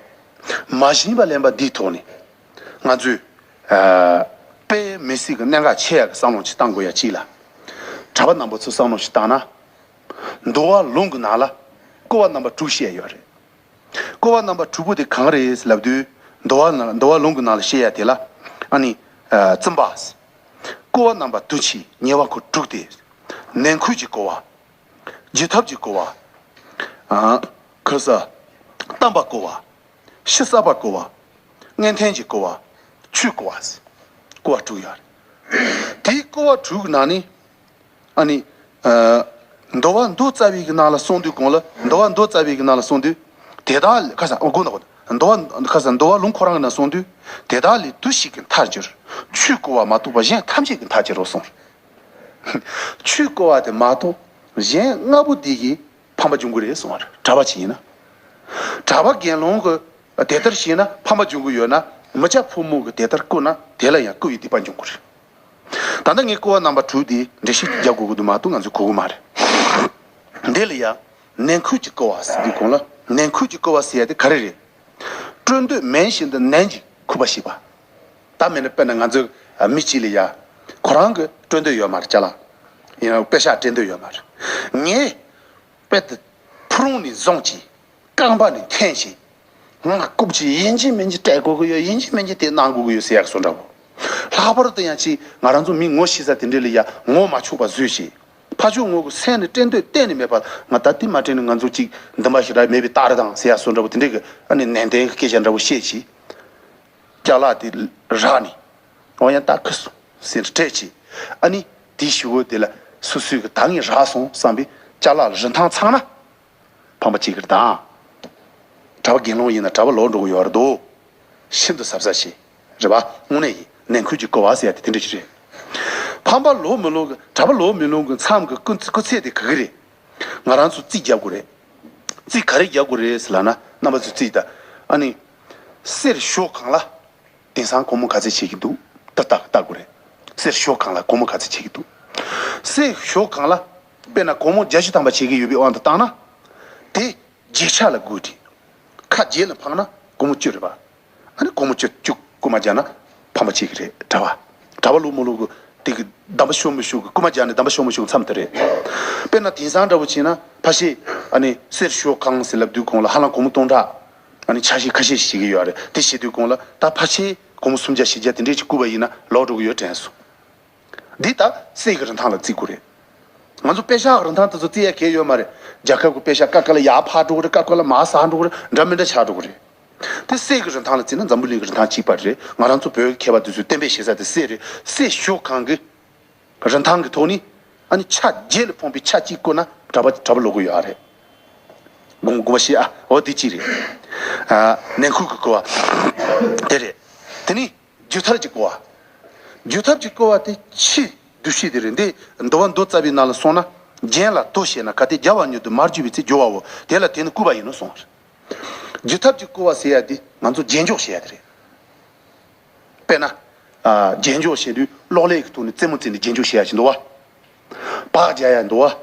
མ་བྱིན་པ་ལེན་པ་འདིའི་ཐོག་ནས་ང་ཚོས་ཨ་དཔེ་མི་སྲིད་ཀྱི་གནད་འགག་ཆེ་ཡག་གི་བསམ་བློ་ཅིག་བཏང་དགོས་ཡ་གཅིག་ལ། གྲྭ་པ་རྣམ་པ་ཚོས་བསམ་བློ་ཞིག་བཏང་ན། འདུལ་བ་ལུང་གི་ནང་ལ་བསྐོར་བ་རྣམ་པ་དྲུག་བཤད་ཡོད་རེད། བསྐོར་བ་རྣམ་པ་དྲུག་པོ་དེ་གང་རེད་ལབ་དུས། འདུལ་བ་ནང་འདུལ་བ་ལུང་གི་ནང་ལ་བཤད་ཡ་དེ་ལ་ཨ་ནི་ཨ་བཙུན་པ། བསྐོར་བ་རྣམ་པ་བདུན་གྱི་ཉེ་བ་ཁོ་དྲུག་སྟེ། ནང་ཁུལ་གྱི་བསྐོར་བ། སྒྱུ་ཐབས་ཀྱི་བསྐོར་བ། ཨ་ཁ་ས། བརྟན་པ་བསྐོར་བ། ཕྱི་གསར་པ་བསྐོར་བ། མངོན་མཐོ་གྱི་བསྐོར་བ། ཆོས་བསྐོར་བ། བསྐོར་བ་དྲུག་ཡོད་རེད། དེའི་བསྐོར་བ་དྲུག་གི་ནང་ནས། ཨ་ནི། ཨ་འདུལ་བ་མདོ་རྩ་བའི་གི་ནང་ལ་གསུངས་དུས་གོང་ལ་འདུལ་བ་མདོ་རྩ་བའི་གི་ནང་ལ་གསུངས་དུས། དེ་དག་ལས་ཁ་ས་ཨོ་དགོངས་དག་འདུལ་བ་ཁ་ས་འདུལ་བ་ལུང་ཁོ་རང་གི་ནང་གསུངས་དུས། དེ་དག་ལས་དུ་ཞིག་གིས་མཐར་གྱུར། ཆོས་བསྐོར་བ་མ་གཏོགས་པ་གཞན་ཐམས་ཅད་ཀྱིས་མཐར་གྱུར་རོ་གསུངས། ཆོས་བསྐོར་བ་དེ་མ་གཏོགས་གཞན་ལྔ་པོ་འདི་གིས་ཕམ་པ་འབྱུང་གི་རེད་གསུངས་པ་རེད། གྲྭ་པ་ཅིག་ཡིན་ན། གྲྭ་པ་དགེ་སློང་གི་དེ་ལྟར་བྱས་ན་ཕམ་པ་འབྱུང་གི་ཡོད་ན། མི་སྐྱ་ཕོ་མོ་གི་དེ་ལྟར་བསྐོར་ན་དེ་ལ་ཡང་བསྐོར་བའི་སྡིག་པ་འབྱུང་གི་རེད། ད་ལྟ་ངས་བསྐོར་བ་རྣམ་པ་དྲུག་དེ་འགྲེལ་བཤད་རྒྱག་དགོས་ཀྱི་འདུག་མ་གཏོགས་ང་ཚོས་གོ་གི་མ་རེད། འདི་ལ་ཡང་ནང་ཁུལ་གྱི་བསྐོར་བ་ཟེར་དུས་གོང་ལ་ནང་ཁུལ་གྱི་བསྐོར་བ་ཟེར་ཡ་དེ་ག་རེ་རེད། སྤྲོས་འདོད་མེད་བཞིན་དུ་ནན་གྱིས་གུས་པ་བྱེད་པ། ད་མིན་ན་དཔེར་ན་ང་ཚོའི་མི་གཅིག་ལ་ཡ། ཁོ་རང་གི་སྤྲོས་འདོད་ཡོད་མ་རེད་ཅ་ལག་ཡིན་ན་པེ་ཤག་སྤྲོས་འདོད་ཡོད་མ་རེད། ངས་དཔེ་དེ་ཕུ་རུང་ནས་བཟུང་གྱིས། རྐང་པ་ནས་འཐེན་བྱས། ང་རྐུབ་ཀྱིས་ཡིན་གཅིག་མིན་གཅིག་སྤྲད་དགོས་ཀྱི་ཡོད། ཡིན་གཅིག་མིན་གཅིག་དེ་གནང་དགོས་ཀྱི་ཡོད་ཟེར་ཡག་བཟོ་འདྲ་བོ། ལྷག་པར་དུ་ཡང་ཅིག་ང་རང་ཚོ་མི་ངོ་ཤེས་ས་དེ་འདྲས་ལ་ཡ་ངོ་མ་ཆོག་པ་བཟོས་བྱས། ཕར་ཕྱོགས་ངོ་གི་སེམས་ནས་སྤྲོས་འདོད་གཏན་ནས་མེད་པ། ང་ད་དེ་མ་སྤྲད་ན་ང་ཚོ་ཅིག་འདི་མ་ཞིག་ར་མེད་པའི་རྟགས་རེད་དང་ཟེར་ཡག་བཟོ་འདྲ་བོ་དེ་འདྲས་ཀྱི་ཨ་ནི་ནན་ཏན་གྱི་སྐད་ཆ་འདྲ་བོ་བཤད་བྱས། ཅ་ལག་དེ་རག་ནས། འོ་ཡང་ད་ཁུ་སོང་ཟེར་སྤྲད་བྱས། ཨ་ནི་དེའི་གཞུག་གུ་དེ་ལ་སོ་སོའི་གི་ད་ངས་རག་སོང་བསམ་པའི་ཅ་ལག་ལ་རིན་ཐང་ཚང་ན། ཕམ་པ་གཅིག་གིས་དང་། གྲྭ་པ་དགེ་སློང་ཡིན་ན་གྲྭ་པ་ལོག་འགྲོ་གི་ཡོད་རེད་དོ། ཤིན་ཏུ་གཟབ་གཟབ་བྱེད། རེད་པ། དངོས་གནས་ཡིན་ནང་ཁུལ་གྱི་བསྐོར་བ་ཟེར་ཡ་དེ་དེ་འདྲ་ཞིག་རེད། ཕམ་པ་ལོག་མི་ལོག་གི་གྲྭ་པ་ལོག་མི་ལོག་གི་མཚམས་ཀྱི་སྐུ་སྐུ་ཚེ་དེ་ག་གི་རེད། ང་རང་ཚོ་རྩིས་རྒྱག་དགོས་རེད། རྩིས་ག་རེ་རྒྱག་དགོས་རེད་ཟེར་ལབ་ན་རྣམ་པ་ཚོས་རྩིས་ད། ཨ་ནི། གསེར་ཞོ་གང་ལ། དེང་སང་སྒོར་མོ་ག་ཚད་བྱེད་ཀྱི་འདུག་ད་ལྟ་ལྟ་དགོས་རེད། གསེར་ཞོ་གང་ལ་སྒོར་མོ་ག་ཚད་བྱེད་ཀྱི་འདུག་གསེར་ཞོ་གང་ལ་དཔེར་ན་སྒོར་མོ་བརྒྱད་ཅུ་ཐམ་པ་བྱེད་ཀྱི་ཡོད་པའི་དབང་དུ་བཏང་ན། དེ་བརྒྱད་ཆ་ལ་བགོས་ཏེ། ཁ་བརྒྱད་ལ་འཕངས་ན་སྒོར་མོ་བཅུ་རེད་པ། ཨ་ནི་སྒོར་མོ་བཅུ་བཅུ་རྐུ་མ་རྒྱག་ན་ཕམ་པ་བྱེད་ཀྱི་རེད་གྲྭ་པ། གྲྭ་པ་ལོག་མི་ལོག་གི་ དེ་གི་གདམས་པ་ཤོར་མི་ཤོར་གི་རྐུ་མ་རྒྱག་ནས་གདམས་པ་ཤོར་མི་ཤོར་གི་མཚམས་དེ་རེད། དཔེར་ན་དེང་སང་འདྲ་བོ་བྱས་ན་ཕ་ཤེས་ཨ་ནི་གསེར་ཞོ་གང་ཟེར་ལབ་དུས་གོང་ལ་ཧ་ལམ་སྒོར་མོ་སྟོང་ཕྲག་ཨ་ནི་ཆ་ཤས་ཁ་ཤས་ཤིག་བྱེད་ཀྱི་ཡོད་རེད། དེ་བྱེད་དུས་གོང་ལ་ད་ཕ་ཤེས་སྒོར་མོ་སུམ་བརྒྱ་བཞི་བརྒྱ་དེ་འདྲས་ཅིག་རྐུ་བ་ཡིན་ན་ལོག་འགྲོ་གི་ཡོད་དྲན་སོང་། འདི་ད་གསེར་གྱི་རིན་ཐང་ལ་བརྩི་དགོས་རེད། ང་ཚོ་པེ་ཤག་གི་རིན་ཐང་དེ་ཚོ་བརྩི་ཡ་གལ་ཡོད་མ་རེད། རྒྱལ་ཁབ་ཀྱི་པེ་ཤག་ཀ་ཀ་ལ་ཡར་འཕར་འགྲོ་གི་རེད། ཀ་ཀ་ལ་མར་ཟག་འགྲོ་གི་རེད། འདྲ་མི་འདྲ་ཆགས་འགྲོ་གི་རེད། དེ་གསེར་གྱི་རིན་ཐང་ལ་བརྩིས་ན་འཛམ་བུ་གླིང་གི་རིན་ཐང་གཅིག་པ་རེད། ང་རང་ཚོ་བོད་ཀྱི་མཁས་པ་དེ་ཚོས་གཏན་འབེབས་བྱེད་ས་དེ་གསེར་རེད། གསེར་ཞོ་གང་གི་རིན་ཐང་གི་ཐོག་ནས་ཨ་ནི་ཆ་བརྒྱད་ལ་ཕོངས་པའི་ཆ་གཅིག་བརྐུས་ན་གྲྭ་པ་གྲྭ་པ་ལོག་གི་ཡོད་རེད། དགོངས་དགོངས་པ་ཤེས་ཨ། འོ་དེ་གཅིག་རེད། ཨ། ནང་ཁུལ་གྱི་བརྐུ་བ་དེ་རེད། དེ་ནས་རྒྱུ་ཐབས་ཀྱི་བརྐུ་བ། རྒྱུ་ཐབས་ཀྱི་བརྐུ་བ་དེ་ཕྱི་འདུ་ཤེས་དེ་རེད། འདི་འདུལ་བ་མདོ་རྩ་བའི་ནང་ལ་སོང་ན། རྒྱན་ལ་དོ་ཤེས་ན་གལ་ཏེ་རྒྱལ་བ་མྱུར་དུ་མར་བརྒྱུད་པའི་ཚེ་འགྱུར་བའོ། དེ་ལ་དེ་ནི་བརྐུ་བ་ཡིན་ནོ་གསུངས། རྒྱུ་ཐབས་ཀྱི་བརྐུ་བ་ཟེར་ཡ་དེ་ང་ཚོ་རྗེས་འཇོག་བྱེད་ཡ་དེ་རེད། དཔེར་ན། ཨ། རྗེས་འཇོག་བྱེད་དུས་གློག་ཀླད་ཀྱི་ཐོག་ནས་རྩེད་མོ་རྩེས་ནས་རྗེས་འཇོག་བྱེད་ཡ་ཞིག་འདུག་བ། བག་རྒྱག་ཡ་འདུག་བ།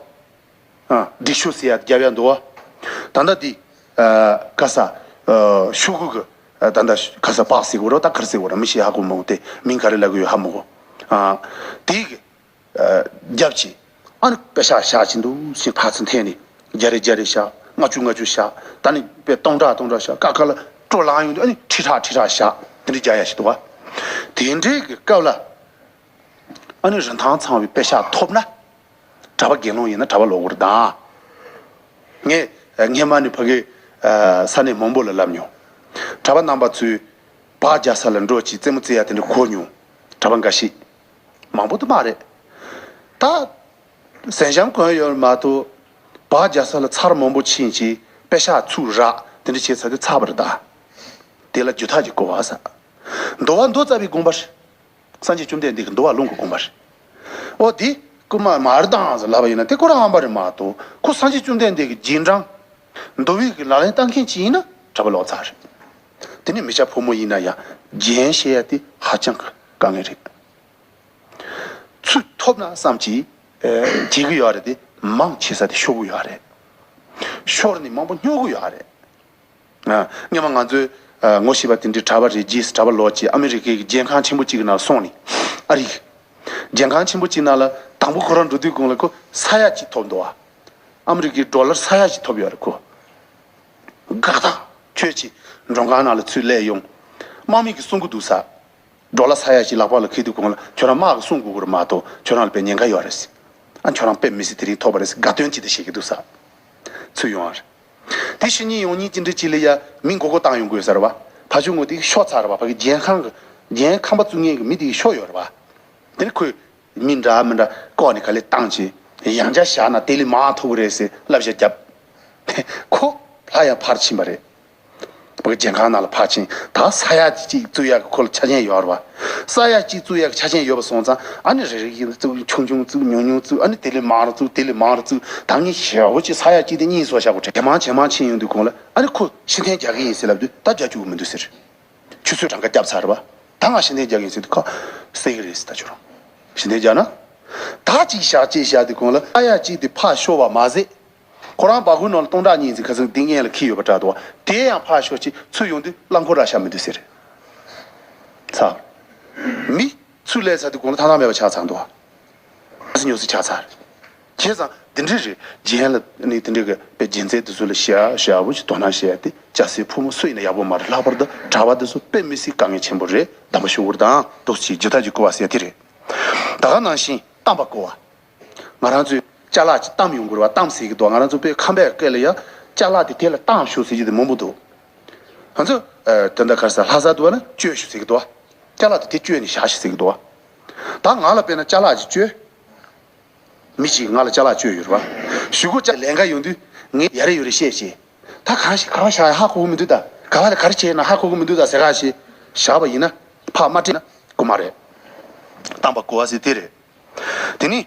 ཨ། འགྲིག་ཤོས་ཟེར་ཡ་རྒྱབ་ཡ་འདུག་བ། ད་ལྟ་འདི། ཨ། ག་ས། ཨ། ཤོག་གུ་གི། ཨ། ད་ལྟ་ག་ས་བག་ཟེར་གོ་ར་ད་ག་རེ་ཟེར་གོ་ར་མི་ཤེས་ཧ་གོ་མོ་དེ་མིང་ག་རེ་ལབ་གི་ཡོད་ཧ་མོ་གོ། ཨ། དེ་གི། ཨ། རྒྱབ་ཀྱི། ཨ་ནི་པེ་ཤག་བཞག་ཀྱི་འདུག་ཟེར་ཕར་ཚུར་འཐེན་ནས་བརྒྱ་རེ་བརྒྱ་རེ་བཞག་ལྔ་བཅུ་ལྔ་བཅུ་བཞག་ད་ནི་དཔེ་སྟོང་ཕྲག་སྟོང་ཕྲག་བཞག་ཀ་ཁ་ལ་སྤྲོ་ལངས་ཡོང་དུས་ཨ་ནི་ཁྲི་ཕྲག་ཁྲི་ཕྲག་བཞག་དེ་འདྲ་རྒྱག་ཡ་ཞིག་འདུག་བ། དེ་འདྲའི་གི་སྐབས་ལ། ཨ་ནི་རིན་ཐང་ཚང་བའི་པེ་ཤག་ཐོབ་ན། གྲྭ་པ་དགེ་སློང་ཡིན་ན་གྲྭ་པ་ལོག་གི་རེད་ད། ངས་སྔས་མ་ནས་ཕ་གི་ས་གནས་མང་པོ་ལ་ལབ་མྱོང་། གྲྭ་པ་རྣམ་པ་ཚོས་བག་རྒྱག་ས་ལ་འགྲོ་ཅིག་རྩེད་མོ་རྩེ་ཡ་དེ་འདྲ་གོ་མྱོང་། གྲྭ་པ་འགའ་ཞིག་མང་པོ་དུ་མ་རེད། ད། གཟན་ཤམ་གོན་ཡོད་མ་གཏོགས། བག་རྒྱག་ས་ལ་ཚར་མང་པོ་ཕྱིན་ཅིག་པེ་ཤག་ཚུར་རག་དེ་འདྲ་བྱས་ཚར་དུས་ཚར་བ་རེད་ད། དེ་ལ་རྒྱུ་ཐག་གི་གོ་བ་ས། འདུལ་བ་མདོ་རྩ་བའི་དགོངས་པ་རེད། སངས་རྒྱས་བཅོམ་ལྡན་འདས་ཀྱི་འདུལ་བ་ལུང་གི་དགོངས་པ་རེད། འོ་དེ་རྐུ་མ་མ་རེད་དང་ཟེར་ལབ་པ་ཡིན་ན་དེ་ཁོ་རང་ཧམ་པ་རེད་མ་གཏོགས་ཁོ་སངས་རྒྱས་བཅོམ་ལྡན་འདས་ཀྱི་རྗེས་འབྲང་། འདུལ་བའི་གི་ལག་ལེན་བསྟར་མཁན་ཅིག་ཡིན་ན་གྲྭ་པ་ལོག་ཚར་རེད། དེ་ནས་མི་སྐྱ་ཕོ་མོ་ཡིན་ན་ཡང་རྒྱན་བཤད་ཡ་དེ་ཧ་ཅང་གི་དཀའ་ངལ་རེད། ཚུར་ཐོབ་ན་བསམ་གྱིས་བྱེད་ཀྱི་ཡོད་རེད་དེ་མང་ཆེ་ས་དེ་ཤོར་གི་ཡོད་རེད། ཤོར་ནས་མང་པོ་སྨྱོ་གི་ཡོད་རེད། ཨ། སྔོན་མ་ང་ཚོའི་ཨ། ངོ་ཤེས་པ་དེ་འདྲའི་གྲྭ་པ་རེད། རྗེས་སུ་གྲྭ་པ་ལོག་ཅིག་ཨ་མི་རི་ཀའི་རྒྱལ་ཁང་ཆེན་པོ་གཅིག་གི་ནང་སོང་ནས་ཨ་རིའི་རྒྱལ་ཁང་ཆེན་པོ་གཅིག་ནང་ལ་དང་པོ་ཁོ་རང་འགྲོ་དུས་གོང་ལ་ཁོ་ས་ཡ་གཅིག་ཐོབ་འདུག་བ། ཨ་མི་རི་ཀའི་ཌོ་ལར་ས་ཡ་གཅིག་ཐོབ་ཡོད་རེད་ཁོ། དགའ་ཐག་ཆོད་ཅིག་མགྲོན་ཁང་ནང་ལ་ཚུར་སླེབས་ཡོང་། དམག་མི་གིས་སྲུང་གི་འདུག་ས། ཌོ་ལར་ས་ཡ་གཅིག་ལག་པ་ལ་འཁྱེར་དུས་གོང་ལ་ཁྱོད་རང་དམག་གིས་སྲུང་དགོས་ཀྱི་རེད་མ་གཏོགས་ཁྱོད་རང་ལ་དཔེ་ཉེན་ཁ་ཡོད་རེད་ཟེར། ཨ་ཁྱོད་རང་དཔེ་མི་སྲིད་དེ་རིང་ཐོབ་པ་རེད་ཟེར་དགའ་སྟོན་ཅིག་དེ་བྱེད་ཀྱི་འདུག་ས། ཚུར་ཡོང་བ་རེད། དེ་ཕྱི་ཉིན་ཡོང་ཉིན་ཅི་འདྲ་ཅིག་ལ་ཡ་མི་མགོ་སྐོར་བཏང་ཡོང་དགོས་ས་རེད་བ། ཕ་ཆུང་ངོ་དེ་ཤོར་ཚར་རེད་བ། ཕ་གི་རྒྱལ་ཁང་གི་རྒྱལ་ཁང་པ་བཙུགས་མཁན་གི་མི་དེ་ཤོར་ཡོད་རེད་བ། དེ་ནི་ཁོས་མི་འདྲ་མི་འདྲ་བཀོག་ནས་ག་ལེ་བཏང་བྱས་ཡང་བསྐྱར་བཞག་ན་དེ་ལས་མང་ཐོབ་གི་རེད་ཟེར་བསླབ་བྱ་བརྒྱབ། ཁོ་ཕར་ཡང་ཕར་ཕྱིན་པ་རེད། ཕ་གི་རྒྱལ་ཁང་ནང་ལ་ཕར་ཕྱིན་ད་ས་ཡ་གཅིག་བཙུགས་ཡག་གི་ཁོ་ལ་ཆ་རྐྱེན་ཡོད་རེད་བ། ས་ཡ་གཅིག་བཙུགས་ཡག་གི་ཆ་རྐྱེན་ཡོད་པ་སོང་ཙང་ཨ་ནི་རེ་རེ་བཞིན་བཙུགས་ཆུང་ཆུང་བཙུགས་ཉུང་ཉུང་བཙུགས་ཨ་ནི་དེ་ལས་མང་རུ་བཙུགས་དེ་ལས་མང་རུ་བཙུགས་ད་ངས་ཞེ་པོ་ཅིག་ས་ཡ་གཅིག་དེ་གཉིས་བཟོ་བཞག་གོ་དྲན་ཇེ་མང་ཇེ་མང་ཕྱིན་ཡོང་དུས་གོང་ལ་ཨ་ནི་ཁོ་ཕྱིར་འཐེན་རྒྱག་གི་ཡིན་ཟེར་ལབ་དུས་ད་རྒྱག་བཅུག་གི་མི་འདུག་ཟེར། ཆུ་ཚོད་གྲངས་ཀ་བརྒྱབ་ཚར་བ། ད་ང་ཕྱིར་འཐེན་རྒྱག་གི་ཡིན་ཟེར་དུས་ཁ་གསལ་གི་རེད་ཟེར། ད་ཁྱོད་རང་ཕྱིར་འཐེན་རྒྱག་ན། ད་གཅིག་བཞག་གཅིག་བཞག་དུས་གོང་ལ་ཨ་ཡ་གཅིག་དེ་ཕར་ཤོར་བ་མ་ཟད། ཁོ་རང་སྦ་ཁུག་ནང་ལ་སྟོང་ཕྲག་གཉིས་ཟིན་ཁ་སང་འདི་སྔོན་ལ་འཁྱེར་ཡོད་པ་འདྲ་འདུག་བ། དེ་ཡང་ཕར་ཤོར་ཅིག་ཚུར་ཡོང་དུས་རླངས་འཁོར་ར་ཤ་མི་འདུག་ཟེར། ཚ། མི་ཚུར་སླེབས་ཚར་དུས་གོང་ལ་ཐང་ཐང་མེད་པ་ཆགས་ཚར་འདུག་བ། ཉོ་སི་ཆགས་ཚར། བྱས་ཙང་འདི་འདྲ་རེད། རྒྱན་ལ་ནི་དེ་འདྲའི་གི་དཔེ་རྒྱན་རྩལ་དེ་ཚོ་ལ་ཞེ་ཞེ་བོ་ཅིག་དོ་སྣང་བྱེད་ཡ་དེ་རྒྱ་སེ་ཕོ་མོ་སུ་ཡིན་ན་ཡག་པོ་མ་རེད། ལྷག་པར་དུ་གྲྭ་པ་དེ་ཚོ་དཔེ་མི་སྲིད་དཀའ་ངལ་ཆེན་པོ་རེད། གདམས་པ་ཤོག་གུར་དང་དོགས་གཅིག་རྒྱུ་ཐག་གཅིག་བརྐུ་བ་ཟེར་ཡ་དེ་རེད། ད་ག་ནང་བཞིན་གཏམ་པ་བརྐུ་བ། ང་རང་ཚོས་ཅ་ལག་ཅིག་གཏམ་ཡོང་གི་རེད་བ། གཏམ་ཟེར་གི་འདུག་ང་རང་ཚོ་དཔེ་ཁམས་པའི་སྐད་ལ་ཡ་ཅ་ལག་དེ་དེ་ལ་གཏམ་ཤོག་ཟེར་གྱི་དེ་མང་པོ་འདུག་ང་ཚོ་ཨ་དེ་འདྲ་ག་རེ་ཟེར་ལྷ་ས་འདུག་བ་ན་བཅོལ་ཤོག་ཟེར་གི་འདུག་ཅ་ལག་དེ་དེ་བཅོལ་ནས་བཞག་ཤོག་ཟེར་གི་འདུག་ད་ང་ལ་དཔེར་ན་ཅ་ལག་ཅིག་བཅོལ། མི་གཅིག་ང་ལ་ཅ་ལག་བཅོལ་ཡོད་རེད་བ། གཞུག་གུ་ཅ་ལས་ཀ་ཡོང་དུས་ངས་ཡ་རེ་ཡོད་རེ་བཤད་བྱས། ད་གང་ཞིག་གང་བཞག་ཡ་ཧ་གོ་གི་མི་འདུག་ད་ག་བ་ལ་ག་རེ་བྱས་ན་ཧ་གོ་གི་མི་འདུག་ད་ཟེར་ག་ཞིག་བཞག་པ་ཡིན་ན་ཕར་མ་སྤྲད་ན་བརྐུ་མ་རེད། གཏམ་པ་བརྐུ་བ་ཟེར་དེ་རེད། དེ་ནི་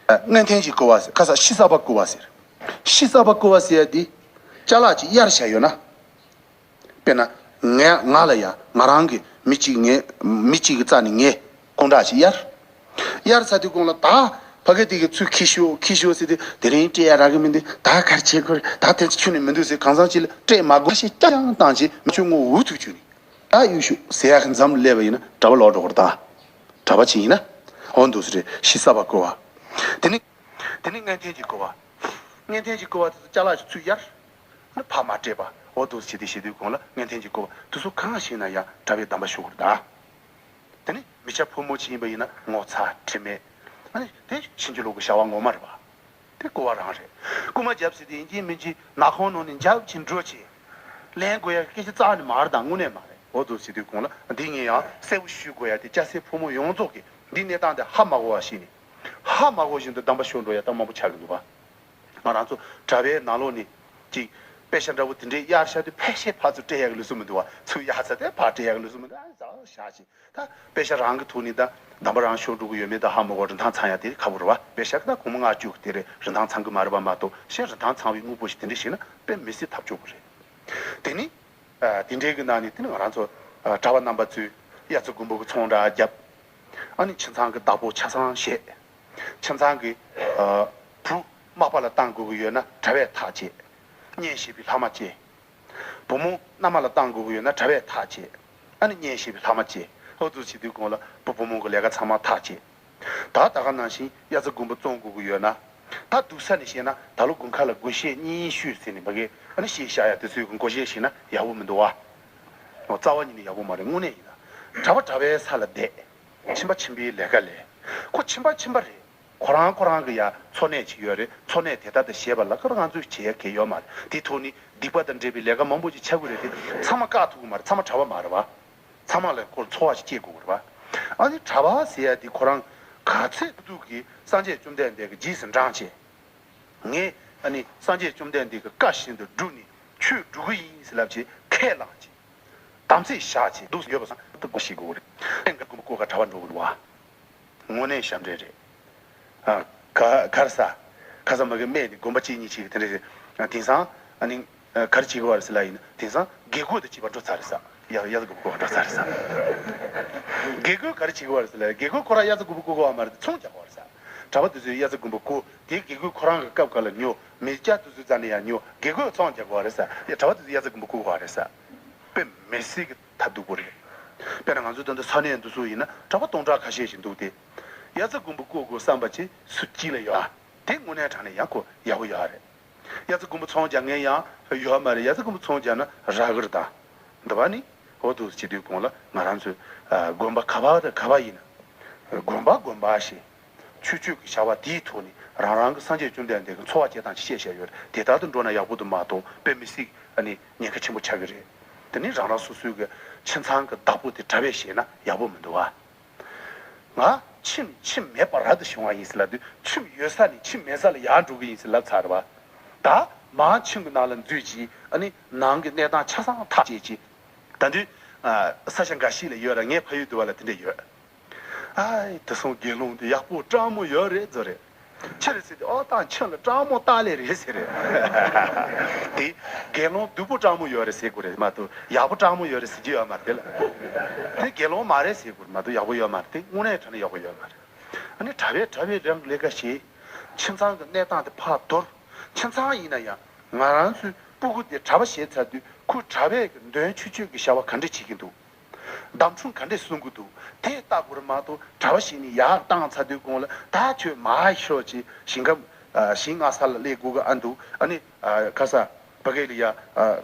ཨ་སྔོན་ཐོན་གྱི་བརྐུ་བ་ཟེར་ཁ་ས་ཕྱི་གསར་པ་བརྐུ་བ་ཟེར། ཕྱི་གསར་པ་བརྐུ་བ་ཟེར་ཡ་དེ་ཅ་ལག་ཅིག་གཡར་བཞག་ཡོད་ན། དཔེར་ན། ང་ང་ལ་ཡ་ང་རང་གི་མི་གཅིག་ངའི་མི་གཅིག་གི་རྩ་ནས་ངས་སྐོང་བརྡ་ཞིག་གཡར། གཡར་ཚར་དུས་གོང་ལ་ད་ཕ་གི་དེ་གི་ཚུར་འཁྱེར་ཤོག་འཁྱེར་ཤོག་ཟེར་དུས་དེ་རིང་སྤྲད་ཡ་རག་གི་མི་འདུག་ད་ག་རེ་བྱེད་དགོས་རེད། ད་དེ་ཚོ་ཁྱོན་ནས་མི་འདུག་ཟེར་གང་ཟག་ཅིག་ལ་སྤྲད་མ་དགོས་ཞེས་སྐྱག་ཀྱང་བཏང་བྱས་མ་བྱུང་ངོ་འུ་ཐུག་བྱུང་ནས་ད་གཡུག་ཤོག་ཟེར་ཡ་གི་མཚམས་སླེབས་པ་ཡིན་ན་གྲྭ་པ་ལོག་འགྲོ་དགོས་རེད་ད། གྲྭ་པ་ཅིག་ཡིན་ན། འོ་འདུག་སེ་རེད། ཤི་ས་པ་བསྐོར་བ། དེ་ནི། དེ་ནི་མངོན་མཐོ་གི་བསྐོར་བ། མངོན་མཐོ་གི་བསྐོར་བ་དེ་ཚོ་ཅ་ལག་ཅིག་ཚུར་གཡར། ཕར་མར་བསྐྲད་པ། འོ་འདུག་སེ་བྱེད་དུས་བྱེད་དུས་གོང་ལ་མངོན་མཐོ་གི་བསྐོར་བ་དེ་ཚོ་གང་ཞིག་ན་ཡང་གྲྭ་པས་གདམས་པ་ཞུ་དགོས་རེད་ད། དེ་ནི་མི་སྐྱ་ཕོ་མོ་ཅིག་ཡིན་པ་ཡིན་ན་ངོ་ཚ་དྲི་མེད། ཨ་ནི་དེ་ཕྱིན་ཅི་ལོག་གི་བྱ་བ་ངོ་མ་རེད་པ། དེ་བསྐོར་བ་རང་རེད། རྐུན་མ་རྒྱབ་ཟེར་དེ་ཡིན་གཅིག་མིན་གཅིག་ནག་ཁུང་ནང་ནས་འཇབ་ཅིག་འགྲོ་ཅིག་ལེན་དགོས་ཡ་གི་སྐད་ཆ་རྩ་ནས་མ་རེད་ད། དངོས་གནས་མ་རེད། འོ་འདུག་སེ་བྱེད་དུས་གོང་ལ་འདི་ངས་ཡང་གསལ་པོ་ཞུ་དགོས་ཡ་དེ་སྐྱ་སེར་ཕོ་མོ་ཡོངས་རྫོགས་ཀྱིས་འདི་གནས་སྟངས་དེ་ཧ་མ་གོ་བ་ཞིག་ནས། ཧ་མ་གོ་བཞིན་དུ་གདམས་པ་ཤོར་འགྲོ་ཡ་ད་མང་པོ་ཆགས་ཀྱི་འདུག་པ། ང་རང་ཚོ་གྲྭ་པའི་ནང་ལོགས་ནས་ཅིག་དཔེ་ཆ་འདྲ་བོ་དེ་འདྲའི་གཡར་བཞག་དུས་ཕལ་ཆེར་ཕར་ཚུར་སྤྲད་ཡ་གི་ལུགས་སྲོལ་མི་འདུག་པ། ཚུར་གཡར་ཚར་དུས་ཕར་སྤྲད་ཡ་གི་ལུགས་སྲོལ་མི་འདུག་ཨ་ནི་ཟ་བཞག་ཅིག་ད་དཔེ་ཆ་རང་གི་ཐོག་ནས་ད་གདམས་པ་རང་ཤོར་འགྲོ་གི་ཡོད་མེད་ད་ཧ་མ་གོ། རིན་ཐང་ཚང་ཡ་དེ་ཁག་པོ་རེད་པ། དཔེ་ཆ་གི་ད་སྒོར་མོ་ལྔ་བཅུ་གི་དེ་རེད། རིན་ཐང་ཚང་གི་མ་རེད་པ་མ་གཏོགས་གཞན་རིན་ཐང་ཚང་བའི་དངོས་པོ་ཞིག་དེ་འདྲ་ཞིག་ན་དཔེ་མི་སྲིད་ཐབས་སྐྱོ་པོ་རེད། དེ་ནི། ཨ། དེ་འདྲའི་གི་ནང་ནས་དེ་ནི་ང་རང་ཚོ་ཨ་གྲྭ་པ་རྣམ་པ་ཚོས་དབྱར་རྩྭ་དགུན་འབུ་གི་ཚོང་འདྲ་བརྒྱབ། ཨ་ནི་ཁྱིམ་ཚང་གི་བདག་པོ་ཆ་ཚང་བཞེས། ཁྱིམ་ཚང་གི་ཨ་བུ་མག་པ་ལ་བཏང་དགོས་ཀྱི་ཡོད་ན་གྲྭ་པས་ཐག་བཅད། གཉེན་བཤེས་པའི་ལྷག་མ་བཅད། བུ་མོ་མནའ་མ་ལ་བཏང་དགོས་ཀྱི་ཡོད་ན་གྲྭ་པས་ཐག་བཅད། ཨ་ནི་གཉེན་བཤེས་པའི་ལྷག་མ་བཅད། ཨོ་འདུག་སེ་བྱེད་དུས་གོང་ལ་བུ་བུ་མོ་གི་ལས་ཀ་ཚང་མ་ཐག་བཅད། ད་ད་ག་ནང་བཞིན་དབྱར་རྩྭ་དགུན་འབུ་བཙོང་དགོས་ཀྱི་ཡོད་ན། ད་སྡུག་ས་ནས་བཤད་ན་ད་ལོ་དགུན་ཁ་ལ་དགུན་ཤེད་གཉིས་ཤུད་ཟེར་ནས་ཕ་གི་ཨ་ནི་བཤད་བཞག་ཡ་དེ་ཚོའི་གི་མགོ་བཤད་བྱས་ན་ཡག་པོ་མི་འདུག་བ། རྩ་བ་ཉིད་ནས་ཡག་པོ་མ་རེད། དངོས་གནས་ཡིན་ན་གྲྭ་པ་གྲྭ་པའི་ས་ལ་བསྡད། ཁྱིམ་པ་ཁྱིམ་པའི་ལས་ཀ་ལས། ཁོ་ཁྱིམ་པ་ཁྱིམ་པ་རེད། ཁོ་རང་ཁོ་རང་གི་ཡ་འཚོ་གནས་ཅིག་ཡོད་རེད། འཚོ་གནས་དེ་ལྟར་དུ་བྱེད་པ་ལ་ཁོ་རང་ང་ཚོས་བྱེད་ཡ་གལ་ཡོད་མ་རེད། དེ་ཐོག་ནས་སྡིག་པ་དང་འདྲེས་པའི་ལས་ཀ་མང་པོ་ཅིག་ཆགས་ཀྱི་རེད་དེ། ཚང་མ་བཀག་ཐུབ་ཀྱི་མ་རེད། ཚང་མ་གྲྭ་པ་མ་རེད་བ། ཚང་མ་ལ་ཁོར་འཚོ་བ་ཞིག་སྐྱེལ་དགོས་ཀྱི་རེད་བ། ཨ་ནི་གྲྭ་པ་ཟེར་ཡ་དེ་ཁོ་རང་ག་ཚོད་ཐུབ་ཐུབ་ཀྱིས་སངས་རྒྱས་བཅོམ་ལྡན་འདས་ཀྱི་རྗེས་སུ་འབྲང་བྱས། ངས་ཨ་ནི་སངས་རྒྱས་བཅོམ་ལྡན་འདས་ཀྱི་བཀའ་བཞིན་དུ་བསྒྲུབས་ནས་ཆོས་སྒྲུབ་ཀྱི་ཡིན་ཟེར་ལབ་བྱས་ཁས་བླངས་བྱས། དམ་ཚིག་བཞག་བྱས་འདུག་ཡོད་པ་སང་དུ་གོ་ཤེས་དགོས་རེད། ཨེ་འགའ་དགོན་པ་བསྐོར་ག་གྲྭ་པ་འགྲོ་དགོས་རེད་བ། དངོས་གནས་ཞབས་འདྲེན་རེད། ཨ། ག་གར་ས། ཁ་ས་མ་གི་སྨད་ནས་དགོན་པ་གཅིག་གཉིས་ཅིག་དེ་འདྲ་རེད། དེང་སང་ཨ་ནི་ག་རེ་བྱེད་དགོས་བ་རེད་ཟེར་ལབ་ཡིན་ན། དེང་སང་དགེ་བསྐོས་དང་བཅས་པ་འགྲོ་ཚར་རེད་ས། ཡ་ཡ་ས་དགོན་པ་བསྐོར་འགྲོ་ཚར་རེད་ས། དགེ་བསྐོས་ག་རེ་བྱེད་དགོས་བ་རེད་ཟེར་ལབ་ཡིན་ན། དགེ་བསྐོས་ཁོ་རང་དབྱར་རྩྭ་དགུན་འབུ་བསྐོར་དགོས་བ་མ་རེད། ཚོང་རྒྱག་དགོས་བ་རེད་ས། གྲྭ་པ་དེ་ཚོས་དབྱར་རྩྭ་དགུན་འབུ་བསྐོར་དེ་དགེ་བསྐོས་ཁོ་རང་གི་སྐབས་ག་ལ་ཉོ། མི་སྐྱ་དེ་ཚོའི་རྩ་ནས་ཡང་ཉོ། དགེ་བསྐོས་ཚོང་རྒྱག་དགོས་བ་རེད་ས། ཡ་གྲྭ་པ་དེ་ཚོས་དབྱར་རྩྭ་དགུན་འབུ་བསྐོར་དགོས་བ་རེད་ས། དཔེ་མི་སྲིད་ཀྱི་ཐབས་སྡུག་པོ་རེད། དཔེར་ན་ང་ཚོ་ད་ལྟ་ས་གནས་འདི་ཚོ་ཡིན་ན་གྲྭ་པ་སྟོང་ཕྲག་ཁ་ཤས་ཤིག་འདུག་སྟེ། དབྱར་རྩྭ་དགུན་འབུ་བསྐོར་དགོས་བསམ་པ་ཅིག་སུ་གཅིག་ལ་ཡོད་ཨ། དེ་དངོས་གནས་དྲང་གནས་ཡག་པོ་ཡག་པོ་ཡོད་རེད། དབྱར་རྩྭ་དགུན་འབུ་ཚོང་རྒྱག་མཁན་ཡང་ཡོད་མ་རེད། དབྱར་རྩྭ་དགུན་འབུ་ཚོང་རྒྱག་ན་རག་གི་རེད་ད། འདི་པ་ནི་འོ་འདུག་བྱེད་དུས་གོང་ལ་ང་རང་ཚོའི་ཨ་དགོན་པ་ག་པ་དང་ག་པ་ཡིན་ན། དགོན་པ་དགོན་པ་ཞེས། ཆོས་སྤྱོད་ཀྱི་བྱ་བ་དེའི་ཐོག་ནས་རང་རང་གི་སངས་རྒྱས་བཅོམ་ལྡན་འདས་ཀྱི་འཚོ་བ་སྐྱེལ་སྟངས་ཅིག་བཤད་བཞག་ཡོད་རེད། དེ་ལྟར་དུ་འགྲོ་ན་ཡག་པོ་འདུག་མ་གཏོགས་དཔེ་མི་སྲིད་ཨ་ནི་ཉེན་ཁ་ཆེན་པོ་ཆགས་ཀྱི་རེད། དེ་ནི་རང་རང་སོ་སོའི་གི་ཁྱིམ་ཚང་གི་བདག་པོ་དེ་གྲྭ་པས་བྱས་ན་ཡག་པོ་མི་འདུག་ཨ། ང་ཁྱིམ་ཁྱིམ་མེད་པར་རབ་ཏུ་བྱུང་བ་ཡིན་ཟེར་ལབ་དུས་ཁྱིམ་ཡོད་ས་ནས་ཁྱིམ་མེད་ས་ལ་ཡར་འགྲོ་གི་ཡིན་ཟེར་ལབ་ཚར་བ། ད་མར་ཁྱིམ་གྱི་ནང་ལ་འཛུལ་རྗེས་ཨ་ནི་ནང་གི་གནས་སྟངས་ཆ་ཚང་ཐག་བཅད་རྗེས། ད་དུང་ཨ་ས་ཆ་འགའ་ཞིག་ལ་ཡོད་ར། ངའི་ཕ་ཡུལ་དུ་བ་ལ་དེ་འདྲ་ཡོད། ཨའི་དེང་སང་དགེ་སློང་དེ་ཡག་པོ་སྤྲང་མོ་ཡོད་རེད་ཟེར་རེད། ཆི་རེད་ཟེར་དུས། ཨོ་ད་ཁྱིམ་ལ་སྤྲང་མོ་ལྟག་ལས་རེད་ཟེར་རེད། དེ་དགེ་སློང་སྡུག་པོ་སྤྲང་མོ་ཡོད་རེད་ཟེར་དགོས་རེད་མ་གཏོགས་ཡག་པོ་སྤྲང་མོ་ཡོད་རེད་ཟེར་གྱི་ཡོད་མ་རེད་དེ་ལ། དེ་དགེ་སློང་མ་རེད་ཟེར་དགོས་རེད་མ་གཏོགས་ཡག་པོ་ཡོད་མ་རེད། དེ་དངོས་གནས་དྲང་གནས་ཡག་པོ་ཡོད་མ་རེད། ཨ་ནི་གྲྭ་པས་གྲྭ་པས་རང་གི་ལས་ཀ་བྱེད། ཁྱིམ་ཚང་གི་གནས་སྟངས་དེ་ཕར་དོར། ཁྱིམ་ཚང་ཡིན་ན་ཡང་ང་རང་ཚོའི་སྤུ་གུ་དེ་གྲྭ་པ་བྱས་ཚར་དུས་ཁོས་གྲྭ་པས་གི་འདོན་ཆོས་སྤྱོད་ཀྱི་བྱ་བ་ག་འདྲ་བྱེད་ཀྱི་འདུག་བརྡ་འཕྲིན་ག་འདྲས་གསུང་གི་འདུག་དེ་ལྟ་དགོས་རེད་མ་གཏོགས་གྲྭ་པ་ཞིག་ནས་ཡར་བཏང་ཚར་དུས་གོང་ལ་ད་ཁྱོད་མར་ཤོག་ཅིག་ཞིང་ཁམས་ཨ་ཞིང་མངགས་ས་ལ་སླེབས་དགོས་ཀྱི་ཨ་འདུག་ཨ་ནི་ཨ་ག་ས་ཕ་གི་ལ་ཡ་ཨ་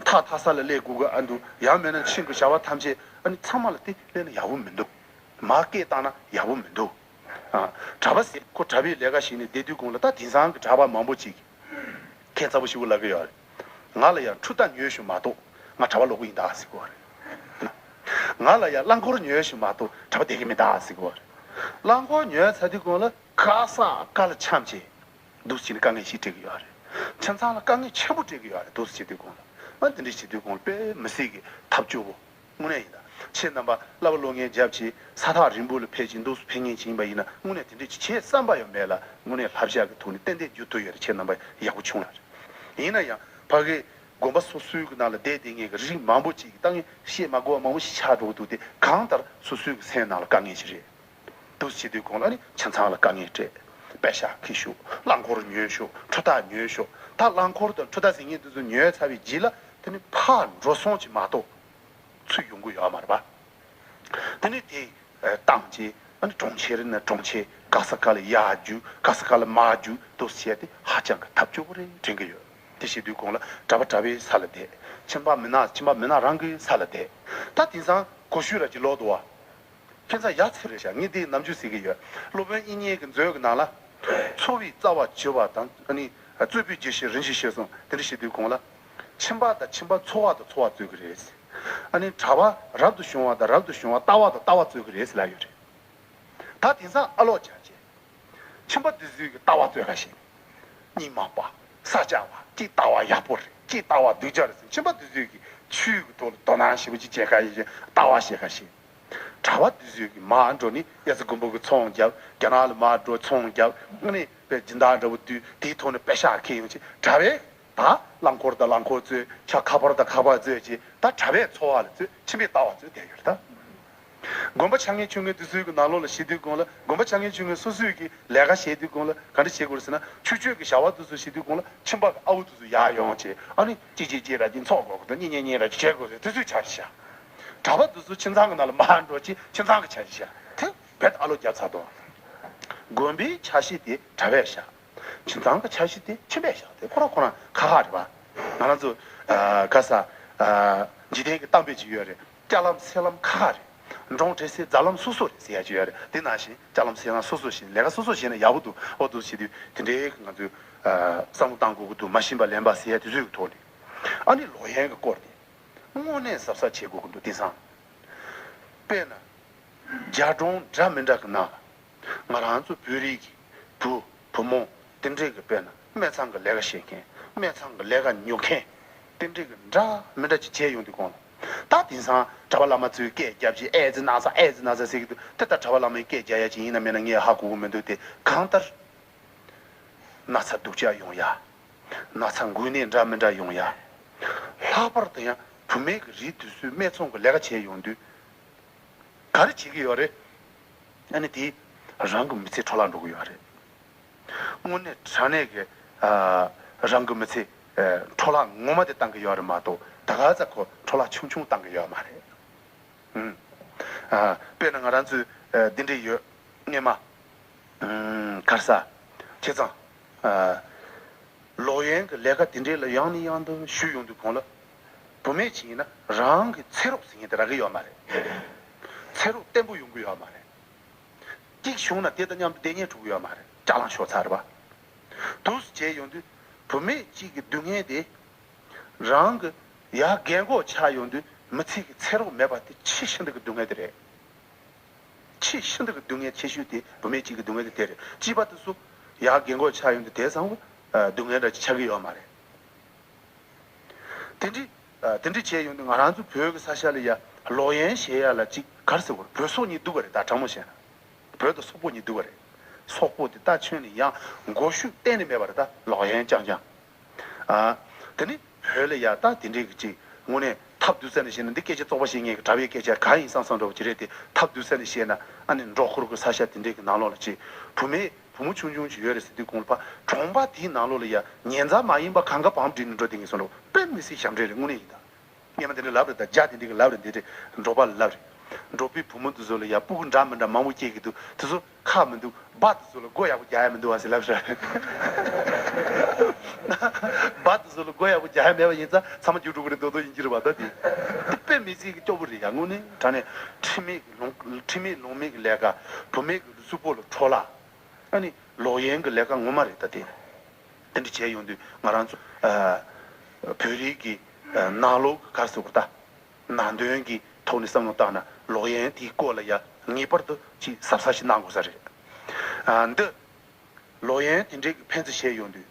ཐག་ཐག་ས་ལ་སླེབས་དགོས་ཀྱི་ཨ་འདུག་ཡང་མིན་ན་ཁྱིམ་གྱི་བྱ་བ་ཐམས་ཅད་ཨ་ནི་ཚང་མ་ལ་དེ་སླེབས་ན་ཡག་པོ་མི་འདུག་མར་སྐད་བཏང་ན་ཡག་པོ་མི་འདུག་ཨ་གྲྭ་པ་ཟེར་ཁོ་གྲྭ་པའི་ལས་ཀ་བྱས་ནས་བསྡད་དུས་གོང་ལ་ད་དེང་སང་གི་གྲྭ་པ་མང་པོ་ཅིག་ཁྱད་མཚར་པོ་ཞིག་ལབ་ཀྱི་ཡོད་རེད། ང་ལ་ཡང་འཕྲུལ་རྟ་ཉོས་ཤོག་མ་གཏོགས་ང་གྲྭ་པ་ལོག་གི་ཡིན་ད་ཟེར་གྱི་ཡོད་རེད། ང་ལ་ཡང་རླངས་འཁོར་ཉོས་ཤོག་མ་གཏོགས་གྲྭ་པ་བསྡད་ཀྱི་མིན་ད་ཟེར་གྱི་ཡོད་རེད། རླངས་འཁོར་ཉོས་ཚར་དུས་གོང་ལ་ག་ས་ག་ལ་འཁྱམས་བྱས་འདུག་སེ་བྱས་ནས་དཀའ་ངལ་ཞིག་འཕྲད་ཀྱི་ཡོད་རེད། ཁྱིམ་ཚང་ལ་དཀའ་ངལ་ཆེན་པོ་འཕྲད་ཀྱི་ཡོད་རེད། འདུག་སེ་བྱེད་དུས་གོང་ལ་ཨ་འདི་འདྲ་བྱེད་དུས་གོང་ལ་དཔེ་མི་སྲིད་ཀྱི་ཐབས་སྐྱོ་བོ། དངོས་གནས་ཡིན་ད། ཁྱེད་རྣམ་པ་བསླབ་པ་སློབ་གཉེར་རྒྱབ་ཅིག་ས་ཐག་རིང་པོ་ལ་ཕེབས་ཅིག་འདུག་སེ་ཕེབས་མཁན་ཅིག་ཡིན་པ་ཡིན་ན་དངོས་གནས་དེ་འདྲས་ཅིག་བྱེད་བསམ་པ་ཡང་མེད་ལ། དངོས་གནས་བསླབ་བྱ་གི་ཐོག་ནས་ཏན་ཏན་འགྱུར་ཐུབ་ཡོད་རེད། ཁྱེད་རྣམ་པ་ཡག་པོ་བྱུང་ལ་རེད། ཡིན་ན་ཡང་ཕ་གི་དགོན་པ་སོ་སོའི་གི་ནང་ལ་བསྡད་བསྡད་མཁན་གི་རིགས་མང་པོ་ཅིག་ད་ངས་བཤད་མ་དགོས་པ་མང་པོ་ཞིག་ཆགས་འགྲོ་གི་འདུག་སྟེ། གང་ལྟར་སོ་སོའི་གི་སེམས་ནང་ལ་དཀའ་ངལ་ཞིག་རེད། འདུག་སེ་བྱེད་དུས་གོང་ལ་ནི་ཁྱིམ་ཚང་ལ་དཀའ་ངལ་སྤྲད། པེ་ཤག་ཁྱེར་ཤོག་རླངས་འཁོར་ཉོས་ཤོག་འཕྲུལ་རྟ་ཉོས་ཤོག་ད་རླངས་འཁོར་དང་འཕྲུལ་རྟ་ཟེར་མཁན་དེ་ཚོ་ཉོས་ཚར་བའི་རྗེས་ལ་དེ་ནི་ཕར་འགྲོ་སོང་ཅིག་མ་གཏོགས་ཚུར་ཡོང་གི་ཡོད་མ་རེད་པ། དེ་ནི་དེ་བཏང་རྗེས་ ཨ་ནི་གྲོང་ཁྱེར་ནས་གྲོང་ཁྱེར། ག་ས་ག་ལ་ཡར་རྒྱུག། ག་ས་ག་ལ་མར་རྒྱུག་འདུག་བྱས་ཏེ་ཧ་ཅང་གི་ཐབས་སྐྱོ་པོ་རེད་དྲན་གྱི་ཡོད། དེ་བྱེད་དུས་གོང་ལ་གྲྭ་པ་གྲྭ་པའི་ས་ལ་བསྡད། ཁྱིམ་པ་མི་ནག་ཁྱིམ་པ་མི་ནག་རང་གི་ས་ལ་བསྡད། ད་དེང་སང་གོ་ཤུལ་ར་ཅིག་ལོག་འདུག་བ། ཁྱེད་ཚང་ཡག་ཚིག་རེད་ཤག་ངས་འདི་ནམ་རྒྱུན་ཟེར་གྱི་ཡོད། སློབ་དཔོན་དབྱིག་གཉེན་གྱི་མཛོད་ཀྱི་ནང་ལ། འཚོ་བའི་རྩ་བ་བྱེ་བ་དང་། ཨ་ནི་རྩོད་པའི་རྒྱུ་ཤེས་རིན་ཆེན་ཤེས་གསུམ་དེ་འདྲ་བྱེད་དུས་གོང་ལ། ཁྱིམ་པ་དང་ཁྱིམ་པ། འཚོ་བ་དང་འཚོ་བ་རྩོད་ཀྱི་རེད། ཨ་ནི་གྲྭ་པ་རབ་ཏུ་བྱུང་བ་དང་རབ་ཏུ་བྱུང་བ། ལྟ་བ་དང་ལྟ་བ་རྩོད་ཀྱི་རེད་ཟེར་ལབ་ཡོད་རེད། ད་དེང་སང་ཨ་ལོག་རྒྱག་བྱས། ཁྱིམ་པ་དེ་ཚོས་ཀྱི་ལྟ་བ་རྩོད་ཁ་ཤས། གཉིད་མ་པ། ས་ཆགས་པ། གཅིག་ལྟ་བ་ཡག་པོ་རེད། གཅིག་ལྟ་བ་སྡུག་ཅག་རེད་ཟེར། ཁྱིམ་པ་དེ་ཚོས་ཀྱི་ཆོས་ཀྱི་ཐོག་ལ་དོ་སྣང་ཞེ་པོ་ཅིག་བྱེད་ཁ་ཡིན་ཞེས་ལྟ་བ་བཤད་ཁ་ཤས། གྲྭ་པ་དེ་ཚོས་ཀྱི་མར་འགྲོ་ནས་གཡས་གཟར་མགོན་པོ་གི་ཚོང་རྒྱབ། རྒྱ་ནག་ལ་མར་འགྲོ་ཚོང་རྒྱབ། ཨ་ནི་དཔེ་སྦྱིན་བདག་འདྲ་བོ་བསྡུས། དེའི་ཐོག་ནས་པེ་ཤག་ཁེ་ཡོང་ཆེད་གྲྭ་པས། ད་རླངས་འཁོར་དང་རླངས་འཁོར་རྩོད། ཆ་ཁ་པར་དང་ཁ་པར་རྩོད་བྱས། ད་གྲྭ་པས་འཚོ་བ་ལ་རྩོད། ཁྱིམ་པས་ལྟ་བ་རྩོད་བསྡད་ཡོད་རེད་ད། དགོན་པ་ཆ་ངེས་ཆུང་ངེས་དེ་ཚོའི་གི་ནང་ལོགས་ལ་བྱེད་དུས་གོང་ལ། དགོན་པ་ཆ་ངེས་ཆུང་ངེས་སོ་སོའི་གི་ལས་ཀ་བྱེད་དུས་གོང་ལ་ག་འདྲ་བྱེད་དགོས་རེད་ཟེར་ན། ཆོས་སྤྱོད་ཀྱི་བྱ་བ་དེ་ཚོ་བྱེད་དུས་གོང་ལ་ཁྱིམ་པ་གི་ཨ་བོ་དེ་ཚོ་ཡར་ཡོང་བྱས། ཨ་ནི་གཅིག་གཅིག་གཅིག་ར་གཅིག་འཚོགས་དགོས་གི་འདུག་གཉིས་གཉིས་གཉིས་ར་གཅིག་བྱེད་དགོས་རེད། དེ་ཚོའི་འཆར་གཞི་བཞག་གྲྭ་པ་དེ་ཚོ་ཁྱིམ་ཚང་གི་ནང་ལ་མར་འགྲོ་བྱས། ཁྱིམ་ཚང་གི་འཆར་གཞི་བཞག་དེ་རྦད་ཨ་ལོ་རྒྱབ་ཚར་དོ། དགོན་པའི་འཆར་གཞི་དེ་གྲྭ་པས་བཞག་ཁྱིམ་ཚང་གི་འཆར་གཞི་དེ་ཁྱིམ་པས་བཞག་དེ་ཁོ་རང་ཁོ་རང་ཁག་ཁག་རེད་པ། ང་རང་ཚོ་ཨ་ག་ས་ཨ་འཇིག་རྟེན་གྱི་གཏམ་དཔེ་ཅིག་ཡོད་རེད། སྐྱ་ལམ་སེ་ལམ་ཁག་ཁག་རེད། འབྲོང་བྲེ་སའི་རྫ་ལམ་སོ་སོ་རེད་ཟེར་ཡ་ཅིག་ཡོད་རེད། དེ་ནང་བཞིན་སྐྱ་ལམ་སེ་ལམ་སོ་སོ་བཞིན་ལས་ཀ་སོ་སོ་བྱས་ན་ཡག་པོ་འདུག་ཨོ་འདུག་བྱེད་དུས་དེ་འདྲའི་ང་ཚོས་ཨ་བསམ་བློ་བཏང་དགོས་ཀྱི་འདུག་མ་ཤེས་པ་ལེན་པ་ཟེར་ཡ་དེ་ཚོའི་ཐོག་ནས། ཨ་ནི་ལོག་གཡེམ་གྱི་སྐོར་དེ། དངོས་གནས་གཟབ་གཟབ་བྱེད་དགོས་ཀྱི་འདུག་དེང་སང་། དཔེར་ན། རྒྱ་གྲོང་འདྲ་མི་འདྲ་གི་ནང་ལ། ང་རང་ཚོ་བོད་རིགས་ཀྱི་བུ་བུ་མོ་དེ་འདྲས་ཀྱི་དཔེར་ན་སྨད་ཚང་གི་ལས་ཀ་བྱེད་མཁན། སྨད་ཚང་གི་ལས་ཀ་ཉོ་མཁན། དེ་འདྲས་ཀྱི་འདྲ་མི་འདྲ་ཅིག་བྱས་ཡོང་དུས་གོང་ལ། ད་དེང་སང་གྲྭ་པ་བླ་མ་ཚོས་སྐད་རྒྱབ་བྱས། ཨེ་ཙི་ན་ཚ་ཨེ་ཙི་ན་ཚ་ཟེར་གྱི་འདུག་དེ་ལྟར་གྲྭ་པ་བླ་མས་སྐད་རྒྱག་ཡ་ཅིག་ཡིན་ན་མིན་ན་ངས་ཧ་གོ་གི་མི་འདུག་དེ་གང་ལྟར། ན་ཚ་སྡུག་ཅག་ཡོང་ཡ། ན་ཚ་འགོས་ནད་འདྲ་མི་འདྲ་ཡོང་ཡ། ལྷག་པར་དུ་ཡང་བུད་མེད་ཀྱི་རིགས་དེ་ཚོས་སྨད་འཚོང་གི་ལས་ཀ་བྱས་ཡོང་དུས། ག་རེ་བྱེད་ཀྱི་ཡོད་རེད། ཨ་ནི་དེས་རང་གི་མི་ཚེ་འཕྲོ་བརླག་འགྲོ་གི་ཡོད་རེད། དངོས་གནས་དྲང་གནས་ཀྱི་ཨ་རང་གི་མི་ཚེ་ཨ་འཕྲོ་བརླག་ངོ་མ་དེ་བཏང་གི་ཡོད་རེད་མ་གཏོགས། ད་ག་ཚོད་ཁོ་འཕྲོ་བརླག་ཆུང་ཆུང་བཏང་གི་ཡོད་མ་རེད། ཨུམ། ཨ་དཔེར་ན་ང་རང་ཚོས་ཨ་འདི་འདྲས་ཡོད། སྔས་མ། ཨུམ། ག་རེ་ཟ། བྱས་ཙང་། ཨ་ལོག་གཡེམ་གྱི་ལས་ཀ་དེ་འདྲས་ལ་ཡང་ནས་ཡང་དུ་ཞུགས་ཡོང་དུས་གོང་ལ། བུད་མེད་ཅིག་ཡིན་ན་རང་གི་ཚེ་རོགས་ཟེར་མཁན་དེ་རག་གི་ཡོད་མ་རེད། ཚེ་རོགས་བརྟན་པོ་ཡོང་གི་ཡོད་མ་རེད། གཅིག་བྱུང་ན་དེ་དང་མཉམ་དུ་བསྡད་ཉན་ཐུབ་ཀྱི་ཡོད་མ་རེད། ཅ་ལག་ཤོར་ཚར་རེད་པ། དུས་བྱས་ཡོང་དུས་བུད་མེད་ཅིག་གི་སྡུག་བསྔལ་དེ། རང་གི་ཡར་རྒན་གོག་ཆགས་ཡོང་དུས་མི་ཚེ་གི་ཚེ་རོགས་མེད་པ་དེ་ཆེས་ཤིན་ཏུ་གི་སྡུག་བསྔལ་དེ་རེད། ཆེས་ཤིན་ཏུ་གི་སྡུག་བསྔལ་ཆེ་ཤོས་དེ་བུད་མེད་ཅིག་གི་སྡུག་བསྔལ་དེ་དེ་རེད། སྐྱེས་པ་དེ་ཚོ་ཡར་རྒན་གོག་ཆགས་ཡོང་དུས་དེ་ཚང་མ་སྡུག་བསྔལ་འདྲ་ཅིག་ཆགས་ཀྱི་ཡོད་མ་རེད། དེ་འདྲའི་ཨ་དེ་འདྲའི་བྱས་ཡོང་དུས་ང་རང་ཚོ་བོད་ཀྱི་ས་ཆ་ལ་ཡ་ལོག་གཡེམ་བྱེད་ཡ་ལ་ཅིག་ག་རེ་ཟེར་དགོས་རེད། བོད་སོག་གཉིས་འདུག་ག་རེད། ད་དྲང་མོ་བཤད་ན། བོད་དང་སོག་པོ་གཉིས་འདུག་ག་རེད། སོག་པོ་དེ་ད་ཁྱོན་ནས་ཡང་མགོ་གཞུག་གཏན་ནས་མེད་པ་རེད། ད་ལོག་གཡེམ་རྐྱང་རྐྱང་། ཨ་དེ་ནི་བོད་ལ་ཡ་ད་དེ་འདྲའི་གི་ཅིག་དངོས་གནས་ཐབས་སྡུག་ས་ནས་བཤད་ན། འདི་སྐད་ཆ་བཙོག་པ་བཤད་མཁན་གྱི་གྲྭ་པའི་སྐད་ཆ་གང་ཡིན་བསམ་བསམ་འདྲ་བོ་ཅིག་རེད་དེ། ཐབས་སྡུག་ས་ནས་བཤད་ན་ཨ་ནི་འབྲོག་ཁུལ་གྱི་ས་ཆ་དེ་འདྲའི་གི་ནང་ལོགས་ལ་ཅིག་བུད་མེད། བུ་མོ་ཆུང་ཆུང་ཞིག་ཡོད་རེད་ཟེར་དུས་གོང་ལ་ཕ་གྲོང་པ་དེའི་ནང་ལོགས་ལ་ཡ་ཉེ་མཚམས་མ་ཡིན་པ་གང་ག་བང་བསྒྲིགས་ནས་འགྲོ་བསྡད་མཁན་སོང་འགྲོ། དཔེ་མི་སྲིད་ཞབས་འདྲེན་རེད། དངོས་གནས་ཡིན་ད། སྔས་མ་དེ་འདྲ་ལབ་རེད། ད་རྒྱ་དེ་འདྲ་གི་ལབ་རེད། འདི་རེད། འབྲོག་པ་ལ་ལབ་རེད། འབྲོག་པའི་བུ་མོ་དེ་ཚོ་ལ་ཡ་སྤུ་གུ་འདྲ་མི་འདྲ་མང་པོ་སྐྱེ་གི་འདུག་དེ་ཚོ་ཁག་མི་འདུག་སྦྲ་དེ་ཚོ་ལ་སྒོ་ཡག་པོ་རྒྱག་ཡ་མི་འདུག་བ་ཟེར་ལབ་རེད། སྦྲ་དེ་ཚོ་ལ་སྒོ་ཡག་པོ་རྒྱག་ཡ་མེད་པ་ཡིན་ཙང་ཚང་མ་རྒྱུགས་འགྲོ་གི་རེད། རྡོག་རྡོག་ཡིན་གྱི་རེད་བ། ད་དེ་དེ་དཔེ་མི་སྲིད་ཀྱི་སྐྱོ་པོ་རེད་ཡ། དངོས་གནས་དྲང་གནས་ཁྲིམས་མེད་ཀྱི་ལུང་ཁྲིམས་མེད་ལུང་མེད་ཀྱི་ལས་ཀ། བུད་མེད་ཀྱི་གཟུགས་པོ་ལ་འཕྲོ་བརླག་ཨ་ནི་ལོག་གཡེམ་གྱི་ལས་ཀ་ངོ་མ་རེད། ད་དེ་དེ་འདྲ་བྱས་ཡོང་དུས་ང་རང་ཚོ་ཨ་བོད་རིགས་ཀྱི་ཨ་ནང་ལོགས་ཀྱི་ག་རེ་ཟེར་དགོས་རེད། ད་ནང་དོན་གྱི་ཐོག་ནས་བསམ་བློ་བཏང་ན་ལོག་གཡེམ་དེའི་སྐོར་ལ་ཡ་ངེས་པར་དུ་ཅིག་གཟབ་གཟབ་ཞིག་གནང་དགོས་ས་རེད། ཨ་འདི་ལོག་གཡེམ་དེ་འདྲའི་གི་ཕན་ཚུན་བྱས་ཡོང་དུས་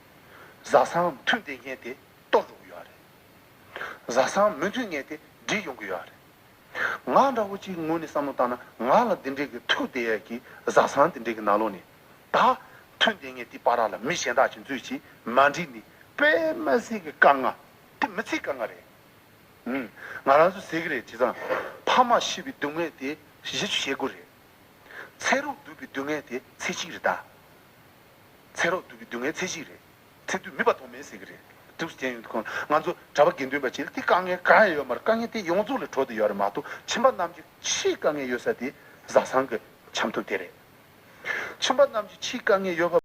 བཟའ་ཚང་མཐུན་བསྡད་མཁན་དེ་གཏོར་འགྲོ་གི་ཡོད་རེད། བཟའ་ཚང་མི་མཐུན་མཁན་དེ་འགྲིག་ཡོང་གི་ཡོད་རེད། ང་འདྲ་བོ་ཅིག་ངོས་ནས་བསམ་བློ་བཏང་ན། ང་ལ་འདི་འདྲའི་གི་ཐུག་བསྡད་ཡས་ཀྱི་བཟའ་ཚང་དེ་འདྲའི་གི་ནང་ལོགས་ནས་ད་མཐུན་བསྡད་མཁན་དེ་བར་ལ་མི་གཞན་དག་ཅིག་འཛུལ་ཅིག་མ་འགྲིག་ནས་དཔེ་མི་སྲིད་གི་དཀའ་ངལ། དེ་མི་ཚེ་དཀའ་ངལ་རེད། ཨུམ། ང་རང་ཚོ་ཟེར་གི་རེད། བྱས་ཙང་ཕ་མ་ཤི་བའི་སྡུག་བསྔལ་དེ་བཞི་བཅུ་ཞེ་དགུ་རེད། ཚེ་རོགས་སྡུག་པའི་སྡུག་བསྔལ་དེ་ཚེ་གཅིག་རེད་ད། ཚེ་རོགས་སྡུག་པའི་སྡུག་བསྔལ་ཚེ་གཅིག་རེད། ཚེ་དུས་མིད་པ་ཐོགས་མེད་ཟེར་གི་རེད། འདུག་སེ་བྱས་ཡོང་དུས་ཁོང་ང་ཚོ་གྲྭ་པ་དགེ་འདུན་པ་ཅིག་ལ་དེ་དཀའ་ངལ་གང་ཡང་ཡོད་མ་རེད། དཀའ་ངལ་དེ་ཡོངས་རྫོགས་ལ་གྲོལ་བསྡད་ཡོད་རེད་མ་གཏོགས། ཁྱིམ་པ་རྣམས་ཀྱི་ཆེས་དཀའ་ངལ་ཡོད་ས་དེ་བཟའ་ཚང་གི་ འཆམ་ཐུབ་དེ་རེད། ཁྱིམ་པ་རྣམས་ཀྱི་ཕྱིའི་དཀའ་ངལ་ཡོད་པ།